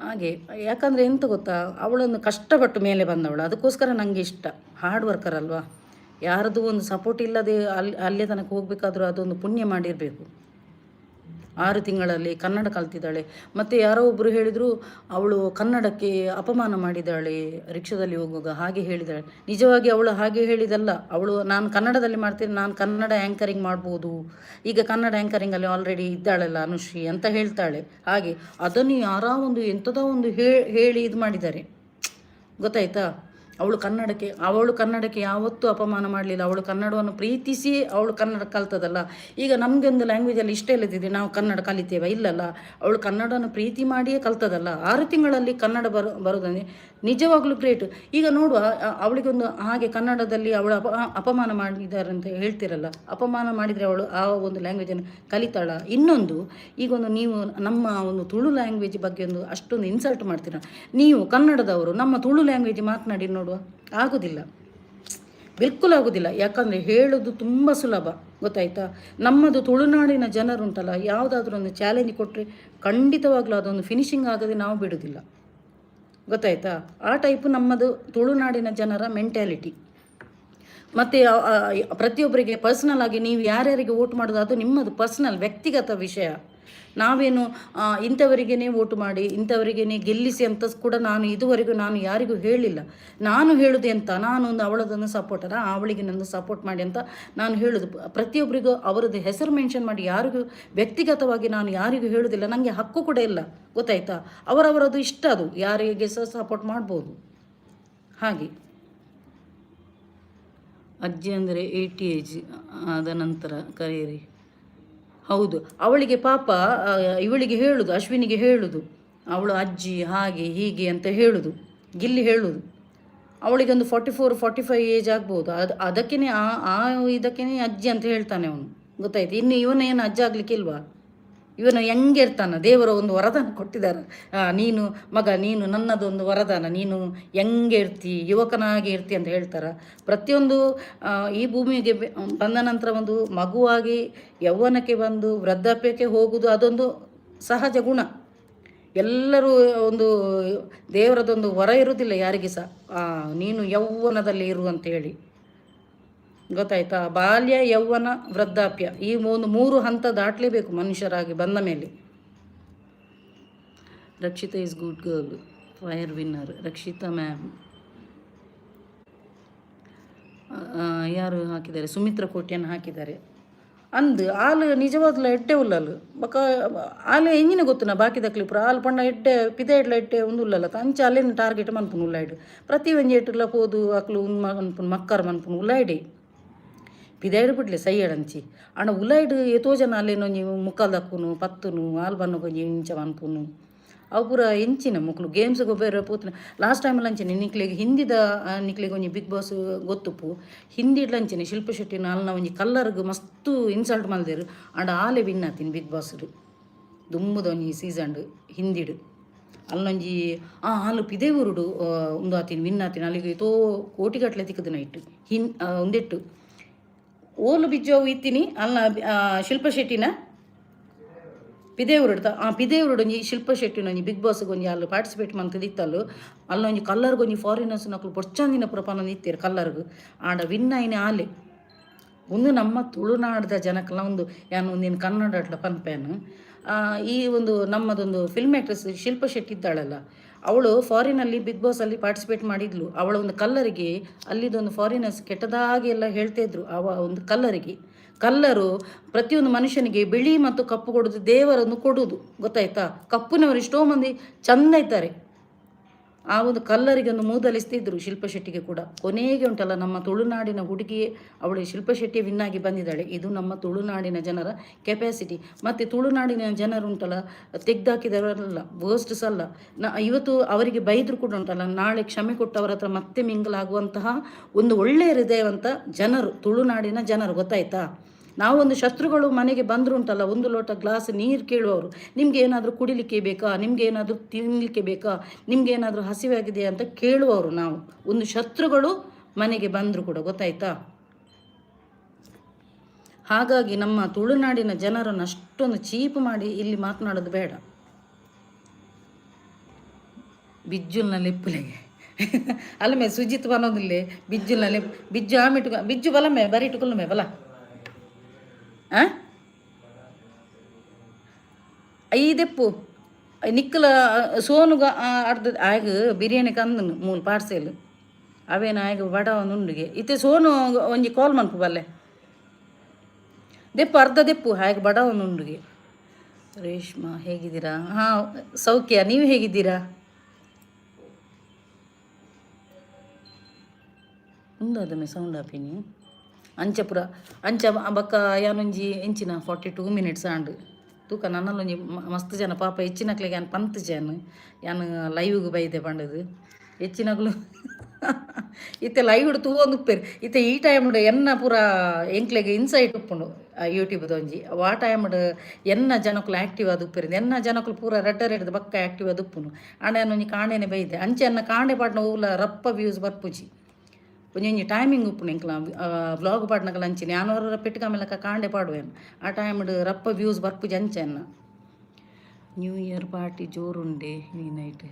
ಹಾಗೆ. ಯಾಕಂದರೆ ಎಂತ ಗೊತ್ತಾ? ಅವಳನ್ನು ಕಷ್ಟಪಟ್ಟು ಮೇಲೆ ಬಂದವಳು. ಅದಕ್ಕೋಸ್ಕರ ನನಗೆ ಇಷ್ಟ. ಹಾರ್ಡ್ ವರ್ಕರ್ ಅಲ್ವಾ? ಯಾರದ್ದು ಒಂದು ಸಪೋರ್ಟ್ ಇಲ್ಲದೆ ಅಲ್ಲಿ ಅಲ್ಲೇ ತನಕ ಹೋಗಬೇಕಾದ್ರೂ ಅದೊಂದು ಪುಣ್ಯ ಮಾಡಿರಬೇಕು. 6 ತಿಂಗಳಲ್ಲಿ ಕನ್ನಡ ಕಲ್ತಿದ್ದಾಳೆ. ಮತ್ತು ಯಾರೋ ಒಬ್ಬರು ಹೇಳಿದರು, ಅವಳು ಕನ್ನಡಕ್ಕೆ ಅಪಮಾನ ಮಾಡಿದ್ದಾಳೆ, ರಿಕ್ಷಾದಲ್ಲಿ ಹೋಗುವಾಗ ಹಾಗೆ ಹೇಳಿದ್ದಾಳೆ. ನಿಜವಾಗಿ ಅವಳು ಹಾಗೆ ಹೇಳಿದಲ್ಲ. ಅವಳು ನಾನು ಕನ್ನಡದಲ್ಲಿ ಮಾಡ್ತೀನಿ, ನಾನು ಕನ್ನಡ ಆ್ಯಂಕರಿಂಗ್ ಮಾಡ್ಬೋದು, ಈಗ ಕನ್ನಡ ಆ್ಯಂಕರಿಂಗಲ್ಲಿ ಆಲ್ರೆಡಿ ಇದ್ದಾಳಲ್ಲ ಅನುಶ್ರೀ ಅಂತ ಹೇಳ್ತಾಳೆ. ಹಾಗೆ ಅದನ್ನು ಯಾರೋ ಒಂದು ಎಂಥದೋ ಒಂದು ಹೇಳಿ ಇದು ಮಾಡಿದ್ದಾರೆ, ಗೊತ್ತಾಯ್ತಾ? ಅವಳು ಕನ್ನಡಕ್ಕೆ ಯಾವತ್ತೂ ಅಪಮಾನ ಮಾಡಲಿಲ್ಲ. ಅವಳು ಕನ್ನಡವನ್ನು ಪ್ರೀತಿಸಿ ಅವಳು ಕನ್ನಡ ಕಲ್ತದಲ್ಲ. ಈಗ ನಮಗೆ ಒಂದು ಲ್ಯಾಂಗ್ವೇಜಲ್ಲಿ ಇಷ್ಟ ಇಲ್ಲದಿದ್ದರೆ ನಾವು ಕನ್ನಡ ಕಲಿತೇವೆ? ಇಲ್ಲಲ್ಲ. ಅವಳು ಕನ್ನಡವನ್ನು ಪ್ರೀತಿ ಮಾಡಿಯೇ ಕಲ್ತದಲ್ಲ. 6 ತಿಂಗಳಲ್ಲಿ ಕನ್ನಡ ಬರೋದಂದರೆ ನಿಜವಾಗ್ಲೂ ಗ್ರೇಟ್. ಈಗ ನೋಡುವ, ಅವಳಿಗೊಂದು ಹಾಗೆ ಕನ್ನಡದಲ್ಲಿ ಅವಳು ಅಪಮಾನ ಮಾಡಿದ್ದಾರೆ ಅಂತ ಹೇಳ್ತಿರಲ್ಲ, ಅಪಮಾನ ಮಾಡಿದರೆ ಅವಳು ಆ ಒಂದು ಲ್ಯಾಂಗ್ವೇಜನ್ನು ಕಲಿತಾಳ? ಇನ್ನೊಂದು, ಈಗೊಂದು ನೀವು ನಮ್ಮ ಒಂದು ತುಳು ಲ್ಯಾಂಗ್ವೇಜ್ ಬಗ್ಗೆ ಒಂದು ಅಷ್ಟೊಂದು ಇನ್ಸಲ್ಟ್ ಮಾಡ್ತೀರ. ನೀವು ಕನ್ನಡದವರು ನಮ್ಮ ತುಳು ಲ್ಯಾಂಗ್ವೇಜ್ ಮಾತನಾಡಿ ನೋಡುವ. ಆಗೋದಿಲ್ಲ, ಬಿಲ್ಕುಲ್ ಆಗೋದಿಲ್ಲ. ಯಾಕಂದರೆ ಹೇಳೋದು ತುಂಬ ಸುಲಭ, ಗೊತ್ತಾಯ್ತಾ? ನಮ್ಮದು ತುಳುನಾಡಿನ ಜನರುಂಟಲ್ಲ, ಯಾವುದಾದ್ರೂ ಒಂದು ಚಾಲೆಂಜ್ ಕೊಟ್ಟರೆ ಖಂಡಿತವಾಗ್ಲೂ ಅದೊಂದು ಫಿನಿಶಿಂಗ್ ಆಗದೆ ನಾವು ಬಿಡೋದಿಲ್ಲ, ಗೊತ್ತಾಯ್ತಾ? ಆ ಟೈಪು ನಮ್ಮದು ತುಳುನಾಡಿನ ಜನರ ಮೆಂಟ್ಯಾಲಿಟಿ. ಮತ್ತು ಪ್ರತಿಯೊಬ್ಬರಿಗೆ ಪರ್ಸ್ನಲ್ ಆಗಿ ನೀವು ಯಾರ್ಯಾರಿಗೆ ವೋಟ್ ಮಾಡೋದು, ಅದು ನಿಮ್ಮದು ಪರ್ಸ್ನಲ್ ವ್ಯಕ್ತಿಗತ ವಿಷಯ. ನಾವೇನು ಇಂಥವರಿಗೇ ವೋಟ್ ಮಾಡಿ, ಇಂಥವರಿಗೇ ಗೆಲ್ಲಿಸಿ ಅಂತ ಕೂಡ ನಾನು ಇದುವರೆಗೂ ನಾನು ಯಾರಿಗೂ ಹೇಳಿಲ್ಲ. ನಾನು ಹೇಳೋದು ಎಂತ, ನಾನು ಒಂದು ಅವಳದೊಂದು ಸಪೋರ್ಟರ, ಅವಳಿಗೆ ನಂದು ಸಪೋರ್ಟ್ ಮಾಡಿ ಅಂತ ನಾನು ಹೇಳೋದು. ಪ್ರತಿಯೊಬ್ಬರಿಗೂ ಅವರದ್ದು ಹೆಸರು ಮೆನ್ಷನ್ ಮಾಡಿ ಯಾರಿಗೂ ವ್ಯಕ್ತಿಗತವಾಗಿ ನಾನು ಯಾರಿಗೂ ಹೇಳೋದಿಲ್ಲ. ನನಗೆ ಹಕ್ಕು ಕೂಡ ಇಲ್ಲ, ಗೊತ್ತಾಯ್ತಾ? ಅವರವರದ್ದು ಇಷ್ಟ ಅದು, ಯಾರಿಗೆ ಸಹ ಸಪೋರ್ಟ್ ಮಾಡ್ಬೋದು ಹಾಗೆ. ಅಜ್ಜಿ ಅಂದರೆ 80 ಏಜ್ ಆದ ನಂತರ ಕರೆಯಿರಿ. ಹೌದು, ಅವಳಿಗೆ ಪಾಪ ಇವಳಿಗೆ ಹೇಳುದು, ಅಶ್ವಿನಿಗೆ ಹೇಳುದು, ಅವಳು ಅಜ್ಜಿ ಹಾಗೆ ಹೀಗೆ ಅಂತ ಹೇಳುದು, ಗಿಲ್ಲಿ ಹೇಳುದು. ಅವಳಿಗೊಂದು 44, 45 ಏಜ್ ಆಗ್ಬೋದು. ಅದು ಅದಕ್ಕೇ ಆ ಆ ಇದಕ್ಕೇ ಅಜ್ಜಿ ಅಂತ ಹೇಳ್ತಾನೆ ಅವನು, ಗೊತ್ತಾಯ್ತು? ಇನ್ನು ಇವನೇನು ಅಜ್ಜ ಆಗ್ಲಿಕ್ಕಿಲ್ವಾ? ಇವನು ಹೆಂಗೆ ಇರ್ತಾನೆ? ದೇವರು ಒಂದು ವರದಾನ ಕೊಟ್ಟಿದ್ದಾರೆ. ನೀನು ಮಗ, ನೀನು ನನ್ನದೊಂದು ವರದಾನ, ನೀನು ಹೆಂಗೆ ಇರ್ತಿ, ಯುವಕನಾಗಿ ಇರ್ತಿ ಅಂತ ಹೇಳ್ತಾರೆ. ಪ್ರತಿಯೊಂದು ಈ ಭೂಮಿಗೆ ಬಂದ ನಂತರ ಒಂದು ಮಗುವಾಗಿ ಯೌವನಕ್ಕೆ ಬಂದು ವೃದ್ಧಾಪ್ಯಕ್ಕೆ ಹೋಗುವುದು ಅದೊಂದು ಸಹಜ ಗುಣ. ಎಲ್ಲರೂ ಒಂದು ದೇವರದೊಂದು ವರ ಇರುವುದಿಲ್ಲ ಯಾರಿಗೆ ಸಹ, ನೀನು ಯೌವನದಲ್ಲಿ ಇರು ಅಂತ ಹೇಳಿ, ಗೊತ್ತಾಯ್ತಾ? ಬಾಲ್ಯ, ಯೌವನ, ವೃದ್ಧಾಪ್ಯ, ಈ ಒಂದು ಮೂರು ಹಂತ ದಾಟಲೇಬೇಕು ಮನುಷ್ಯರಾಗಿ ಬಂದ ಮೇಲೆ. Rakshita is good girl, fire winner Rakshita ma'am. ಯಾರು ಹಾಕಿದ್ದಾರೆ? ಸುಮಿತ್ರ ಕೋಟ್ಯನ್ ಹಾಕಿದ್ದಾರೆ. ಅಂದ್ ಆಲ್ ನಿಜವಾಗ್ಲೂ ಎಡ್ಡೆ ಉಲ್ಲಲು. ಬೊಕ ಆಲ್ ಎಂಜಿನ ಗೊತ್ತುನ ಬಾಕಿದಕ್ಲು ಪೂರ ಆಲ್ ಪಂಡ ಎಡ್ಡೆ ಪಿದೈಡ್ಲ ಎಡ್ಡೆ ಉಂದು ಉಲ್ಲಲ್ಲ. ಅಂಚ ಅಲ್ಲೇನು ಟಾರ್ಗೆಟ್ ಮನ್ಪುನು ಉಲ್ಲೈಡ್. ಪ್ರತಿ ಒಂಜಿ ಎಟ್ಟುಲ ಪೋದು ಅಕ್ಲು ಉಂದು ಮನ್ಪುನು, ಮಕ್ಕರ್ ಮನ್ಪುನು ಉಲ್ಲೈಡೆ. ಪಿದಾಯ್ಡ್ ಬಿಡ್ಲೆ ಸೈಯಡಂಚಿ. ಆಂಡ ಉಲಾಯ್ಡ್ ಏತೋ ಜನ ಅಲ್ಲೇನೊಂಜಿ ಮುಕ್ಕಾಲ್ ದಕ್ಕುನು ಪತ್ತುನು ಆಲ್ ಬನ್ನಗ ಇಂಚ ಮನ್ಪುನು ಅವು ಪೂರ ಎಂಚಿನ ಮೊಕ್ಲು ಗೇಮ್ಸ್ ಗೊಬ್ಬೆರೆ ಪೋತುನ. ಲಾಸ್ಟ್ ಟೈಮ್ ಅಂಚನೆ ನಿಕ್ಲೆಗ್ ಹಿಂದಿದ ನಿಕ್ಲೆಗ್ ಒಂಜಿ ಬಿಗ್ ಬಾಸ್ ಗೊತ್ತುಪ್ಪು. ಹಿಂದಿಡ್ಲ ಅಂಚನೆ ಶಿಲ್ಪ ಶೆಟ್ಟಿನ ಅಲ್ನ ಒಂಜಿ ಕಲ್ಲರ್ಗ್ ಮಸ್ತ್ ಇನ್ಸಲ್ಟ್ ಮಲ್ದೆರ್. ಆಂಡ ಆಲೆ ವಿನ್ ಆತಿನ ಬಿಗ್ ಬಾಸ್ಡ್ ದುಂಬುದ ಒಂಜಿ ಸೀಸನ್ಡ್ ಹಿಂದಿಡ್. ಅಲ್ಲೊಂಜಿ ಆಲ್ ಪಿದೆ ಊರುಡು ಉಂದು ಆತಿನ, ವಿನ್ ಆತಿನ. ಅಲ್ಲಿಗೆ ಏತೋ ಕೋಟಿಗಟ್ಟಲೆ ತಿಕ್ಕುದಿನ ಇಟ್ಟು ಹಿನ್ ಉಂದೆಟ್ಟು ಓಲು ಬಿಜ್ಜು ಅವು ಇತ್ತಿನಿ ಅಲ್ನ ಶಿಲ್ಪ ಶೆಟ್ಟಿನ ಪಿದೇವರುಡ್. ಆ ಪಿದೇವರುಡ್ ಒಂಜಿ ಶಿಲ್ಪ ಶೆಟ್ಟಿನ ಒಂಜಿ ಬಿಗ್ ಬಾಸ್ಗೆ ಒಂಜಿ ಅಲ್ಲಿ ಪಾರ್ಟಿಸಿಪೇಟ್ ಮಂತುದಿತ್ತಲ್ಲು. ಅಲ್ಲೊಂಜಿ ಕಲ್ಲರ್ಗ್ ಒಂಜಿ ಫಾರಿನರ್ಸ್ ನಕುಲು ಬೊಡ್ಚಾಂದಿನ ಪೂರ ಪನೊಂದು ಇತ್ತೆರ್ ಕಲ್ಲರ್ಗ್. ಆಂಡ ವಿನ್ ಆಯಿನ ಆಲೆ. ಉಂದು ನಮ್ಮ ತುಳುನಾಡ್ದ ಜನಕ್ಲ ಒಂದು ಯಾನ್ ಒಂದಿನ ಕನ್ನಡಟ್ಲ ಪನ್ಪೇನು. ಈ ಒಂದು ನಮ್ಮದೊಂದು ಫಿಲ್ಮ್ ಆ್ಯಕ್ಟ್ರೆಸ್ ಶಿಲ್ಪ ಶೆಟ್ಟಿ ಇದ್ದಾಳಲ್ಲ, ಅವಳು ಫಾರಿನಲ್ಲಿ ಬಿಗ್ ಬಾಸಲ್ಲಿ ಪಾರ್ಟಿಸಿಪೇಟ್ ಮಾಡಿದ್ಲು. ಅವಳ ಒಂದು ಕಲ್ಲರಿಗೆ ಅಲ್ಲಿದೊಂದು ಫಾರಿನರ್ಸ್ ಕೆಟ್ಟದಾಗಿ ಎಲ್ಲ ಹೇಳ್ತಾ ಇದ್ರು. ಅವ ಒಂದು ಕಲ್ಲರಿಗೆ, ಕಲ್ಲರು ಪ್ರತಿಯೊಂದು ಮನುಷ್ಯನಿಗೆ ಬಿಳಿ ಮತ್ತು ಕಪ್ಪು ಕೊಡೋದು ದೇವರನ್ನು ಕೊಡುವುದು, ಗೊತ್ತಾಯ್ತಾ? ಕಪ್ಪುನವರು ಎಷ್ಟೋ ಮಂದಿ ಚಂದ ಇದ್ದಾರೆ. ಆ ಒಂದು ಕಲ್ಲರಿಗೆ ಒಂದು ಮೂದಲಿಸ್ತಿದ್ರು ಶಿಲ್ಪ ಶೆಟ್ಟಿಗೆ ಕೂಡ. ಕೊನೆಗೆ ಉಂಟಲ್ಲ, ನಮ್ಮ ತುಳುನಾಡಿನ ಹುಡುಗಿಯೇ ಅವಳು ಶಿಲ್ಪ ಶೆಟ್ಟಿ ವಿನ್ನಾಗಿ ಬಂದಿದ್ದಾಳೆ. ಇದು ನಮ್ಮ ತುಳುನಾಡಿನ ಜನರ ಕೆಪಾಸಿಟಿ. ಮತ್ತು ತುಳುನಾಡಿನ ಜನರು ಉಂಟಲ್ಲ, ತೆಗ್ದಾಕಿದವರಲ್ಲ, ವರ್ಸ್ಟ್ಸ್ ಅಲ್ಲ. ಇವತ್ತು ಅವರಿಗೆ ಬೈದ್ರು ಕೂಡ ಉಂಟಲ್ಲ, ನಾಳೆ ಕ್ಷಮೆ ಕೊಟ್ಟು ಅವರ ಹತ್ರ ಮತ್ತೆ ಮಿಂಗಲ್ ಆಗುವಂತಹ ಒಂದು ಒಳ್ಳೆಯ ಹೃದಯವಂತ ಜನರು ತುಳುನಾಡಿನ ಜನರು, ಗೊತ್ತಾಯ್ತಾ? ನಾವೊಂದು ಶತ್ರುಗಳು ಮನೆಗೆ ಬಂದರು ಉಂಟಲ್ಲ, ಒಂದು ಲೋಟ ಗ್ಲಾಸ್ ನೀರು ಕೇಳುವವರು. ನಿಮಗೆ ಏನಾದರೂ ಕುಡಿಲಿಕ್ಕೆ ಬೇಕಾ? ನಿಮಗೆ ಏನಾದರೂ ತಿನ್ನಲಿಕ್ಕೆ ಬೇಕಾ? ನಿಮಗೆ ಏನಾದರೂ ಹಸಿವೆ ಆಗಿದೆಯಾ ಅಂತ ಕೇಳುವವರು ನಾವು, ಒಂದು ಶತ್ರುಗಳು ಮನೆಗೆ ಬಂದರು ಕೂಡ, ಗೊತ್ತಾಯ್ತಾ? ಹಾಗಾಗಿ ನಮ್ಮ ತುಳುನಾಡಿನ ಜನರನ್ನು ಅಷ್ಟೊಂದು ಚೀಪ್ ಮಾಡಿ ಇಲ್ಲಿ ಮಾತನಾಡೋದು ಬೇಡ. ಬಿಜ್ಜುಲ್ನ ಲೆಪ್ಪುಲೆಗೆ ಅಲ್ಲಮೆ ಸುಜಿತ್ ಬನ್ನೋದಿಲ್ಲೆ ಬಿಜ್ಜುಲ್ನ ಲೆಪ್ ಬಿಜ್ಜು ಆಮಿಟ್ಟು ಬಿಜ್ಜು ಬಲಮೆ ಬರೀಟು ಕುಲ್ಲಮೆ ಬಲ. ಆ ಐದೆಪ್ಪು ನಿಕ್ಕಲ ಸೋನುಗ ಅರ್ಧ ಆಗ ಬಿರಿಯಾನಿ ಕಂದನು ಮೂಲು ಪಾರ್ಸೆಲ್ ಅವೇನ ಆಗ ಬಡ ಒಂದು ಉಂಡುಗೆ. ಇತ್ತೆ ಸೋನು ಒಂಜಿ ಕಾಲ್ ಮನ್ಪು ಬಲ್ಲೆ. ದೆಪ್ಪು, ಅರ್ಧ ದೆಪ್ಪು ಹಾಗೆ ಬಡ ಒಂದು ಉಂಡುಗೆ. ರೇಷ್ಮಾ, ಹೇಗಿದ್ದೀರಾ? ಹಾಂ, ಸೌಖ್ಯ. ನೀವು ಹೇಗಿದ್ದೀರಾ? ಉಂದದಮೆ ಸೌಂಡ್ ಆಪಿನಿ ಅಂಚಪುರ ಅಂಚ ಬಕ್ಕ ಯಾನೊಂಜಿ ಎಂಚಿನ 42 ಮಿನಿಟ್ಸ್ ಆಂಡ್. ತೂಕ ನನ್ನಲ್ಲೊಂಜಿ ಮಸ್ತ್ ಜನ ಪಾಪ ಹೆಚ್ಚಿನಕ್ಲೆಗ್ ಯಾನ್ ಪಂತ್ ಜನ ಯಾನ್ ಲೈವ್ಗ್ ಬೈದೆ ಪಂಡದು. ಹೆಚ್ಚಿನಕ್ಲು ಇತ್ತೆ ಲೈವ್ ತೂವೊಂದು ಉಪ್ಪೇರು. ಇತ್ತೆ ಈ ಟೈಮ್ಡ್ ಎನ್ನ ಪೂರ ಎಂಕ್ಲೆಗ್ ಇನ್ಸೈಟ್ ಉಪ್ಪುಂಡು ಯೂಟ್ಯೂಬ್ದ ಒಂಜಿ. ಆ ಟೈಮ್ಡ್ ಎನ್ನ ಜನಕುಲು ಆ್ಯಕ್ಟಿವ್ ಆದ್ ಉಪ್ಪೇರು. ಎನ್ನ ಜನಕುಲು ಪೂರ ರೆಡ್ಡ ರೆಡ್ದ ಬಕ್ಕ ಆ್ಯಕ್ಟಿವ್ ಆದ್ ಉಪ್ಪುಂಡು. ಆಂಡ ಯಾನ್ ಒಂಜಿ ಕಾಂಡೆನೆ ಬೈದೆ. ಅಂಚೆ ಎನ್ನ ಕಾಂಡೆ ಪಾಡ್ನ ಒವ್ಲ ರಪ್ಪ ವ್ಯೂಸ್ ಬರ್ಪುಜಿ. ಒಂಜೊಂಜಿ ಟೈಮಿಂಗ್ ಉಪ್ಪುಂಡು ಎಂಕ್ಲ. ವ್ಲಾಗ್ ಪಾಡ್ನಗಲ ಅಂಚಿನ ಯಾನ್ ಒರ ಪೆಟ್ಟು ಕಾಂಡೆ ಪಾಡುವೆನ್. ಆ ಟೈಮ್ಡ್ ರಪ್ಪ ವ್ಯೂಸ್ ಬರ್ಪುಜಿ ಅಂಚೆ ಎನ್ನ. ನ್ಯೂ ಇಯರ್ ಪಾರ್ಟಿ ಜೋರುಂಡೆ ಈ ನೈಟ್.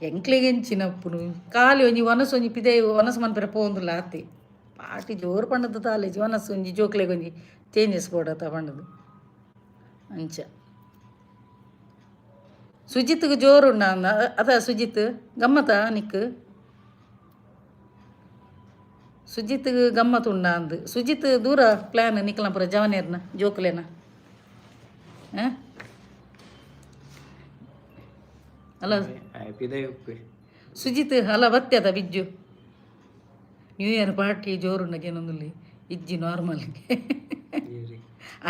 ಎಂಕ್ಲೆಗ್ ಎಂಚಿನ ಉಪ್ಪುನು? ಖಾಲಿ ಒಂಜಿ ವನಸ್ ಒಂಜಿ ಪಿದೈ ವನಸ್ ಮನ್ಪೆರೆ ಪೋವೊಂದುಲ್ಲ ಆತೆ. ಪಾರ್ಟಿ ಜೋರು ಪಂಡದ ತಾಲೇಜಿ ವನಸ್ ಒಂಜಿ ಜೋಕ್ಲೆಗ್ ಒಂಜಿ ಚೇಂಜಸ್ ಬೋಡತ್ತ ಪಂಡದು ಅಂಚ. ಸುಜಿತ್ಗೆ ಜೋರುಂಡ ಅದ. ಸುಜಿತ್, ಗಮ್ಮತ ನಿಕ್? ಸುಜಿತ್ ಗಮ್ಮತ್ ಉಂಡ ಅಂದ್. ಸುಜಿತ್, ದೂರ ಪ್ಲಾನ್ ನಿಕ್ಲ ಪೂರ ಜವನೇರ್ನ ಜೋಕುಲೇನ? ಆ ಅಲ್ಲ ಸುಜಿತ್, ಅಲ್ಲ ಬತ್ತ್ಯದ ಬಿಜ್ಜು? ನ್ಯೂ ಇಯರ್ ಪಾರ್ಟಿ ಜೋರುಂಡಗೇನೊಂದುಲ್ಲಿ. ಇಜ್ಜಿ, ನಾರ್ಮಲ್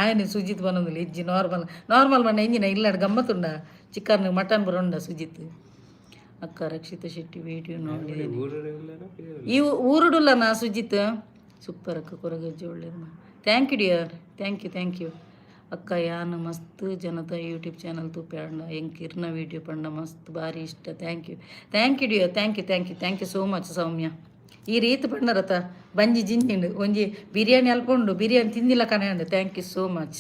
ಆಯನೆ ಸುಜಿತ್ ಬನ್ನೊಂದುಲ್ಲ. ಇಜ್ಜಿ, ನಾರ್ಮಲ್. ನಾರ್ಮಲ್ ಮಣ್ಣ ಇಂಜಿನ ಇಲ್ಲಾಡ್ ಗಮ್ಮತ್ತುಂಡ? ಚಿಕನ್ ಮಟನ್ ಪೂರ ಉಂಡ? ಸುಜಿತ್ ಅಕ್ಕ, ರಕ್ಷಿತ ಶೆಟ್ಟಿ ವಿಡಿಯೋ ನೋಡಿದ್ದೇನೆ. ಈ ಊರುಡುಲ್ಲನಾ ಸುಜಿತ್? ಸೂಪರ್ ಅಕ್ಕ, ಕೊರಗಜ್ಜಿ ಒಳ್ಳೇದು. Thank you dear, thank you, thank you ಅಕ್ಕ. ಯಾನ್ ಮಸ್ತ್ ಜನತ ಯೂಟ್ಯೂಬ್ ಚಾನಲ್ ತೂಪೆ. ಎಂಕ್ ಇರ್ನ ವೀಡಿಯೋ ಪಂಡ ಮಸ್ತ್ ಭಾರಿ ಇಷ್ಟ. Thank you, thank you dear, thank you, thank you, thank you so much ಸೌಮ್ಯ. ಈ ರೀತಿ ಪಂಡರತ ಬಂಜಿ ಜಿಂಜಿಂಡು. ಒಂಜಿ ಬಿರಿಯಾನಿ ಅಲ್ಪ ಉಂಡು, ಬಿರಿಯಾನಿ ತಿಂದಿಲ್ಲ ಕನೆ ಉಂಡು. Thank you so much.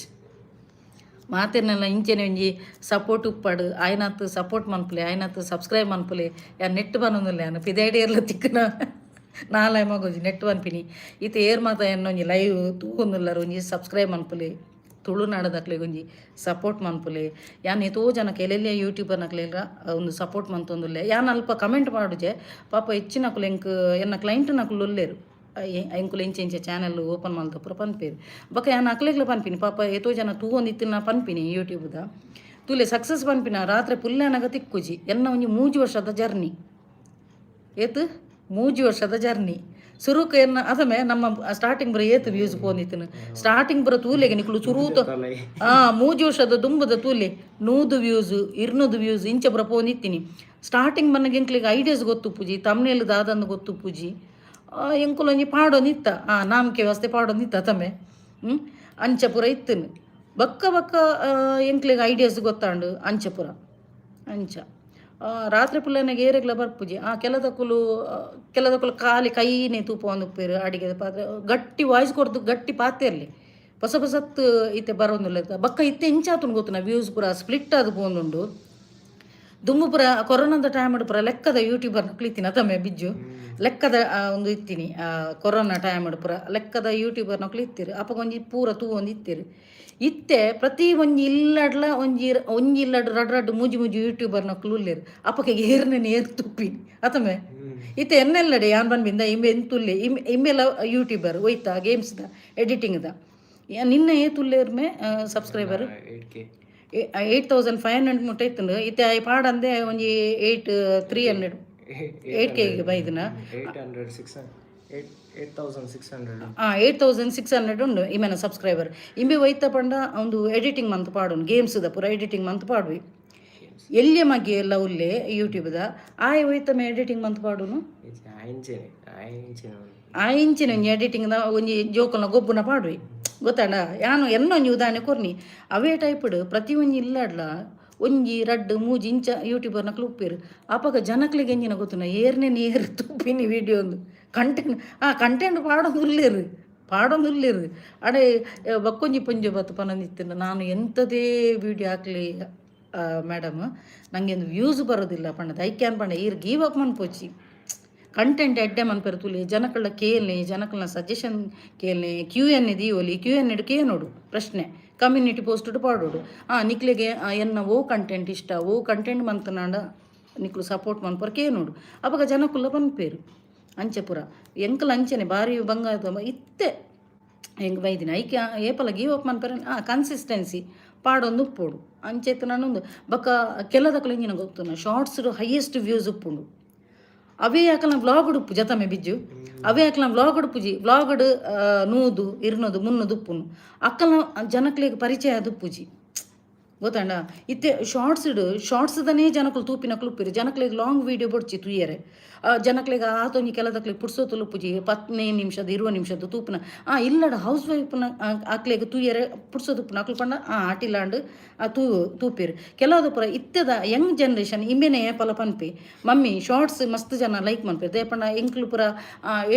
ಮಾತೆರ್ನೆಲ್ಲ ಇಂಚೆನೆ ಒಂಜಿ ಸಪೋರ್ಟ್ ಉಪ್ಪಾಡು. ಆಯ್ನಾತ್ ಸಪೋರ್ಟ್ ಮನ್ಪುಲೆ, ಆಯ್ನಾತ್ ಸಬ್ಸ್ಕ್ರೈಬ್ ಮನ್ಪುಲೆ. ಯಾನ್ ನೆಟ್ ಬನ್ನೊಂದುಲ್ಲೆ. ಯಾನ್ ಪಿದೈಡೇರ್ಲ ತಿಕ್ಕುನ ನಾಲಾಯ್ ಮಗೋಜಿ ನೆಟ್ ಪನ್ಪಿನಿ. ಇತ್ತೆ ಏರ್ ಮಾತ ಎನ್ನೊಂಜಿ ಲೈವ್ ತೂವೊಂದುಲ್ಲರ್, ಒಂಜಿ ಸಬ್ಸ್ಕ್ರೈಬ್ ಮನ್ಪುಲೆ. ತುಳುನಾಡದಕ್ಲೆಗ್ ಒಂಜಿ ಸಪೋರ್ಟ್ ಮನ್ಪುಲೆ. ಯಾನ್ ಏತೋ ಜನಕ್ಕೆ ಎಲ್ಲೆಲ್ಲ ಯೂಟ್ಯೂಬರ್ನಕ್ಲೆಲ ಒಂದು ಸಪೋರ್ಟ್ ಮಂತೊಂದುಲ್ಲೆ. ಯಾನ್ ಅಲ್ಪ ಕಮೆಂಟ್ ಮಾಡುಜೆ. ಪಾಪ ಹೆಚ್ಚಿನಕುಲು ಎಂಕ್ ಎನ್ನ ಕ್ಲೈಂಟ್ನಕುಲು ಉಲ್ಲೆರ್. ಎಂಕುಲು ಇಂಚ ಇಂಚ ಚಾನೆಲ್ ಓಪನ್ ಮಲ್ತ ಪೂರ ಪನ್ಪೆರ್. ಬೊಕ ಯಾನ್ ಅಕ್ಲೆಗ್ಲ ಪನ್ಪಿನಿ. ಪಾಪ ಏತೋ ಜನ ತೂವೊಂದಿತ್ತಿನ ಪನ್ಪಿನಿ, ಯೂಟ್ಯೂಬ್ದ ತೂಲೆ ಸಕ್ಸಸ್ ಪನ್ಪಿನ ರಾತ್ರೆ ಪುಲ್ಯಾನಗ ತಿಕ್ಕುಜಿ. ಎನ್ನ ಒಂಜಿ 3 ವರ್ಷದ ಜರ್ನಿ. ಏತ್? 3 ವರ್ಷದ ಜರ್ನಿ. ಸುರುಕು ಎನ್ನ ಅದಮೆ ನಮ್ಮ ಸ್ಟಾರ್ಟಿಂಗ್ ಬರ ಏತ್ ವ್ಯೂಸ್ ಪೋಂದಿತ್ತಿನ ಸ್ಟಾರ್ಟಿಂಗ್ ಬರ ತೂಲೆಗೆ ನಿಕುಲು ಸುರೂತ 3 ವರ್ಷದ ದುಂಬುದ ತೂಲೆ 100 ವ್ಯೂಸ್ 200 ವ್ಯೂಸ್ ಇಂಚ ಬರ ಪೋಂದಿತ್ತೀನಿ. ಸ್ಟಾರ್ಟಿಂಗ್ ಬನ್ನಗ ಎಂಕ್ಲೆಗ್ ಐಡಿಯಾಸ್ ಗೊತ್ತುಪ್ಪುಜಿ, ತಮ್ನೇಲ್ ದಾದಂದು ಗೊತ್ತುಪ್ಪುಜಿ. ಎಂಕುಲು ಒಂಜಿ ಪಾಡೊಂದಿತ್ತ, ನಾಮಕೆ ವ್ಯವಸ್ಥೆ ಪಾಡೊಂದಿತ್ತ ತಮ್ಮೆ. ಅಂಚ ಪೂರ ಇತ್ತಿನ ಬಕ್ಕ ಬಕ್ಕ ಎಂಕ್ಲೆಗ್ ಐಡಿಯಾಸ್ ಗೊತ್ತಾಂಡು ಅಂಚ ಪೂರ. ಅಂಚ ರಾತ್ರಿ ಪುಲ್ಲನೆಗೆ ಏರೆಗ್ಲ ಬರ್ಪುಜಿ. ಕೆಲದಕುಲು ಕೆಲದಕುಲು ಖಾಲಿ ಕೈನೇ ತೂಪ ಉಪ್ಪೇರು, ಅಡಿಗೆ ಪಾತ್ರೆ ಗಟ್ಟಿ ವಾಯ್ಸ್ ಕೊರ್ದು ಗಟ್ಟಿ ಪಾತೆರ್ಲಿ ಹೊಸ ಹೊಸತ್ ಇತ್ತೆ ಬರೋಂದುಲ್ಲ. ಬಕ್ಕ ಇತ್ತೆ ಇಂಚಾತುಂಡು ಗೊತ್ತುನ ವ್ಯೂಸ್ ಪೂರ ಸ್ಪ್ಲಿಟ್ ಆದ್ ಪೋಂದುಂಡು. ದುಂಬು ಪೂರ ಕೊರೋನಾದ ಟೈಮ್ ಪೂರ ಲೆಕ್ಕದ ಯೂಟ್ಯೂಬರ್ ನಕ್ಲು ತಮ್ಮೆ ಬಿಜ್ಜು ಲೆಕ್ಕದ ಒಂದು ಇತ್ತೀನಿ. ಕೊರೋನಾ ಟೈಮ್ ಪೂರ ಲೆಕ್ಕದ ಯೂಟ್ಯೂಬರ್ ನಕ್ಲು ಇತ್ತೀರು. ಅಪಗ ಒಂಜಿ ಪೂರ ತೂ ಒಂದು ಇತ್ತೀರು. ಇತ್ತೆ ಪ್ರತಿ ಒಂಜಿ ಇಲ್ಲಡ್ಲ ಒಂಜಿ ಒಂಜಿ ಇಲ್ಲಡ್ ರಡ್ ರಡ್ಡ್ ಮೂಜಿ ಮೂಜಿ ಯೂಟ್ಯೂಬರ್ ನಕ್ಲು ಉಲ್ಲೇರು. ಅಪಗ ಏರ್ನೆ ಏರ್ ತುಪ್ಪಿನಿ ಅತಮೆ. ಇತ್ತೆ ಎನ್ನೆಲ್ಲಡೆ ಯಾನ್ ಬನ್ಬಿಂದ ಇಂಬೆ ಎಂತುಲ್ಲೆ ಇಂಬೆಲ ಯೂಟ್ಯೂಬರ್ ಒಯ್ತಾ ಗೇಮ್ಸ್ದ ಎಡಿಟಿಂಗ್ದ. ನಿನ್ನ ಏತುಲ್ಲೇರ್ಮೆ ಸಬ್ಸ್ಕ್ರೈಬರ್? 8K. 8500 ಮುಟ್ಟ ಇತ್ತುಂಡು. ಇತ್ತೆ ಆಯ್ ಪಾಡಂದೆ ಒಂಜಿ 8300, 8K ಬೈದಿನ. 800 6 8 8600. 8600 ಉಂಡು ಇಮೆನ ಸಬ್ಸ್ಕ್ರೈಬರ್. ಇಂಬೆ ಒಯ್ತ ಪಂಡ ಒಂದು ಎಡಿಟಿಂಗ್ ಮಂತ್ ಪಾಡುನು, ಗೇಮ್ಸ್ದ ಪೂರ ಎಡಿಟಿಂಗ್ ಮಂತ್ ಪಾಡುವಿ. ಎಲ್ಯ ಮಗ್ಗೆ ಎಲ್ಲ ಉಲ್ಲೆ ಯೂಟ್ಯೂಬ್ದ. ಆಯ್ ಒಯ್ತಮೆ ಎಡಿಟಿಂಗ್ ಮಂತ್ ಪಾಡುನು. ಆಯಿಂಚೆನೆ ಆಯಿಂಚೆನೆ. ಆ ಇಂಚಿನ ಒಂಜಿ ಎಡಿಟಿಂಗ್ದ ಒಂಜಿ ಜೋಕುಲ್ನ ಗೊಬ್ಬುನ ಪಾಡುವಿ ಗೊತ್ತಾಂಡ. ಯಾನು ಎನ್ನ ಒಂಜಿ ಉದಾಹರಣೆ ಕೊರ್ನಿ. ಅವೇ ಟೈಪ್ಡ್ ಪ್ರತಿ ಒಂಜಿ ಇಲ್ಲಡ್ಲ ಒಂಜಿ ರಡ್ಡ್ ಮೂಜಿ ಇಂಚ ಯೂಟ್ಯೂಬರ್ನಕ್ಲು ಉಪ್ಪೇರು. ಅಪಗ ಜನಕ್ಲೆಗ್ ಎಂಜಿನ ಗೊತ್ತುನ ಏರ್ನೆ ನೇರ್ ತುಪ್ಪಿನಿ ವಿಡಿಯೋ ಒಂದು ಕಂಟೆಂಟ್ ಕಂಟೆಂಟ್ ಪಾಡೊಂದು ಉಲ್ಲೇರು, ಪಾಡೊಂದು ಉಲ್ಲೇರು. ಅಡೆ ಬಕ್ಕೊಂಜಿ ಪೊಂಜಿ ಬತ್ತು ಪನೊಂದಿತ್ತಿನ, ನಾನು ಎಂಥದೇ ವೀಡಿಯೋ ಹಾಕ್ಲಿ ಮೇಡಮ್, ನಂಗೆ ಒಂದು ವ್ಯೂಸ್ ಬರೋದಿಲ್ಲ ಪಂಡದ. ಐಕ್ಯಾನ್ ಪಂಡ ಈರ್ ಗಿವ್ ಅಪ್ ಮನ್ಪೊಚ್ಚಿ. ಕಂಟೆಂಟ್ ಎಡ್ಡೆ ಮನ್ಪೆರ್ ತೂಲೆ, ಜನಕಳ್ಳ ಕೇಲ್ನೆ, ಜನಕಲ್ನ ಸಜೆಷನ್ ಕೇಲ್ನೆ. ಕ್ಯೂ ಎನ್ ದೀವೊಲಿ, ಕ್ಯೂ ಎನ್ ಇಡ್ ಕೇನೋಡು ಪ್ರಶ್ನೆ, ಕಮ್ಯುನಿಟಿ ಪೋಸ್ಟ್ ಪಾಡೋಡು. ನಿಕ್ಲೆಗೆ ಎನ್ನ ಓ ಕಂಟೆಂಟ್ ಇಷ್ಟ, ಓ ಕಂಟೆಂಟ್ ಮಂತನಾಂಡ ನಿಕ್ಲು ಸಪೋರ್ಟ್ ಮನ್ಪರ್ ಕೇನೋಡು. ಅಪಗ ಜನಕುಲ್ಲ ಪನ್ಪೇರು. ಅಂಚೆ ಪೂರ ಎಂಕಲ್ ಅಂಚೆನೆ ಬಾರಿ ಬಂಗಾರದ ಇತ್ತೆ ಹೆಂಗೆ ಬೈದಿನ ಐಕೆ ಏಪಲ ಗಿವ್ ಅಪ್ ಮನ್ಪೆರೆ. ಕನ್ಸಿಸ್ಟೆನ್ಸಿ ಪಾಡೊಂದು ಉಪ್ಪೋಡು ಅಂಚೆತ್ತು ನಾನೊಂದು. ಬೊಕ್ಕ ಕೆಲದಕುಲು ಎಂಜಿನ ಗೊತ್ತುನ ಶಾರ್ಟ್ಸ್ ಹೈಯೆಸ್ಟ್ ವ್ಯೂಸ್ ಉಪ್ಪುಂಡು. ಅವೇ ಅಕಲ್ನ ವ್ಲಾಗ್ ಉಪ್ಪು ಜತಮೆ ಬಿಜ್ಜು. ಅವೇ ಅಕಲ್ನ ವ್ಲಾಗ್ ಉಪ್ಪುಜಿ. ವ್ಲಾಗ್ 100 200 300 ಉಪ್ಪುನು. ಅಕ್ಕಲ್ನ ಜನಕ್ಲೆಗ್ ಪರಿಚಯ ಅದು ಉಪ್ಪುಜಿ ಗೊತ್ತಾಂಡ. ಇತ್ತೆ ಶಾರ್ಟ್ಸ್ ಶಾರ್ಟ್ಸ್ದನೇ ಜನಕುಲು ತೂಪಿನಕುಲು ಉಪ್ಪುರು. ಜನಕ್ಲೆಗ್ ಲಾಂಗ್ ವೀಡಿಯೋ ಬೊಡ್ಚಿ ತೂಯರೆ. ಜನಕ್ಲೆಗ್ ಆತೊಂಜಿ ಕೆಲದಕ್ಲೆಗ್ ಪುಡ್ಸೋತುಲು ಉಪ್ಪುಜಿ 15 ನಿಮಿಷದ 20 ನಿಮಿಷದ ತೂಪುನ. ಇಲ್ಲಡ ಹೌಸ್ ವೈಫ್ನ ಅಕ್ಲೆಗ್ ತೂಯರೆ ಪುಡ್ಸೋದುಪ್ಪುನ. ಅಕ್ಲು ಪಂಡ ಆಟಿಲಾಂಡ್ ತೂ ತೂಪೆರ್ ಕೆಲವು ಪೂರ. ಇತ್ತೆದ ಯಂಗ್ ಜನರೇಷನ್ ಇಂಬೆನೆ ಏಪಲ ಪನ್ಪಿ, ಮಮ್ಮಿ ಶಾರ್ಟ್ಸ್ ಮಸ್ತ್ ಜನ ಲೈಕ್ ಮನ್ಪೆರ್, ದಾಯೆ ಪಂಡ ಎಂಕ್ಲು ಪೂರ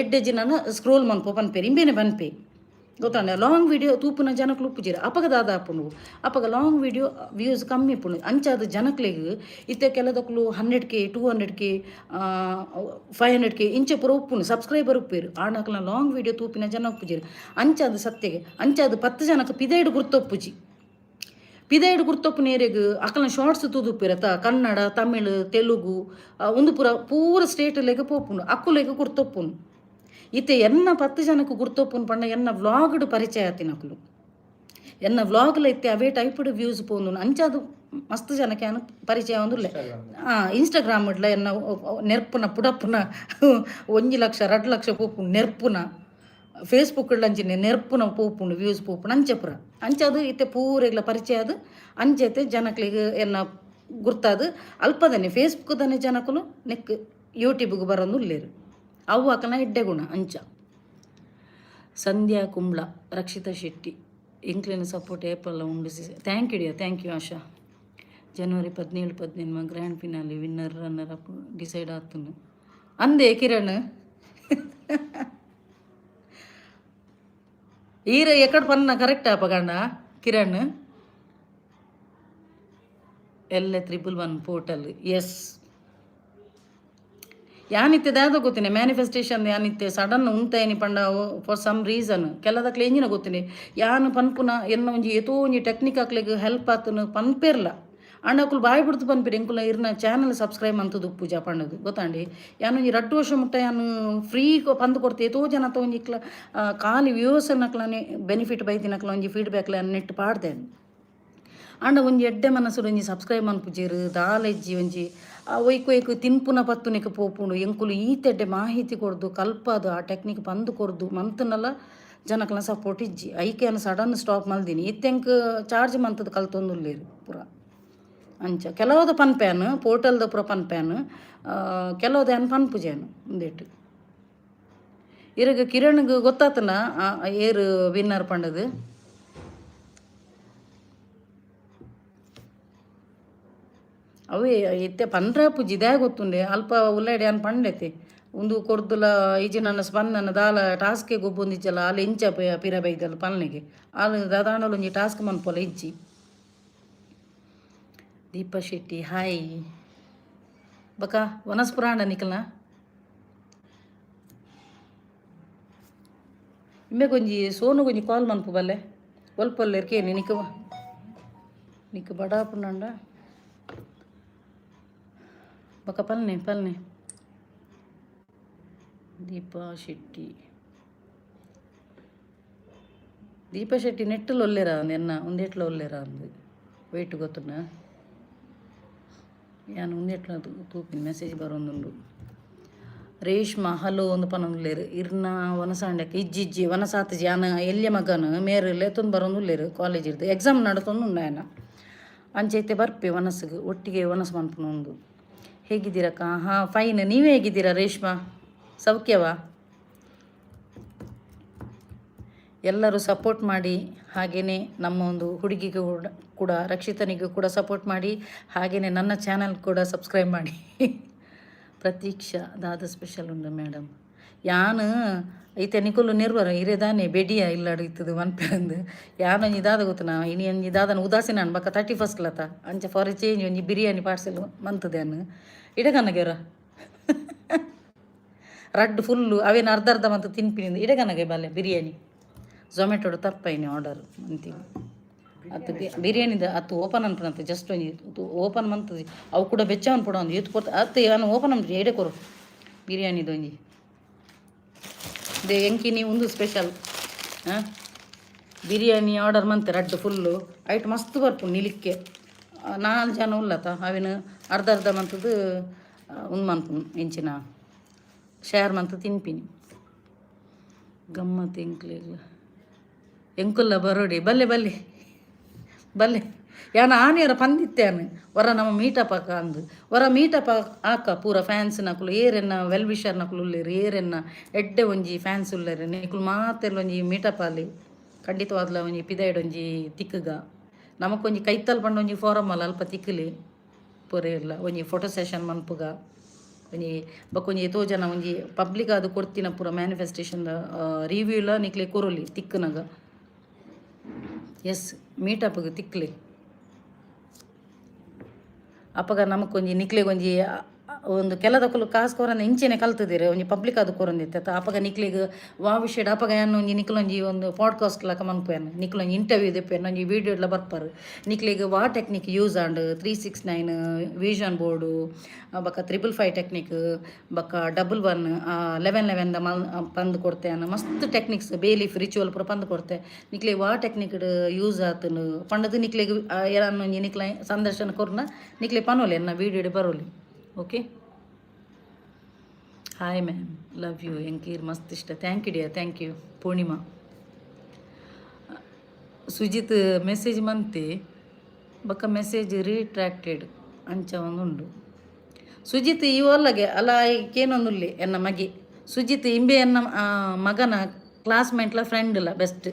ಎಡ್ಡೆ ಜಿನನ ಸ್ಕ್ರೋಲ್ ಮನ್ಪು ಪನ್ಪೆರ್. ಇಂಬೆನೆ ಪನ್ಪಿ ಗೊತ್ತಾಂಡ. Long video ತೂಪುನ ಜನಕ್ಲು ಉಪ್ಪುಜೆರ್. ಅಪಗ ದಾದ ಆಪುಂಡು, ಅಪಗ ಲಾಂಗ್ ವಿಡಿಯೋ ವ್ಯೂಸ್ ಕಮ್ಮಿ ಉಪ್ಪುಂಡು. ಅಂಚಾದ್ ಜನಕ್ಲೆಗ್ ಇತ್ತೆ ಕೆಲದಕ್ಲು 100K, 200K, 500K ಇಂಚ ಪೂರ ಉಪ್ಪುಂಡು ಸಬ್ಸ್ಕ್ರೈಬರ್ ಉಪ್ಪೇರು. ಆಂಡ ಅಕ್ಲ್ನ ಲಾಂಗ್ ವಿಡಿಯೋ ತೂಪಿನ ಜನ ಉಪ್ಪುಜೆರ್. ಅಂಚಾದ್ ಸತ್ಯಗೆ ಅಂಚಾದ್ 10 ಜನಕ್ಕೆ ಪಿದೈಡ್ ಗುರ್ತೊಪ್ಪುಜಿ. ಪಿದೈಡ್ ಗುರ್ತೊಪ್ಪುನೇರೆಗ್ ಅಕಲ್ನ ಶಾರ್ಟ್ಸ್ ತೂದುಪ್ಪೆರ್ ಅತ್ತ. ಕನ್ನಡ, ತಮಿಳ್, ತೆಲುಗು ಉಂದು ಪೂರ ಪೂರ ಸ್ಟೇಟ್ ಪೋಪುಂಡು. ಅಕ್ಕುಲೆಗ್ ಗುರ್ತೊಪ್ಪುಂಡು. ಇತ್ತೆ ಎನ್ನ 10 ಜನಕ್ಕೆ ಗುರ್ತೊಪ್ಪುನು ಪಂಡ ಎನ್ನ ವ್ಲಾಗ್ಡ್ ಪರಿಚಯ ಆತಿನಕುಲು. ಎನ್ನ ವ್ಲಾಗ್ಲ ಇತ್ತೆ ಅವೇ ಟೈಪ್ಡ್ ವ್ಯೂಸ್ ಪೋಂದುಂಡು. ಅಂಚಾದ್ ಮಸ್ತ್ ಜನಕ್ಕೆ ಯಾನ್ ಪರಿಚಯ ಒಂದುಲ್ಲೆ. ಇನ್ಸ್ಟಾಗ್ರಾಮ್ ಇಡ್ಲ ಎನ್ನ ನೆರ್ಪುನ ಪುಡಪ್ಪುನ 1 ಲಕ್ಷ 2 ಲಕ್ಷ ಪೋಪುಂಡು ನೆರ್ಪುನ. ಫೇಸ್ಬುಕ್ ಅಂಚಿನ ನೆರ್ಪುನ ಪೋಪುಂಡು, ವ್ಯೂಸ್ ಪೋಪುಂಡು ಅಂಚೆ ಪೂರ. ಅಂಚಾದ್ ಇತ್ತೆ ಪೂರೆಗ್ಲ ಪರಿಚಯ ಆದ್ ಅಂಚೆತೆ ಜನಕ್ಲೆಗ್ ಎನ್ನ ಗುರ್ತಾದ್ ಅಲ್ಪದನೆ ಫೇಸ್ಬುಕ್ ದನೆ ಜನಕುಲು ನೆಕ್ ಯೂಟ್ಯೂಬ್ಗೆ ಬರೋದು ಉಲ್ಲೇರು. ಅವು ಅಕಲ್ನ ಎಡ್ಡೆ ಗುಣ ಅಂಚ. ಸಂಧ್ಯಾ ಕುಂಬ್ಳ, ರಕ್ಷಿತಾ ಶೆಟ್ಟಿ, ಎಂಕ್ಲೆನ ಸಪೋರ್ಟ್ ಏಪಲ್ಲ ಉಂಡು. Thank you dear, thank you Asha. January 17 18 grand finale winner runner up decide ಆತುಂಡು ಅಂದೆ ಕಿರಣ್. ಈರ ಎಕಡ್ ಪನ್ನ ಕರೆಕ್ಟ್ ಆಪಗಣ್ಣ ಕಿರಣ್. ಎಲ್ಲ 111 ಪೋರ್ಟಲ್ ಎಸ್. ಯಾನಿತ್ತೆ ದಾದ ಗೊತ್ತಿನಿ ಮ್ಯಾನಿಫೆಸ್ಟೇಷನ್. ಯಾನಿತ್ತೆ ಸಡನ್ ಉಂತಾಯಿನಿ ಪಂಡ ಫಾರ್ ಸಮ್ ರೀಸನ್ ಕೆಲದಕ್ಲೆ ಎಂಜಿನ ಗೊತ್ತಿನಿ. ಯಾನು ಪನ್ಪುನ ಎನ್ನ ಒಂಜಿ ಏತೋ ಒಂಜಿ ಟೆಕ್ನಿಕ್ ಅಕ್ಲೆಗ್ ಹೆಲ್ಪ್ ಆತನು ಪನ್ಪೇರ್ಲ. ಆಂಡ ಅಕುಲು ಬಾಯಿ ಬಿಡ್ದು ಪನ್ಪೇರು, ಎಂಕುಲ ಇರ್ನ ಚಾನಲ್ ಸಬ್ಸ್ಕ್ರೈಬ್ ಮಂತುದು ಉಪ್ಪುಜ ಪಂಡದು ಗೊತ್ತಾಂಡಿ. ಯಾನು ಒಂಜಿ 2 ವರ್ಷ ಮುಟ್ಟ ಯಾನು ಫ್ರೀ ಪಂದ್ ಕೊಡ್ತೆ. ಏತೋ ಜನ ಒಂಜಿ ಇಕ್ಲ ಖಾಲಿ ವ್ಯೂವರ್ಸ್ ನಕ್ಲನೆ ಬೆನಿಫಿಟ್ ಬೈದಿನಕ್ಲ ಒಂಜಿ ಫೀಡ್ಬ್ಯಾಕ್ ನೆಟ್ ಪಾಡ್ದೆ. ಆಂಡ ಒಂಜಿ ಎಡ್ಡೆ ಮನಸ್ಸುಡು ಒಂಜಿ ಸಬ್ಸ್ಕ್ರೈಬ್ ಮನ್ಪುಜೆರ್, ದಾಲ ಇಜ್ಜಿ. ಒಂಜಿ ಒಯ್ಕ್ ಒಯ್ಕ್ ತಿನ್ಪುನ ಪತ್ತುನೆಕ್ ಪೋಪುಂಡು. ಎಂಕುಲು ಈತ್ ಎಡ್ಡೆ ಮಾಹಿತಿ ಕೊರ್ದು, ಕಲ್ಪಾದ್, ಆ ಟೆಕ್ನಿಕ್ ಪಂದ್ ಕೊರ್ದು ಮಂತುನಲ ಜನಕ್ಲೆನ ಸಪೋರ್ಟ್ ಇಜ್ಜಿ. ಐಕೆ ಯಾನ್ ಸಡನ್ ಸ್ಟಾಪ್ ಮಲ್ದಿನಿ. ಇತ್ತೆ ಎಂಕ್ ಚಾರ್ಜ್ ಮಂತುದು ಕಲ್ತೊಂದುಲ್ಲೆರ್ ಪೂರ. ಅಂಚ ಕೆಲವುದ ಪನ್ಪೇನ್, ಪೋರ್ಟಲ್ದ ಪೂರ ಪನ್ಪೇನ್, ಕೆಲವುದ ಯಾನ್ ಪನ್ಪುಜೇನ್. ಉಂದೆಟ್ ಇರೆಗ್ ಕಿರಣ್ಗ್ ಗೊತ್ತಾತನ ಏರ್ ವಿನ್ನರ್ ಪಂಡದು? ಅವೇ ಇತ್ತೆ ಪಂಡ್ರೆ ಪೂಜಿ ದಾಯೆ ಗೊತ್ತುಂಡೆ, ಅಲ್ಪ ಉಲ್ಲಾಡಿ ಯಾನ್ ಪಂಡೆತೆ ಉಂದು ಕೊರ್ದುಲ ಇಜ್ಜಿ. ನನ್ನ ಸ್ಪಂದನ ದಾಲ ಟಾಸ್ಕೆ ಗೊಬ್ಬೊಂದಿಜ್ಜಲ್ಲ, ಆಲ್ ಎಂಚ ಪಿರ ಬೈದಲ್ ಪನ್ಲೆಗೆ. ಆಲ್ ದಾದಾಂಡಲ ಒಂಜಿ ಟಾಸ್ಕ್ ಮನ್ಪೊಲ ಇಜ್ಜಿ. ದೀಪಾ ಶೆಟ್ಟಿ, ಹಾಯ್. ಬಕ ವನಸ್ಪುರಾಂಡ ನಿಕಲ್ನ? ಇಂಬೆಗೊಂಜಿ ಸೋನುಗೊಂಜಿ ಕಾಲ್ ಮನ್ಪು ಬಲ್ಲೆ, ಒಲ್ಪೊಲ್ಲೆರ್ ಕೇನಿ. ನಿಕ್ ನಿಕ್ ಬಡಾಪುಂಡಂಡ ಬೊಕ ಪನ್ನೆ ಪನ್ನೆ. ದೀಪಾ ಶೆಟ್ಟಿ, ದೀಪಾ ಶೆಟ್ಟಿ ನೆಟ್ಟುಲ ಉಲ್ಲೆರಾ ಅಂದ್, ಎನ್ನ ಉಂದೆಟ್ಲ ಉಲ್ಲೆರಾ ಅಂದ್. ವೆಯ್ಟ್ ಗೊತ್ತುಂಡ? ಯಾನ್ ಉಂದೆಟ್ಲ ತೂಪಿನಿ, ಮೆಸೇಜ್ ಬರೊಂದುಂಡು. ರೇಷ್ಮಾ ಹಲೋ ಅಂದ್ ಪನೊಂದುಲ್ಲೆರ್. ಇರ್ನ ವನಸಾಂಡಕ್ಕೆ? ಇಜ್ಜಿ ಇಜ್ಜಿ, ವನಸಾತ್ಜಿ. ಯಾನ್ ಎಲ್ಯ ಮಗನ್ ಮೇರ್ ಲೆತೊಂದು ಬರೊಂದುಲ್ಲೆರ್ ಕಾಲೇಜಿಡ್ದ್. ಎಕ್ಸಾಮ್ ನಡತೊಂದುಂಡು ಆಯನ. ಅಂಚ ಇತ್ತೆ ಬರ್ಪೆ ವನಸ್ಗ್, ಒಟ್ಟಿಗೆ ವನಸ್ ಮನ್ಪುನ ಉಂದು. ಹೇಗಿದ್ದೀರಕ್ಕ? ಹಾಂ, ಫೈನ್. ನೀವು ಹೇಗಿದ್ದೀರಾ ರೇಷ್ಮಾ? ಸೌಖ್ಯವಾ? ಎಲ್ಲರೂ ಸಪೋರ್ಟ್ ಮಾಡಿ. ಹಾಗೆಯೇ ನಮ್ಮ ಒಂದು ಹುಡುಗಿಗೂ ಕೂಡ, ರಕ್ಷಿತನಿಗೂ ಕೂಡ ಸಪೋರ್ಟ್ ಮಾಡಿ. ಹಾಗೆಯೇ ನನ್ನ ಚಾನಲ್ ಕೂಡ ಸಬ್ಸ್ಕ್ರೈಬ್ ಮಾಡಿ. ಪ್ರತೀಕ್ಷಾ, ದಾದ ಸ್ಪೆಷಲ್ ಉಂಡು ಮೇಡಮ್? ಯಾನ್ ಐತೆ ನಿಕುಲು ನಿರ್ವರ ಇರೆ ದಾನೆ ಬೆಡಿಯ ಇಲ್ಲಡ್ ಇತ್ತದು ಮನ್ಪೆಂದು. ಯಾನ್ ಒಂಜಿ ದಾದ ಗೊತ್ತುನಾ, ಇನಿ ಒಂಜಿ ದಾದನ ಉದಾಸೀನ ಆಂಡ್. ಬೊಕ್ಕ 31 ಲತ ಅಂಚ ಫಾರ್ ಎ ಚೇಂಜ್ ಒಂಜಿ ಬಿರಿಯಾನಿ ಪಾರ್ಸೆಲ್ ಮಂತುದೆ ಯಾನ್. ಇಡಗನಗೆರ ರಡ್ಡ್ ಫುಲ್ಲು ಅವೇನು ಅರ್ಧ ಅರ್ಧ ಮಂತ್ ತಿನ್ಪಿನಿ. ಇಡಗನಗೆ ಬಲ್ಲೆ ಬಿರಿಯಾನಿ ಝೊಮ್ಯಾಟೊಡು ತರ್ಪೈನಿ ಆರ್ಡರ್ ಅಂತೀನಿ. ಅತ್ತು ಬಿರಿಯಾನಿದ ಅತ್ತು ಓಪನ್ ಅನ್ಪುನಂತ, ಜಸ್ಟ್ ಒಂಜಿ ಓಪನ್ ಮಂತುದು. ಅವು ಕೂಡ ಬೆಚ್ಚ ಅನ್ಪುಡ ಒಂದು ಏತ್ ಪೊರ್ತು ಅತ್ತು. ಯಾನ್ ಓಪನ್ ಅನ್ಪುಜಿ, ಎಡೆ ಕೊರು ಬಿರಿಯಾನಿದ ಒಂಜಿ. ದೆ ಎಂಕಿನಿ ಉಂದು ಸ್ಪೆಷಲ್. ಹಾಂ, ಬಿರಿಯಾನಿ ಆರ್ಡರ್ ಮಂತೆ ರಡ್ಡ್ ಫುಲ್ಲು. ಐಟ್ ಮಸ್ತ್ ಬರ್ಪುಂಡು ನಿಲಿಕ್ಕೆ. ನಾಲ್ ಜನ ಉಲ್ಲತ, ಅವಿನ ಅರ್ಧ ಅರ್ಧ ಮಂತುದು ಉಂದು ಮನ್ಪುನು, ಎಂಚಿನ ಶೇರ್ ಮಂತ್ ತಿನ್ಪಿನಿ. ಗಮ್ಮತ್ ಎಂಕ್ಲೆಗ್ಲ. ಎಂಕುಲ್ಲ ಬರೋಡಿ, ಬಲ್ಲೆ ಬಲ್ಲೆ ಬಲ್ಲೆ. ಯಾನ್ ಆನಿಯರ ಪಂದಿತ್ತೇನು, ಹೊರ ನಮ್ಮ ಮೀಟಪ್ ಆಕ ಅಂದು. ಹೊರ ಮೀಟಪ್ ಆಕ ಪೂರ ಫ್ಯಾನ್ಸ್ ನಕುಲು ಏರೆನ್ನ ವೆಲ್ ವಿಷರ್ ನಕುಲು ಉಲ್ಲೆರ್, ಏರೆನ್ನ ಎಡ್ಡೆ ಒಂಜಿ ಫ್ಯಾನ್ಸ್ ಉಲ್ಲೆರ್, ನಿಕುಲು ಮಾತೆರ್ಲ ಒಂಜಿ ಮೀಟಪ್ ಆಲಿ. ಖಂಡಿತವಾದ್ಲ ಒಂಜಿ ಪಿದಾಯ್ಡ್ ಒಂಜಿ ತಿಕ್ಕುಗ. ನಮಕೊಂಜಿ ಕೈತಲ್ ಪಂಡ ಒಂಜಿ ಫೋರಮ್ ಅಲ್ಲ, ಅಲ್ಪ ತಿಕ್ಕಲಿ ಪೂರ ಇಲ್ಲ. ಒಂಜಿ ಫೋಟೋ ಸೆಷನ್ ಮನ್ಪುಗ ಒಂಜಿ. ಬೊಕ ಒಂಜಿ ಏತೋ ಜನ ಒಂಜಿ ಪಬ್ಲಿಕ್ ಆದ್ ಕೊರ್ತಿನ ಪೂರ ಮ್ಯಾನಿಫೆಸ್ಟೇಷನ್ ರಿವ್ಯೂಲ ನಿಕ್ಲೆ ಕೊರೊಲಿ ತಿಕ್ಕುನಗ. ಎಸ್, ಮೀಟಪ್ಗೆ ತಿಕ್ಲಿ. ಅಪಗ ನಮಕೊಂಜಿ ನಿಕ್ಲೆಗೊಂಜಿ ಒಂದು ಕೆಲದಕುಲು ಕಾಸ್ ಕೊರಂದೆ ಇಂಚೆನೆ ಕಲ್ತುದೆರ್. ಒಂಜಿ ಪಬ್ಲಿಕ್ ಆದ್ ಕೊರೊಂದಿತ್ತೆ ಅಪಗ ನಿಕ್ಲೆಗ್ ವಾ ವಿಷಯಡ್. ಅಪಗ ಯಾನ್ ಒಂಜಿ ನಿಕ್ಲೊಂಜಿ ಒಂದು ಪಾಡ್ಕಾಸ್ಟ್ ಲಕ ಮನ್ಪುವೆನ್, ನಿಕ್ಲೊಂಜಿ ಇಂಟರ್ವ್ಯೂ ದೆಪ್ಪುವೆನ್. ಒಂಜಿ ವೀಡಿಯೋಡ್ಲ ಬರ್ಪರ್. ನಿಕ್ಲೆಗ್ ವಾ ಟೆಕ್ನಿಕ್ ಯೂಸ್ ಆಂಡ್, 369 ವಿಷನ್ ಬೋರ್ಡು, ಬೊಕ 555 ಟೆಕ್ನಿಕ್, ಬೊಕ 11 11 11 ದ ಮಲ್ ಪಂದ್ ಕೊರ್ತೆ ಯಾನ್. ಮಸ್ತ್ ಟೆಕ್ನಿಕ್ಸ್, ಬೇಲೀಫ್ ರಿಚುವಲ್ ಪೂರ ಪಂದ್ ಕೊರ್ತೆ. ನಿಕ್ಲೆಗ್ ವಾ ಟೆಕ್ನಿಕ್ ಯೂಸ್ ಆತುಂಡು ಪಂಡದ್ ನಿಕ್ಲೆಗ್ ಯಾನ್ ಒಂಜಿ ನಿಕ್ಲೆ ಸಂದರ್ಶನ ಕೊರ್ನ ನಿಕ್ಲೆ ಪನೊಲಿ, ಎನ್ನ ವೀಡಿಯೋಡ್ ಬರೊಲಿ. Okay. Hi ma'am, love you. ಎಂಕೀರ್ ಮಸ್ತ್ ಇಷ್ಟ. Thank you dear, thank you. Purnima, Sujith message ಮಂತೆ, ಬೊಕ ಮೆಸೇಜ್ ರೀಟ್ರಾಕ್ಟೆಡ್ ಅಂಚ ಉಂಡು. ಸುಜಿತ್ ಈ ಒಲ್ಲಗೆ ಅಲ್ಲ ಕೇನೊಂದುಲ್ಲೆ. ಎನ್ನ ಮಗೆ ಸುಜಿತ್ ಇಂಬೆ ಎನ್ನ ಮಗನ ಕ್ಲಾಸ್ಮೇಟ್ಲ ಫ್ರೆಂಡ್ಲ ಬೆಸ್ಟ್.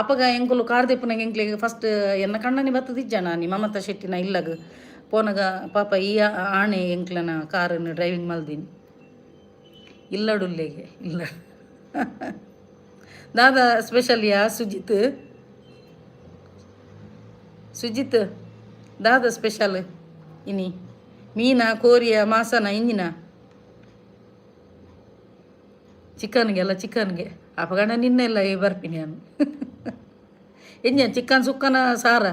ಅಪಗ ಎಂಕುಲು ಕಾರ್ ದೆಪ್ಪುನಗ ಎಂಕ್ಲೆಗ್ ಫಸ್ಟ್ ಎನ್ನ ಕಣ್ಣನಿ ಬತ್ತದಿಜ್ಜ. ನಾನಿ ಮಮತಾ ಶೆಟ್ಟಿನ ಇಲ್ಲಗ್ ಪೋನಗ ಪಾಪ ಈ ಆಣೆ ಎಂಕ್ಲೆನ ಕಾರನ್ನು ಡ್ರೈವಿಂಗ್ ಮಲ್ದಿನಿ. ಇಲ್ಲಡುಲ್ಲೆಗೆ ಇಲ್ಲ. ದಾದಾ ಸ್ಪೆಷಲ್ ಯಾ ಸುಜಿತ್? ಸುಜಿತ್, ದಾದಾ ಸ್ಪೆಷಲ್ ಇನಿ? ಮೀನಾ, ಕೋರಿಯ, ಮಾಸನ, ಇಂಜಿನ? ಚಿಕನ್ಗೆ ಅಲ್ಲ, ಚಿಕನ್ಗೆ ಅಪಗಣ ನಿನ್ನೆಲ್ಲ ಬರ್ಪಿನಿ ನಾನು. ಎಂಜ ಚಿಕನ್ ಸುಕ್ಕನ ಸಾರ?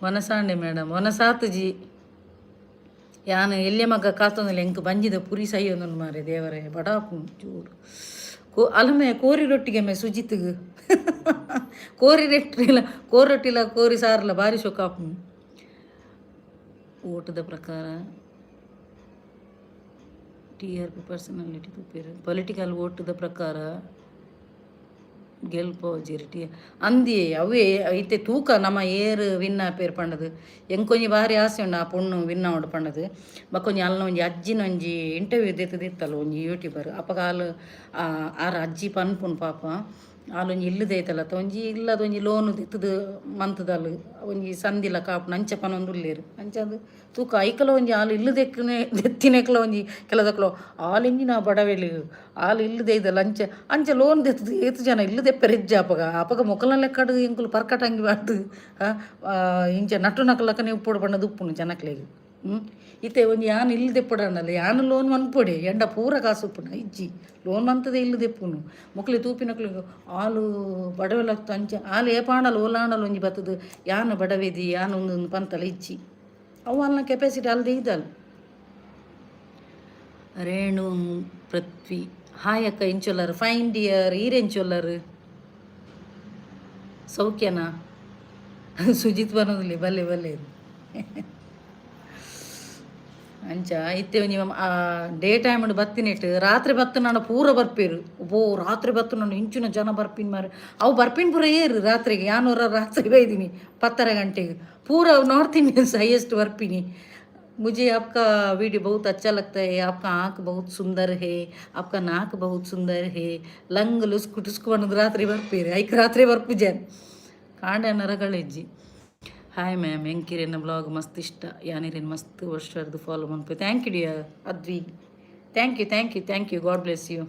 ವನಸಾಂಡೆ ಮೇಡಮ್, ವನಸಾತುಜಿ. ಯಾನ್ ಎಲ್ಯ ಮಗ ಕಾತೊಂದುಲ್ಲೆ. ಎಂಕ್ ಬಂಜಿದ ಪುರಿ ಸೈಯೊಂದುಂಡು ಮಾರೆ ದೇವರೇ, ಬಡಾಪುಂಡು ಚೂರು. ಕೋ ಅಲಮೆ ಕೋರಿ ರೊಟ್ಟಿಗೆ ಮೇ ಸುಜಿತ್ಗ್. ಕೋರಿ ರೊಟ್ಟಿಲ, ಕೋರಿ ರೊಟ್ಟಿಲ, ಕೋರಿ ಸಾರ್ಲ ಬಾರಿ ಶೋಕ ಆಪುಂಡು. ಓಟದ ಪ್ರಕಾರ ಟಿಆರ್ಪಿ, ಪರ್ಸನಾಲಿಟಿ ತೂಪೆರ್. ಪೊಲಿಟಿಕಲ್ ಓಟದ ಪ್ರಕಾರ ಗೆಲ್ಪೋಜೆರ್ ಟಿ ಅಂದಿಯೇ. ಅವೇ ಇತ್ತೆ ತೂಕ ನಮ್ಮ ಏರ್ ವಿನ್ ಆಪೇರ್ ಪಂಡದು. ಎಂಕೊಂಜಿ ಬಾರಿ ಆಸೆ ಉಂಡು ಆ ಪೊಣ್ಣು ವಿನ್ ಆವಡ್ ಪಂಡದು. ಬೊಕ್ಕೊಂಜಿ ಅಲ್ನ ಒಂಜಿ ಅಜ್ಜಿನ ಒಂಜಿ ಇಂಟರ್ವ್ಯೂ ದೆತ್ತದಿತ್ತಲ್ಲ ಒಂಜಿ ಯೂಟ್ಯೂಬರ್. ಅಪಗ ಆಲ್ ಆರ್ ಅಜ್ಜಿ ಪನ್ಪುಂಡು, ಪಾಪ ಆಲೊಂಜಿ ಇಲ್ಲ್ ದೈತಲ್ಲ, ಒಂಜಿ ಇಲ್ಲದ ಒಂಜಿ ಲೋನ್ ದೆತ್ತದು ಮಂತುದಲ್, ಒಂಜಿ ಸಂದಿಲ ಕಾಪುನ ಅಂಚ ಪನೊಂದುಲ್ಲೆರ್. ಅಂಚಾದ್ ತೂಕ ಐಕಲ ಒಂಜಿ ಆಲ್ ಇಲ್ಲ್ ದೆಕ್ಕನೆ ದೆತ್ತಿನಕ್ಲ ಒಂಜಿ ಕೆಲದಕ್ಲು ಆಲ್ ಎಂಚಿನ ಬಡವೆಲು, ಆಲ್ ಇಲ್ಲ್ ದೈದಲ್, ಅಂಚ ಅಂಚ ಲೋನ್ ದೆತ್ತದು ಏತ್ ಜನ ಇಲ್ಲ್ ದೆಪ್ಪೆರೆ ಇಜ್ಜ ಅಪಗ. ಅಪಗ ಮೊಕಲ್ನ ಲೆಕ್ಕಡ್ ಎಂಕುಲು ಪರ್ಕಟ ಅಂಗಿ ಪಾಡ್ದು ಇಂಚ ನಟ್ಟುನಕಲಕ್ಕನೆ ಉಪ್ಪೊಡು ಪಂಡದು ಉಪ್ಪುಂಡು ಜನಕ್ಲೆಗ್. ಇತ್ತೆ ಒಂಜಿ ಯಾನ್ ಇಲ್ಲ್ ದೆಪ್ಪೊಡಾಂಡಲ ಯಾನ್ ಲೋನ್ ಮನ್ಪೊಡೆ. ಎಂಡ ಪೂರ ಕಾಸು ಉಪ್ಪುನ ಇಜ್ಜಿ, ಲೋನ್ ಮಂತದೆ ಇಲ್ಲ್ ದೆಪ್ಪುನು. ಮೊಕ್ಲೆ ತೂಪಿನಕ್ಲೆಗ್ ಆಲು ಬಡವೆಲತ್ತ ಅಂಚ ಆಲ್ ಏಪಾಂಡಲ ಓಲಾಂಡಲ ಒಂಜಿ ಬತ್ತದು ಯಾನ್ ಬಡವೆದಿ, ಯಾನ್ ಉಂದು ಪಂತಲ ಇಜ್ಜಿ. ಅವು ಅಲ್ನ ಕೆಪಾಸಿಟಿ ಅಲ್ದೆ ಇದ್ದಲ್. ರೇಣು ಪೃಥ್ವಿ, ಹಾಯ್ ಅಕ್ಕ, ಎಂಚೊಲ್ಲರ್? ಫೈನ್ ಡಿಯರ್, ಈರ್ ಎಂಚೊಲ್ಲರ್? ಸೌಖ್ಯನಾ? ಸುಜಿತ್ ಬನ್ನೋದಿಲ್ಲ, ಬಲ್ಲೆ ಬಲ್ಲೆ. ಅಂಚ ಇತ್ತೆ ಒಂಜಿ ಡೇ ಟೈಮ್ ಬತ್ತಿನೆಟ್ ರಾತ್ರಿ ಬತ್ತು ಪೂರ ಬರ್ಪೇರು. ಓ, ರಾತ್ರಿ ಬತ್ತು ನಾನು ಇಂಚಿನ ಜನ ಬರ್ಪಿನ ಮಾರೆ. ಅವು ಬರ್ಪಿನ ಪೂರ ಏರು ರಾತ್ರಿಗೆ? ಯಾನೊರ ರಾತ್ರಿ ಬೈದಿನಿ 10:30 ಗಂಟೆಗೆ. ಪೂರ ನಾರ್ತ್ ಇಂಡಿಯನ್ಸ್ ಹೈಯೆಸ್ಟ್ ಬರ್ಪಿನಿ. मुझे आपका वीडियो बहुत अच्छा लगता है, आपका आँख बहुत सुंदर है, आपका नाक बहुत सुंदर है, ಲಂಗ್ ಲುಸ್ಕು ಟುಸ್ಕು ಅನ್ನೋದು. ರಾತ್ರಿ ಬರ್ಪೇರು, ಐಕ್ ರಾತ್ರಿ ಬರ್ಪುಜಾನ್, ಕಾಂಡೆ ನರಗಳಿಜ್ಜಿ. ಹಾಯ್ ಮ್ಯಾಮ್, ಎಂಕಿರೆನ ಬ್ಲಾಗ್ ಮಸ್ತ್ ಇಷ್ಟ, ಯಾನಿರೇನು ಮಸ್ತ್ ವರ್ಷದ್ದು follow ಮನ್ಪೆ. Thank you dear Advi, thank you, thank you, thank you. God bless you.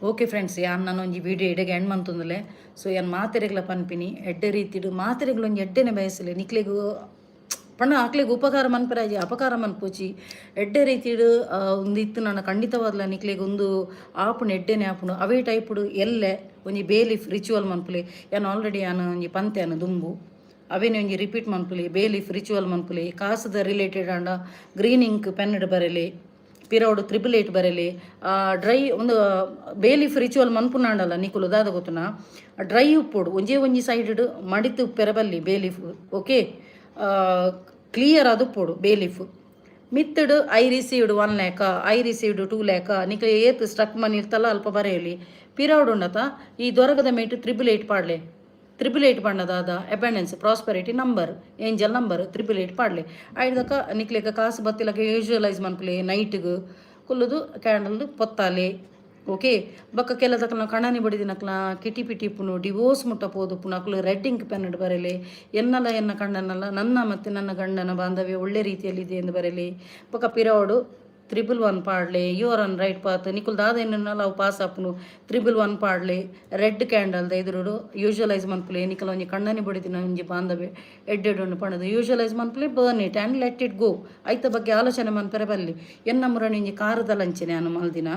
Okay friends, ಯಾನ್ ನಾನು ಒಂಜಿ ವೀಡಿಯೋ ಇಡೆಗೆ ಎಂಡ್ ಮಂತೊಂದುಲ್ಲೆ. ಸೊ ಯಾನ್ ಮಾತೆರೆಗ್ಲ ಪನ್ಪಿನಿ, ಎಡ್ಡೆ ರೀತಿಡ್ ಮಾತೆರೆಗ್ಲ ಒಂಜಿ ಎಡ್ಡೆನೆ ಬಯಸಲೆ. ನಿಕ್ಲೆಗ್ ಪಂಡ ಅಕ್ಲೆಗ್ ಉಪಕಾರ ಮನ್ಪೆರಾಜಿ, ಅಪಕಾರ ಮನ್ಪೊಚಿ. ಎಡ್ಡೆ ರೀತಿಡ್ ಉಂದು ಇತ್ತು ನನ್ನ ಖಂಡಿತವಾದ್ಲ ನಿಕ್ಲೆಗ್ ಒಂದು ಆಪುಂಡು, ಎಡ್ಡೆನೆ ಆಪುಂಡು. ಅವೇ ಟೈಪುಡು ಎಲ್ಲೆ ಒಂಜಿ ಬೇಲಿಫ್ ರಿಚುವಲ್ ಮನ್ಪುಲೆ. ಯಾನ್ ಆಲ್ರೆಡಿ ಯಾನ್ ಒಂಜಿ ಪಂತೆ ದುಂಬು, ಅವೇನೆ ಒಂಜಿ ರಿಪೀಟ್ ಮನ್ಪುಲೆ. ಬೇಲಿಫ್ ರಿಚುವಲ್ ಮನ್ಪುಲೆ. ಕಾಸುದ ರಿಲೇಟೆಡ್ ಆಂಡ ಗ್ರೀನ್ ಇಂಕ್ ಪೆನ್ಡ್ ಬರೆಲೆ, ಪಿರವುಡು 888 ಬರೆಲೆ. ಡ್ರೈ ಒಂದು ಬೇಲಿಫ್ ರಿಚುವಲ್ ಮನ್ಪುನಾಂಡಲ್ಲ ನಿಕುಲು ದಾದ ಗೊತ್ತುನಾ? ಡ್ರೈ ಉಪ್ಪೊಡು. ಒಂಜೇ ಒಂಜಿ ಸೈಡ್ ಮಡಿತು ಉಪ್ಪೆರ ಬಲ್ಲಿ ಬೇಲಿಫ್, ಓಕೆ? ಕ್ಲಿಯರ್ ಅದು ಉಪ್ಪೊಡು ಬೇಲಿಫ್. ಮಿತ್ತಡ್ "I received 1 lakh, I received 2 lakh", ನಿಕ್ಲೆ ಏತ್ ಸ್ಟಕ್ ಮನಿ ಇರ್ತಲ್ಲ ಅಲ್ಪ ಬರೆಯಲಿ. ಪಿರವುಡು ಉಂಡತ ಈ ದೊರಗದ ಮೇಟ್ 888 ಪಾಡ್ಲೆ. 888 ಪಂಡದಾದ? Abundance, prosperity number, angel number 888 ಪಾಡ್ಲೆ. ಐದಕ ನಿಕ್ಲೆಕ ಕಾಸು ಬತ್ತಿಲಕ ವಿಜುವಲೈಸ್ ಮನ್ಪುಲೆ. ನೈಟ್ಗ್ ಕುಲ್ಲುದು ಕ್ಯಾಂಡಲ್ ಪೊತ್ತಾಲೆ, ಓಕೆ? ಬೊಕ್ಕ ಕೆಲದಕ್ಲ ಕಣನಿ ಬಡಿದಿನಕ್ಲ ಕಿಟಿ ಪಿಟಿ ಇಪ್ಪುನು, ಡಿವೋರ್ಸ್ ಮುಟ್ಟ ಪೋದುಪ್ಪುನು, ಅಕ್ಲು ರೆಡ್ ಇಂಕ್ ಪೆನ್ ಬರೆಲೆ. ಎನ್ನಲ ಎನ್ನ ಕಣ್ಣನಲ್ಲ, ನನ್ನ ಮತ್ತು ನನ್ನ ಗಂಡನ ಬಾಂಧವ್ಯ ಒಳ್ಳೆ ರೀತಿಯಲ್ಲಿದೆ ಎಂದು ಬರೆಲಿ. ಬೊಕ್ಕ ಪಿರವುಡು 111 ಪಾಡ್ಲೆ. "You are on right path." ನಿಕುಲ್ ದಾದ ಎನ್ನುನಲ ಅವು ಪಾಸ್ ಆಪುನು. 111 ಪಾಡ್ಲೆ. ರೆಡ್ ಕ್ಯಾಂಡಲ್ ಎದುರುಡು ಯೂಶುವಲೈಸ್ ಮನ್ಪುಲೆ. ನಿಕಲ ಒಂಜಿ ಕಣ್ಣನಿ ಬಡಿದಿನ ಒಂಜಿ ಬಾಂಧವ್ಯ ಎಡ್ಡೆಡ್ ಪಣದು ಯೂಶುವಲೈಸ್ ಮನ್ಪುಲೆ. Burn it and let it go. ಐತ ಬಗ್ಗೆ ಆಲೋಚನೆ ಮನ್ಪೆರೆ ಬಲ್ಲಿ. ಎನ್ನ ಮುರಣಿ ಒಂಜಿ ಕಾರದ ಲಂಚನೆ ಯಾನು ಮಲ್ದಿನ.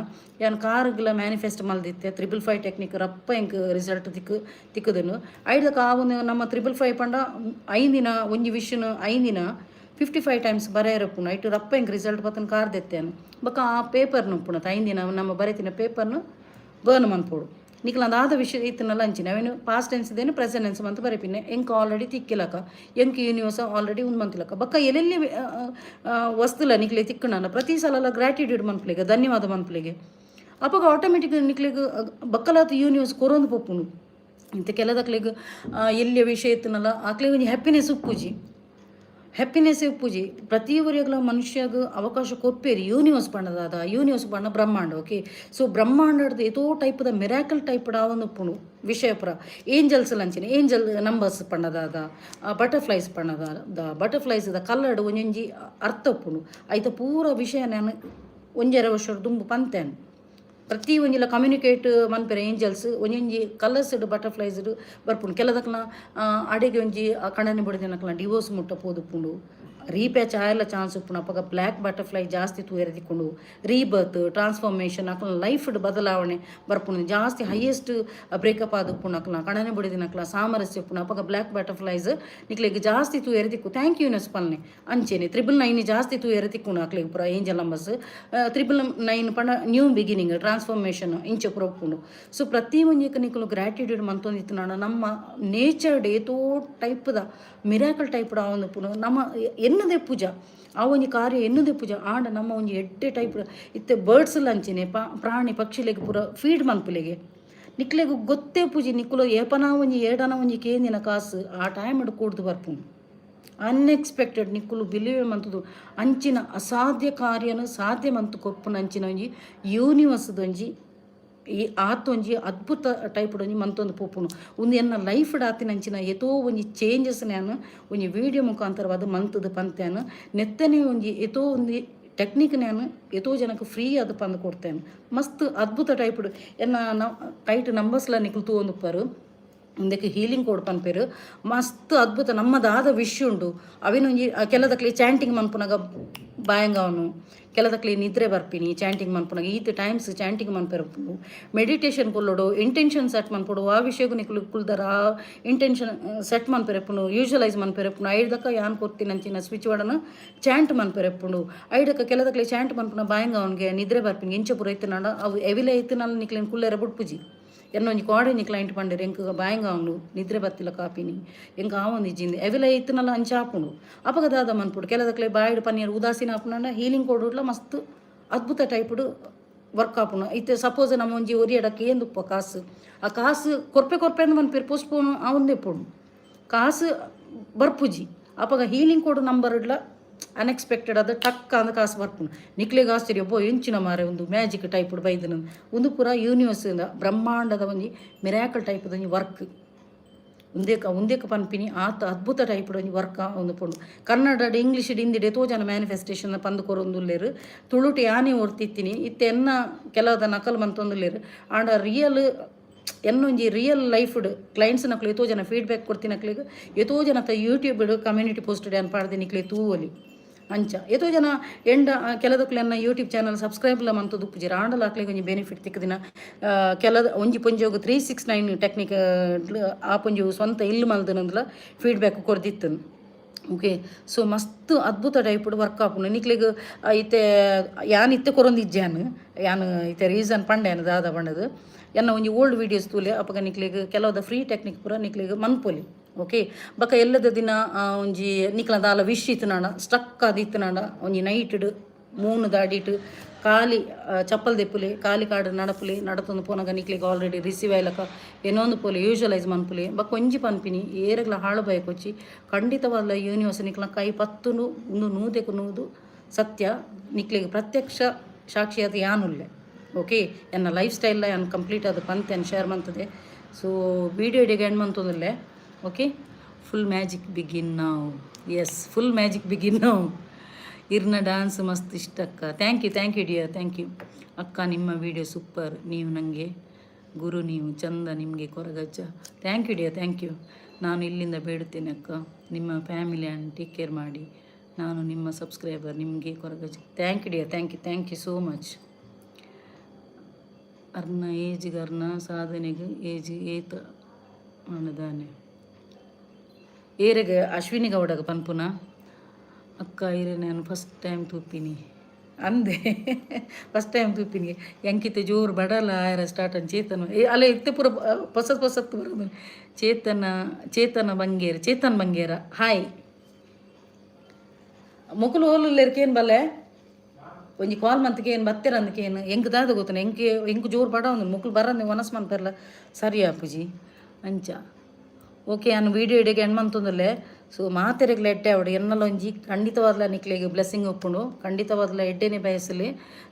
ಯಾನ್ ಕಾರುಗ್ಲ ಮ್ಯಾನಿಫೆಸ್ಟ್ ಮಲ್ದಿತ್ತೆ. 555 ಟೆಕ್ನಿಕ್ ರಪ್ಪ ಎಂಕ್ ರಿಸಲ್ಟ್ ತಿಕ್ಕು ತಿಕ್ಕುದನು. ಐದಕ್ಕೆ ಆ ಒಂದು ನಮ್ಮ 555 ಪಂಡ ಐದಿನ ಒಂಜಿ ವಿಷನ್ ಐದಿನ 55 ಟೈಮ್ಸ್ ಬರೆಯರಪ್ಪುನು. ಐಟು ರಪ್ಪ ಎಂಕ್ ರಿಸಲ್ಟ್ ಬತ್ತನ ಕಾರ್ ದೆತ್ತೇನು. ಬೊಕ್ಕ ಆ ಪೇಪರ್ನು ಉಪ್ಪುನ ಐದಿನ ನಮ್ಮ ಬರೆತಿನ ಪೇಪರ್ನು ಬರ್ನ್ ಮನ್ಪೊಡು. ನಿಕ್ಲ ದಾದ ವಿಷಯ ಇತ್ತನಲ್ಲ ಅಂಚಿನ ಅವೇನು ಪಾಸ್ಟ್ ಟೆನ್ಸ್ ಇದೇನು ಪ್ರೆಸೆಂಟ್ ಟೆನ್ಸ್ ಮಂತ್ ಬರೆಪಿನ್ನೆ. ಎಂಕ್ ಆಲ್ರೆಡಿ ತಿಕ್ಕಿಲಕ, ಎಂಕ್ ಯೂನಿವರ್ಸ್ ಆಲ್ರೆಡಿ ಉಂದು ಮಂತಿಲಕ. ಬೊಕ್ಕ ಎಲ್ಲೆಲ್ಲಿ ವಸ್ತುಲ ನಿಕ್ಲೆ ತಿಕ್ಕುನ, ಪ್ರತಿ ಸಲ ಗ್ರ್ಯಾಟಿಟ್ಯೂಡ್ ಮನ್ಪುಲೆಗೆ, ಧನ್ಯವಾದ ಮನ್ಪುಲೆಗೆ. ಅಪಗ ಆಟೋಮೆಟಿಕ್ ನಿಕ್ಲೆಗ್ ಬಕ್ಕಲಾತ್ ಯೂನಿವರ್ಸ್ ಕೊರೊಂದು ಪೋಪುಂಡು. ಇಂತ ಕೆಲದಕ್ಲೆಗ್ ಎಲ್ಲಿಯ ವಿಷಯ ಇತ್ತನಲ್ಲ, ಆಕ್ಲೆಗ್ ಒಂಜಿ ಹ್ಯಾಪಿನೆಸ್ ಉಪ್ಪುಜಿ, ಹ್ಯಾಪಿನೆಸ್ ಉಪ್ಪುಜಿ. ಪ್ರತಿ ಒರಿಯಗ್ಲ ಮನುಷ್ಯಗ್ ಅವಕಾಶ ಕೊರ್ಪೇರು ಯೂನಿವರ್ಸ್ ಪಂಡದಾದ? ಯೂನಿವರ್ಸ್ ಪಂಡ ಬ್ರಹ್ಮಾಂಡ, ಓಕೆ? ಸೊ ಬ್ರಹ್ಮಾಂಡದ ಏತೋ ಟೈಪ್ದ ಮಿರಾಕಲ್ ಟೈಪ್ ಒಂದು ಉಪ್ಪುಂಡು ವಿಷಯ ಪುರ. ಏಂಜಲ್ಸ್ ಲಂಚಿನ ಏಂಜಲ್ ನಂಬರ್ಸ್ ಪಂಡದಾದ, ಬಟರ್ಫ್ಲೈಸ್ ಪಂಡದಾದ, ಬಟರ್ಫ್ಲೈಸ್ the coloured ಒಂಜೊಂಜಿ ಅರ್ಥ ಉಪ್ಪುಂಡು. ಐತ ಪೂರ ವಿಷಯ ನಾನು ಒಂಜರೆ ವರ್ಷ ದುಂಬು ಪಂತೇನೆ. ಪ್ರತಿ ಒಂಜಿಲ ಕಮ್ಯುನಿಕೇಟ್ ಮನ್ಪೆರೆ ಏಂಜಲ್ಸ್ ಒಂಜೊಂಜಿ ಕಲರ್ಸ್ಡ್ ಬಟರ್ಫ್ಲೈಸ್ಡ್ ಬರ್ಪುಂಡು. ಕೆಲದಕ್ಲ ಅಡೆಗೆ ಒಂಜಿ ಕಣನೆ ಬಡಿದಿನಕ್ಲ ಡಿವೋರ್ಸ್ ಮುಟ್ಟ ಪೋದುಪ್ಪುಂಡು. ರೀಪ್ಯಾಚ್ ಆಯಲ್ಲ ಚಾನ್ಸ್ ಉಪ್ಪುಂಡು. ಅಪಗ ಬ್ಲ್ಯಾಕ್ ಬಟರ್ಫ್ಲೈ ಜಾಸ್ತಿ ತೂಯೆರೆ ತಿಕ್ಕುಂಡು. ರೀಬರ್ತ್, ಟ್ರಾನ್ಸ್ಫಾರ್ಮೇಷನ್, ಅಕ್ಲ್ನ ಲೈಫ್ಡ್ ಬದಲಾವಣೆ ಬರ್ಪುಂಡು. ಜಾಸ್ತಿ ಹೈಯೆಸ್ಟ್ ಬ್ರೇಕಪ್ ಆದುಪ್ಪುಂಡು ಅಕ್ಲ್ನ, ಕಣನೆ ಬುಡಿದಿನಕ್ಲ ಸಾಮರಸ್ಯ ಉಪ್ಪುಂಡು. ಅಪಗ ಬ್ಲ್ಯಾಕ್ ಬಟರ್ಫ್ಲೈಸ್ ನಿಕ್ಲೆಗ್ ಜಾಸ್ತಿ ತೂಯೆರೆ ತಿಕ್ಕು. Thank you ಪನ್ನೆ. ಅಂಚೆನೆ 999 ಜಾಸ್ತಿ ತೂಯೆರೆ ತಿಕ್ಕುಂಡು ಅಕ್ಲೆಗ್ ಪೂರ. ಏಂಜಲ್ ನಂಬರ್ಸ್ 999 ಪಂಡ ನ್ಯೂ ಬಿಗಿನಿಂಗ್, ಟ್ರಾನ್ಸ್ಫಾರ್ಮೇಷನ್, ಇಂಚ ಪೂರ ಉಪ್ಪುಂಡು. ಸೊ ಪ್ರತಿ ಒಂಜಿಕ್ ನಿಕುಲು ಗ್ರ್ಯಾಟಿಟ್ಯೂಡ್ ಮಂತೊಂದಿತ್ತಿನಾಂಡ ನಮ್ಮ ನೇಚರ್ಡ್ ಏತೋ ಟೈಪ್ದ ಮಿರಾಕಲ್ ಟೈಪ್ ಆವೊಂದುಪ್ಪುಂಡು. ನಮ್ಮ ಎನ್ನದೆ ಪೂಜಾ, ಆ ಒಂಜಿ ಕಾರ್ಯ ಎನ್ನುದೇ ಪೂಜೆ. ಆಂಡ ನಮ್ಮ ಒಂಜಿ ಎಡ್ಡೆ ಟೈಪ್ ಇತ್ತೆ ಬರ್ಡ್ಸ್ ಅಂಚೆನೆ ಪ್ರಾಣಿ ಪಕ್ಷಿಲೆಗ್ ಪೂರ ಫೀಡ್ ಮನ್ಪುಲೆಗೆ. ನಿಕ್ಲೆಗ್ ಗೊತ್ತೇ ಪೂಜಿ, ನಿಕ್ಕುಲು ಏಪನ ಒಂಜಿ ಏಡನ ಒಂಜಿ ಕೇಂದಿನ ಕಾಸು ಆ ಟೈಮ್ ಕೂಡ್ದು ಬರ್ಪುಂಡು. ಅನ್ಎಕ್ಸ್ಪೆಕ್ಟೆಡ್, ನಿಕ್ಕುಲು ಬಿಲೀವ್ ಮಂತುದು ಅಂಚಿನ ಅಸಾಧ್ಯ ಕಾರ್ಯನ ಸಾಧ್ಯ ಮಂತು ಕೊರ್ಪುನ ಅಂಚಿನ ಒಂಜಿ ಯೂನಿವರ್ಸ್ದೊಂಜಿ ಈ ಆತೊಂಜಿ ಅದ್ಭುತ ಟೈಪ್ ಒಂಜಿ ಮಂತೊಂದು ಪೋಪುಂಡು. ಉಂದು ಎನ್ನ ಲೈಫ್ ಆತಿನಂಚಿನ ಏತೋ ಒಂಜಿ ಚೇಂಜಸ್ ನಾನು ಒಂಜಿ ವೀಡಿಯೋ ಮುಖಾಂತರವಾದ ಮಂತದ ಪಂತೇನು. ನೆತ್ತನೆ ಒಂಜಿ ಏತೋ ಒಂಜಿ ಟೆಕ್ನಿಕ್ ನಾನು ಏತೋ ಜನಕ್ಕೆ ಫ್ರೀ ಅದು ಪಂದ್ ಕೊಡ್ತೇನೆ. ಮಸ್ತ್ ಅದ್ಭುತ ಟೈಪ್. ಎನ್ನ ಕೈಟ್ ನಂಬರ್ಸ್ಲ ನಿಕುಲು ತೂವೊಂದುಪ್ಪರು. ಉಂದಕ್ಕೆ ಹೀಲಿಂಗ್ ಕೋಡ್ ಪನ್ಪೆರ್. ಮಸ್ತ್ ಅದ್ಭುತ. ನಮ್ಮ ದಾದ ವಿಶ್ ಉಂಡು, ಅವಿನೊಂಜಿ ಕೆಲದಕ್ಲಿ ಚಾಂಟಿಂಗ್ ಮನ್ಪುನಗ ಬಾಯಂಗಾವನು, ಕೆಲದಕ್ಲಿ ನಿದ್ರೆ ಬರ್ಪಿನಿ ಚಾಂಟಿಂಗ್ ಮನ್ಪುನಗ. ಈತ್ ಟೈಮ್ಸ್ ಚಾಂಟಿಂಗ್ ಮನ್ಪೆರ್, ಮೆಡಿಟೇಷನ್ ಕೊಲ್ಲೋಡು, ಇಂಟೆನ್ಷನ್ ಸೆಟ್ ಮನ್ಪೊಡು. ಆ ವಿಷಯಗೂ ನಿಕುಲು ಕುಲ್ದರ ಆ ಇಂಟೆನ್ಷನ್ ಸೆಟ್ ಮನ್ಪೆರೆಪ್ಪುಂಡು, ಯೂಶುವಲೈಸ್ ಮನ್ಪೆರೆಪ್ಪುಂಡು. ಐಡ್ದಕ್ಕ ಯಾನ್ ಕೊರ್ತಿನಂಚಿನ ಸ್ವಿಚ್ ವರ್ಡನ್ನು ಚಾಂಟ್ ಮನ್ಪೆರೆಪ್ಪುಂಡು. ಐಡಕ್ಕ ಕೆಲದಕ್ಲಿ ಚಾಂಟ್ ಮನ್ಪುನ ಬಾಯಂಗಾವನ್ಗೆ, ನಿದ್ರೆ ಬರ್ಪಿನಿ, ಇಂಚ ಪೂರ ಇತ್ತಿನಾಂಡ ಅವು ಎವಿಲೆ ಇತ್ತಿನಾಲ್ ನಿಕ್ಲೆನ್ ಕುಲ್ಲೆರ ಬುಡ್ಪುಜಿ. ಎನ್ನೊಂಜಿ ಕೋಡೆ ಕ್ಲೈಂಟ್ ಪಂಡೆರ್, ಎಂಕ್ ಬಾಯಂಗ ಉಂಡು, ನಿದ್ರೆ ಬತ್ತಿಲ್ಲ ಕಾಪಿನಿ, ಎಂಕ್ ಆವೊಂದು ಇಜ್ಜಿಂದು. ಎವಿಲ ಇತ್ತಿನಲ್ಲ ಅಂಚ ಆಪುಂಡು. ಅಪಗ ದಾದ ಮನ್ಪುಡು? ಕೆಲದಕ್ಲೆ ಬಾಯಿಡ್ ಪನ್ನೀರ್ ಉದಾಸೀನ ಆಪುಂಡ. ಹೀಲಿಂಗ್ ಕೋಡುಡ್ಲ ಮಸ್ತ್ ಅದ್ಭುತ ಟೈಪ್ಡ್ ವರ್ಕ್ ಆಪುಂಡು. ಇತ್ತೆ ಸಪೋಸ್ ನಮ್ಮ ಒಂಜಿ ಒರಿಯಡ ಕೇಂದುಪ್ಪ ಕಾಸು, ಆ ಕಾಸು ಕೊರ್ಪೆ ಕೊರ್ಪೆ ಅಂದ್ ಮನ್ಪೇರು, ಪೋಸ್ಟ್ಪೋನ್ ಆವೊಂದೇ ಪೋಡು, ಕಾಸು ಬರ್ಪುಜಿ. ಅಪಗ ಹೀಲಿಂಗ್ ಕೋಡ್ ನಂಬರ್ ಇಡ್ಲ ಅನ್ಎಕ್ಸ್ಪೆಕ್ಟೆಡ್ ಅದು ಟಕ್ ಅಂದ್ ಕಾಸು ಬರ್ಪುಂಡು. ನಿಕ್ಲೆಗ್ ಆಶ್ಚರ್ಯ, ಒಬ್ಬ ಎಂಚಿನ ಮಾರೆ ಒಂದು ಮ್ಯಾಜಿಕ್ ಟೈಪ್ ಬೈದನ. ಒಂದು ಪೂರ ಯೂನಿವರ್ಸ್, ಬ್ರಹ್ಮಾಂಡದ ಒಂಜಿ ಮಿರಾಕಲ್ ಟೈಪ್ದ ಒಂಜಿ ವರ್ಕ್. ಉಂದೇಕ ಉಂದೇಕ ಪನ್ಪಿನಿ, ಆತ ಅದ್ಭುತ ಟೈಪ್ ಒಂಜಿ ವರ್ಕ್ ಒಂದು ಪುಂಡು. ಕನ್ನಡ, ಇಂಗ್ಲೀಷ್, ಹಿಂದಿಡ್ ಏತೋ ಜನ ಮ್ಯಾನಿಫೆಸ್ಟೇಷನ್ ಪಂದ್ ಕೊರೊಂದುಲ್ಲೆರ್. ತುಳುಟು ಯಾನೇ ಓಡ್ತಿತ್ತೀನಿ. ಇತ್ತೆ ಎನ್ನ ಕೆಲವದ ನಕಲು ಮಂತೊಂದುಲ್ಲೆರ್. ಆಂಡ ರಿಯಲ್ ಎನ್ನೊಂಜಿ ರಿಯಲ್ ಲೈಫ್ಡ್ ಕ್ಲೈಂಟ್ಸ್ ನಕ್ಲು ಏತೋ ಜನ ಫೀಡ್ಬ್ಯಾಕ್ ಕೊಡ್ತಿನಕ್ಲೆಗ್, ಏತೋ ಜನತ ಯೂಟ್ಯೂಬ್ ಕಮ್ಯುನಿಟಿ ಪೋಸ್ಟ್ ಯಾನ್ ಪಾಡ್ದೆ, ನಿಕ್ಲೆ ತೂವೊಲಿ. ಅಂಚ ಏತೋ ಜನ ಎಂಡ ಕೆಲದಕ್ಲೆನ್ನ ಯೂಟ್ಯೂಬ್ ಚಾನಲ್ ಸಬ್ಸ್ಕ್ರೈಬ್ಲ ಮಂತುದು ಉಪ್ಪುಜೆರ್. ಆಂಡಲ ಅಕ್ಲೆಗ್ ಒಂಜಿ ಬೆನಿಫಿಟ್ ತಿಕ್ಕದಿನ. ಕೆಲದ ಒಂಜಿ ಪೊಂಜೋಗು 369 ಟೆಕ್ನಿಕ್ ಆ ಪೊಂಜು ಸ್ವಂತ ಇಲ್ಲು ಮಲ್ದನಂದ್ಲ ಫೀಡ್ಬ್ಯಾಕ್ ಕೊರ್ದಿತ್ತು. ಓಕೆ, ಸೊ ಮಸ್ತ್ ಅದ್ಭುತ ಟೈಪ್ಡ್ ವರ್ಕ್ ಆಪುಂಡು. ನಿಕ್ಲೆಗ್ ಇತ್ತೆ ಯಾನ್ ಇತ್ತೆ ಕೊರೊಂದಿಜ್ಜಾನ್. ಯಾನ್ ಇತ್ತೆ ರೀಸನ್ ಪಂಡೆ ದಾದ ಪಂಡದು. ಎನ್ನ ಒಂಜಿ ಓಲ್ಡ್ ವೀಡಿಯೋಸ್ ತೂಲೆ, ಅಪಗ ನಿಕ್ಲೆಗ್ ಕೆಲವದ ಫ್ರೀ ಟೆಕ್ನಿಕ್ ಪೂರ ನಿಕ್ಲೆಗ್ ಮನ್ಪೊಲಿ. ಓಕೆ, ಬೊಕ ಎಲ್ಲದ ದಿನ ಒಂಜಿ ನಿಕ್ಲ ದಾಲ ವಿಶ್ ಇತ್ತುನಾಂಡ, ಸ್ಟಕ್ ಆದ್ ಇತ್ತುನಾಂಡ, ಒಂಜಿ ನೈಟ್ಡ್ ಮೂನು ದಾಡಿಟ್ ಖಾಲಿ ಚಪ್ಪಲ್ ದೆಪ್ಪುಲೆ, ಖಾಲಿ ಕಾಡು ನಡಪುಲೆ. ನಡತೊಂದು ಪೋನಗ ನಿಕ್ಲೆಗ್ ಆಲ್ರೆಡಿ ರಿಸೀವ್ ಆಯ್ಲಕ ಏನೊಂದು ಪೋಲೆ, ಯೂಶುವಲೈಸ್ ಮನ್ಪುಲೆ. ಬೊಕ ಒಂಜಿ ಪನ್ಪಿನಿ, ಏರೆಗ್ಲ ಹಾಳು ಬಯಕೊಚ್ಚಿ. ಖಂಡಿತವಾದ್ಲ ಯೂನಿವರ್ಸ್ ನಿಕ್ಲ ಕೈ ಪತ್ತುನು, ಉಂದು ನೂದೆಕು ನೂದು ಸತ್ಯ. ನಿಕ್ಲೆಗ್ ಪ್ರತ್ಯಕ್ಷ ಸಾಕ್ಷಿಯಾದ ಯಾನುಲ್ಲೆ. ಓಕೆ, ಎನ್ನ ಲೈಫ್ ಸ್ಟೈಲ್ ಯಾನ್ ಕಂಪ್ಲೀಟ್ ಅದು ಪಂತೆ ಶೇರ್ ಮಂತದೆ. ಸೊ ವೀಡಿಯೋ ಇಡೆಗೆ ಎಂಡ್ ಮಂತೊಂದುಲ್ಲೆ. ಓಕೆ, ಫುಲ್ ಮ್ಯಾಜಿಕ್ ಬಿಗಿನ್ ನಾವು. ಎಸ್, ಫುಲ್ ಮ್ಯಾಜಿಕ್ ಬಿಗಿನ್ ನಾವು. ಇರ್ನ ಡಾನ್ಸ್ ಮಸ್ತ್ ಇಷ್ಟ ಅಕ್ಕ. Thank you, thank you dear, thank you. ಅಕ್ಕ, ನಿಮ್ಮ ವಿಡಿಯೋ ಸೂಪರ್. ನೀವು ನನಗೆ ಗುರು, ನೀವು ಚಂದ ನಿಮಗೆ Koragajja. Thank you dear, thank you. ನಾನು ಇಲ್ಲಿಂದ ಬೇಡುತ್ತೇನೆ ಅಕ್ಕ, ನಿಮ್ಮ ಫ್ಯಾಮಿಲಿಯನ್ನು ಟೇಕ್ ಕೇರ್ ಮಾಡಿ. ನಾನು ನಿಮ್ಮ ಸಬ್ಸ್ಕ್ರೈಬರ್. ನಿಮಗೆ Koragajja. Thank you dear, thank you, thank you so much. ಅರ್ನ ಏಜ್ಗೆ ಅರ್ನ ಸಾಧನೆಗೆ ಏಜ್ ಏತ ಅಣ್ಣದಾನೆ. ಏರೆಗೆ ಅಶ್ವಿನಿ ಗೌಡಗ ಪನ್ಪುನ? ಅಕ್ಕ, ಇರೆ ನಾನು ಫಸ್ಟ್ ಟೈಮ್ ತೂಪಿನಿ ಅಂದೆ. First time ತೂಪಿನಿ. ಎಂಕಿತ್ತೆ ಜೋರು ಬಡಲ ಆಯರ ಸ್ಟಾರ್ಟ್ ಅನ್ ಚೇತನ. ಏ ಅಲ್ಲ, ಇತ್ತೆ ಪೂರ ಪೊಸತ್ ಪೊಸತ್ತು ಬರೋದು. ಚೇತನ, ಚೇತನ ಬಂಗೇರ್, ಚೇತನ್ ಬಂಗೇರ, ಹಾಯ್. ಮೊಕುಲು ಓಲುಲ್ಲೇರ್ಕೇನು ಬಲ್ಲೆ? ಒಂಜಿ ಕಾಲ್ ಮಂತ್ಗೆ ಏನು ಬತ್ತೆರ ಅಂದಕೇನು ಎಂಕ್ ದಾದ ಗೊತ್ತನ. ಎಂಕ್ ಎಂಕ್ ಜೋರು ಬಡ ಒಂದು ಮೊಕುಲು ಬರಂದೆ ವನಸ್ ಮನ್ಪೆರ್ಲ ಸರಿ ಅಪ್ಪುಜಿ ಅಂಚ. ಓಕೆ, ನಾನು ವೀಡಿಯೋ ಇಡೆಗೆ ಎಂಡ್ ಮಂತೊಂದುಲ್ಲೆ. ಸೊ ಮಾತೆರೆಗ್ಲ ಎಡ್ಡೆ ಆವಡ್. ಎನ್ನಲ ಒಂಜಿ ಖಂಡಿತವಾದ್ಲ ನಿಕ್ಲೆಗ್ ಬ್ಲೆಸ್ಸಿಂಗ್ ಉಪ್ಪುಂಡು. ಖಂಡಿತವಾದ್ಲ ಎಡ್ಡೆನೆ ಬಯಸಲಿ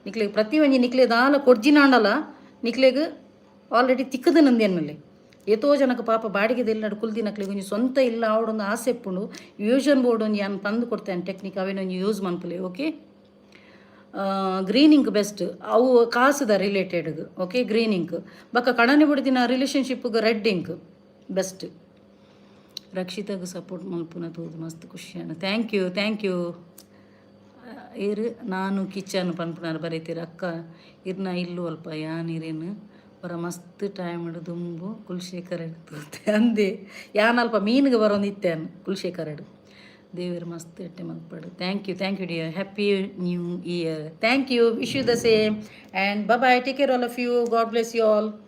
ನಿಕ್ಲೆಗ್. ಪ್ರತಿ ಒಂಜಿ ನಿಕ್ಲೆ ದಾಲ ಕೊಡ್ಜಿನಾಂಡಲ ನಿಕ್ಲೆಗ್ ಆಲ್ರೆಡಿ ತಿಕ್ಕದ ನಂದು ಎನ್ನಲೆ. ಏತೋ ಜನಕ್ಕೆ ಪಾಪ ಬಾಡಿಗೆ ಇಲ್ಲಡ್ ಕುಲ್ದಿನಕ್ಲೆಗ್ ಒಂಜಿ ಸ್ವಂತ ಇಲ್ಲ ಆವಡೊಂದು ಆಸೆ ಇಪ್ಪುಂಡು. ವಿಷನ್ ಬೋರ್ಡ್ ಒಂಜಿ ಯಾನ್ ಪಂದ್ ಕೊಡ್ತೇನೆ ಟೆಕ್ನಿಕ್, ಅವೇನ ಒಂಜಿ ಯೂಸ್ ಮನ್ಪುಲೆ. ಓಕೆ, ಗ್ರೀನ್ ಇಂಕ್ ಬೆಸ್ಟ್, ಅವು ಕಾಸುದ ರಿಲೇಟೆಡ್. Okay, green ink. ಬೊಕ್ಕ ಕಣನೆ ಬುಡ್ದಿನ ರಿಲೇಷನ್ಶಿಪ್ಗೆ ರೆಡ್ ಇಂಕ್ ಬೆಸ್ಟ್. ರಕ್ಷಿತಾಗ್ ಸಪೋರ್ಟ್ ಮಲ್ಪುನ ತೂದು ಮಸ್ತ್ ಖುಷಿ ಆಂಡ್. Thank you, thank you. ಇರ್ ನಾನು ಕಿಚನ್ ಪನ್ಪುನಾರ್ ಬರೀತೀರ. ಅಕ್ಕ, ಇರ್ನ ಇಲ್ಲು ಅಲ್ಪ. ಯಾನ್ ಇರೇನು ಬರ ಮಸ್ತ್ ಟೈಮ್ ದುಂಬು ಕುಲ್ಶೇಖರ್ ತೂತೆ ಅಂದೆ. ಯಾನ್ ಅಲ್ಪ ಮೀನಿಗೆ ಬರೋಂದಿತ್ತೆ ಕುಲ್ಶೇಖರಡ್. ದೇವರು ಮಸ್ತ್ ಎಡ್ಡೆ ಮಲ್ಪಡು. Thank you, thank you, dear. Happy New Year. Thank you, wish you the same, and bye. Take care, all of you. God bless you all.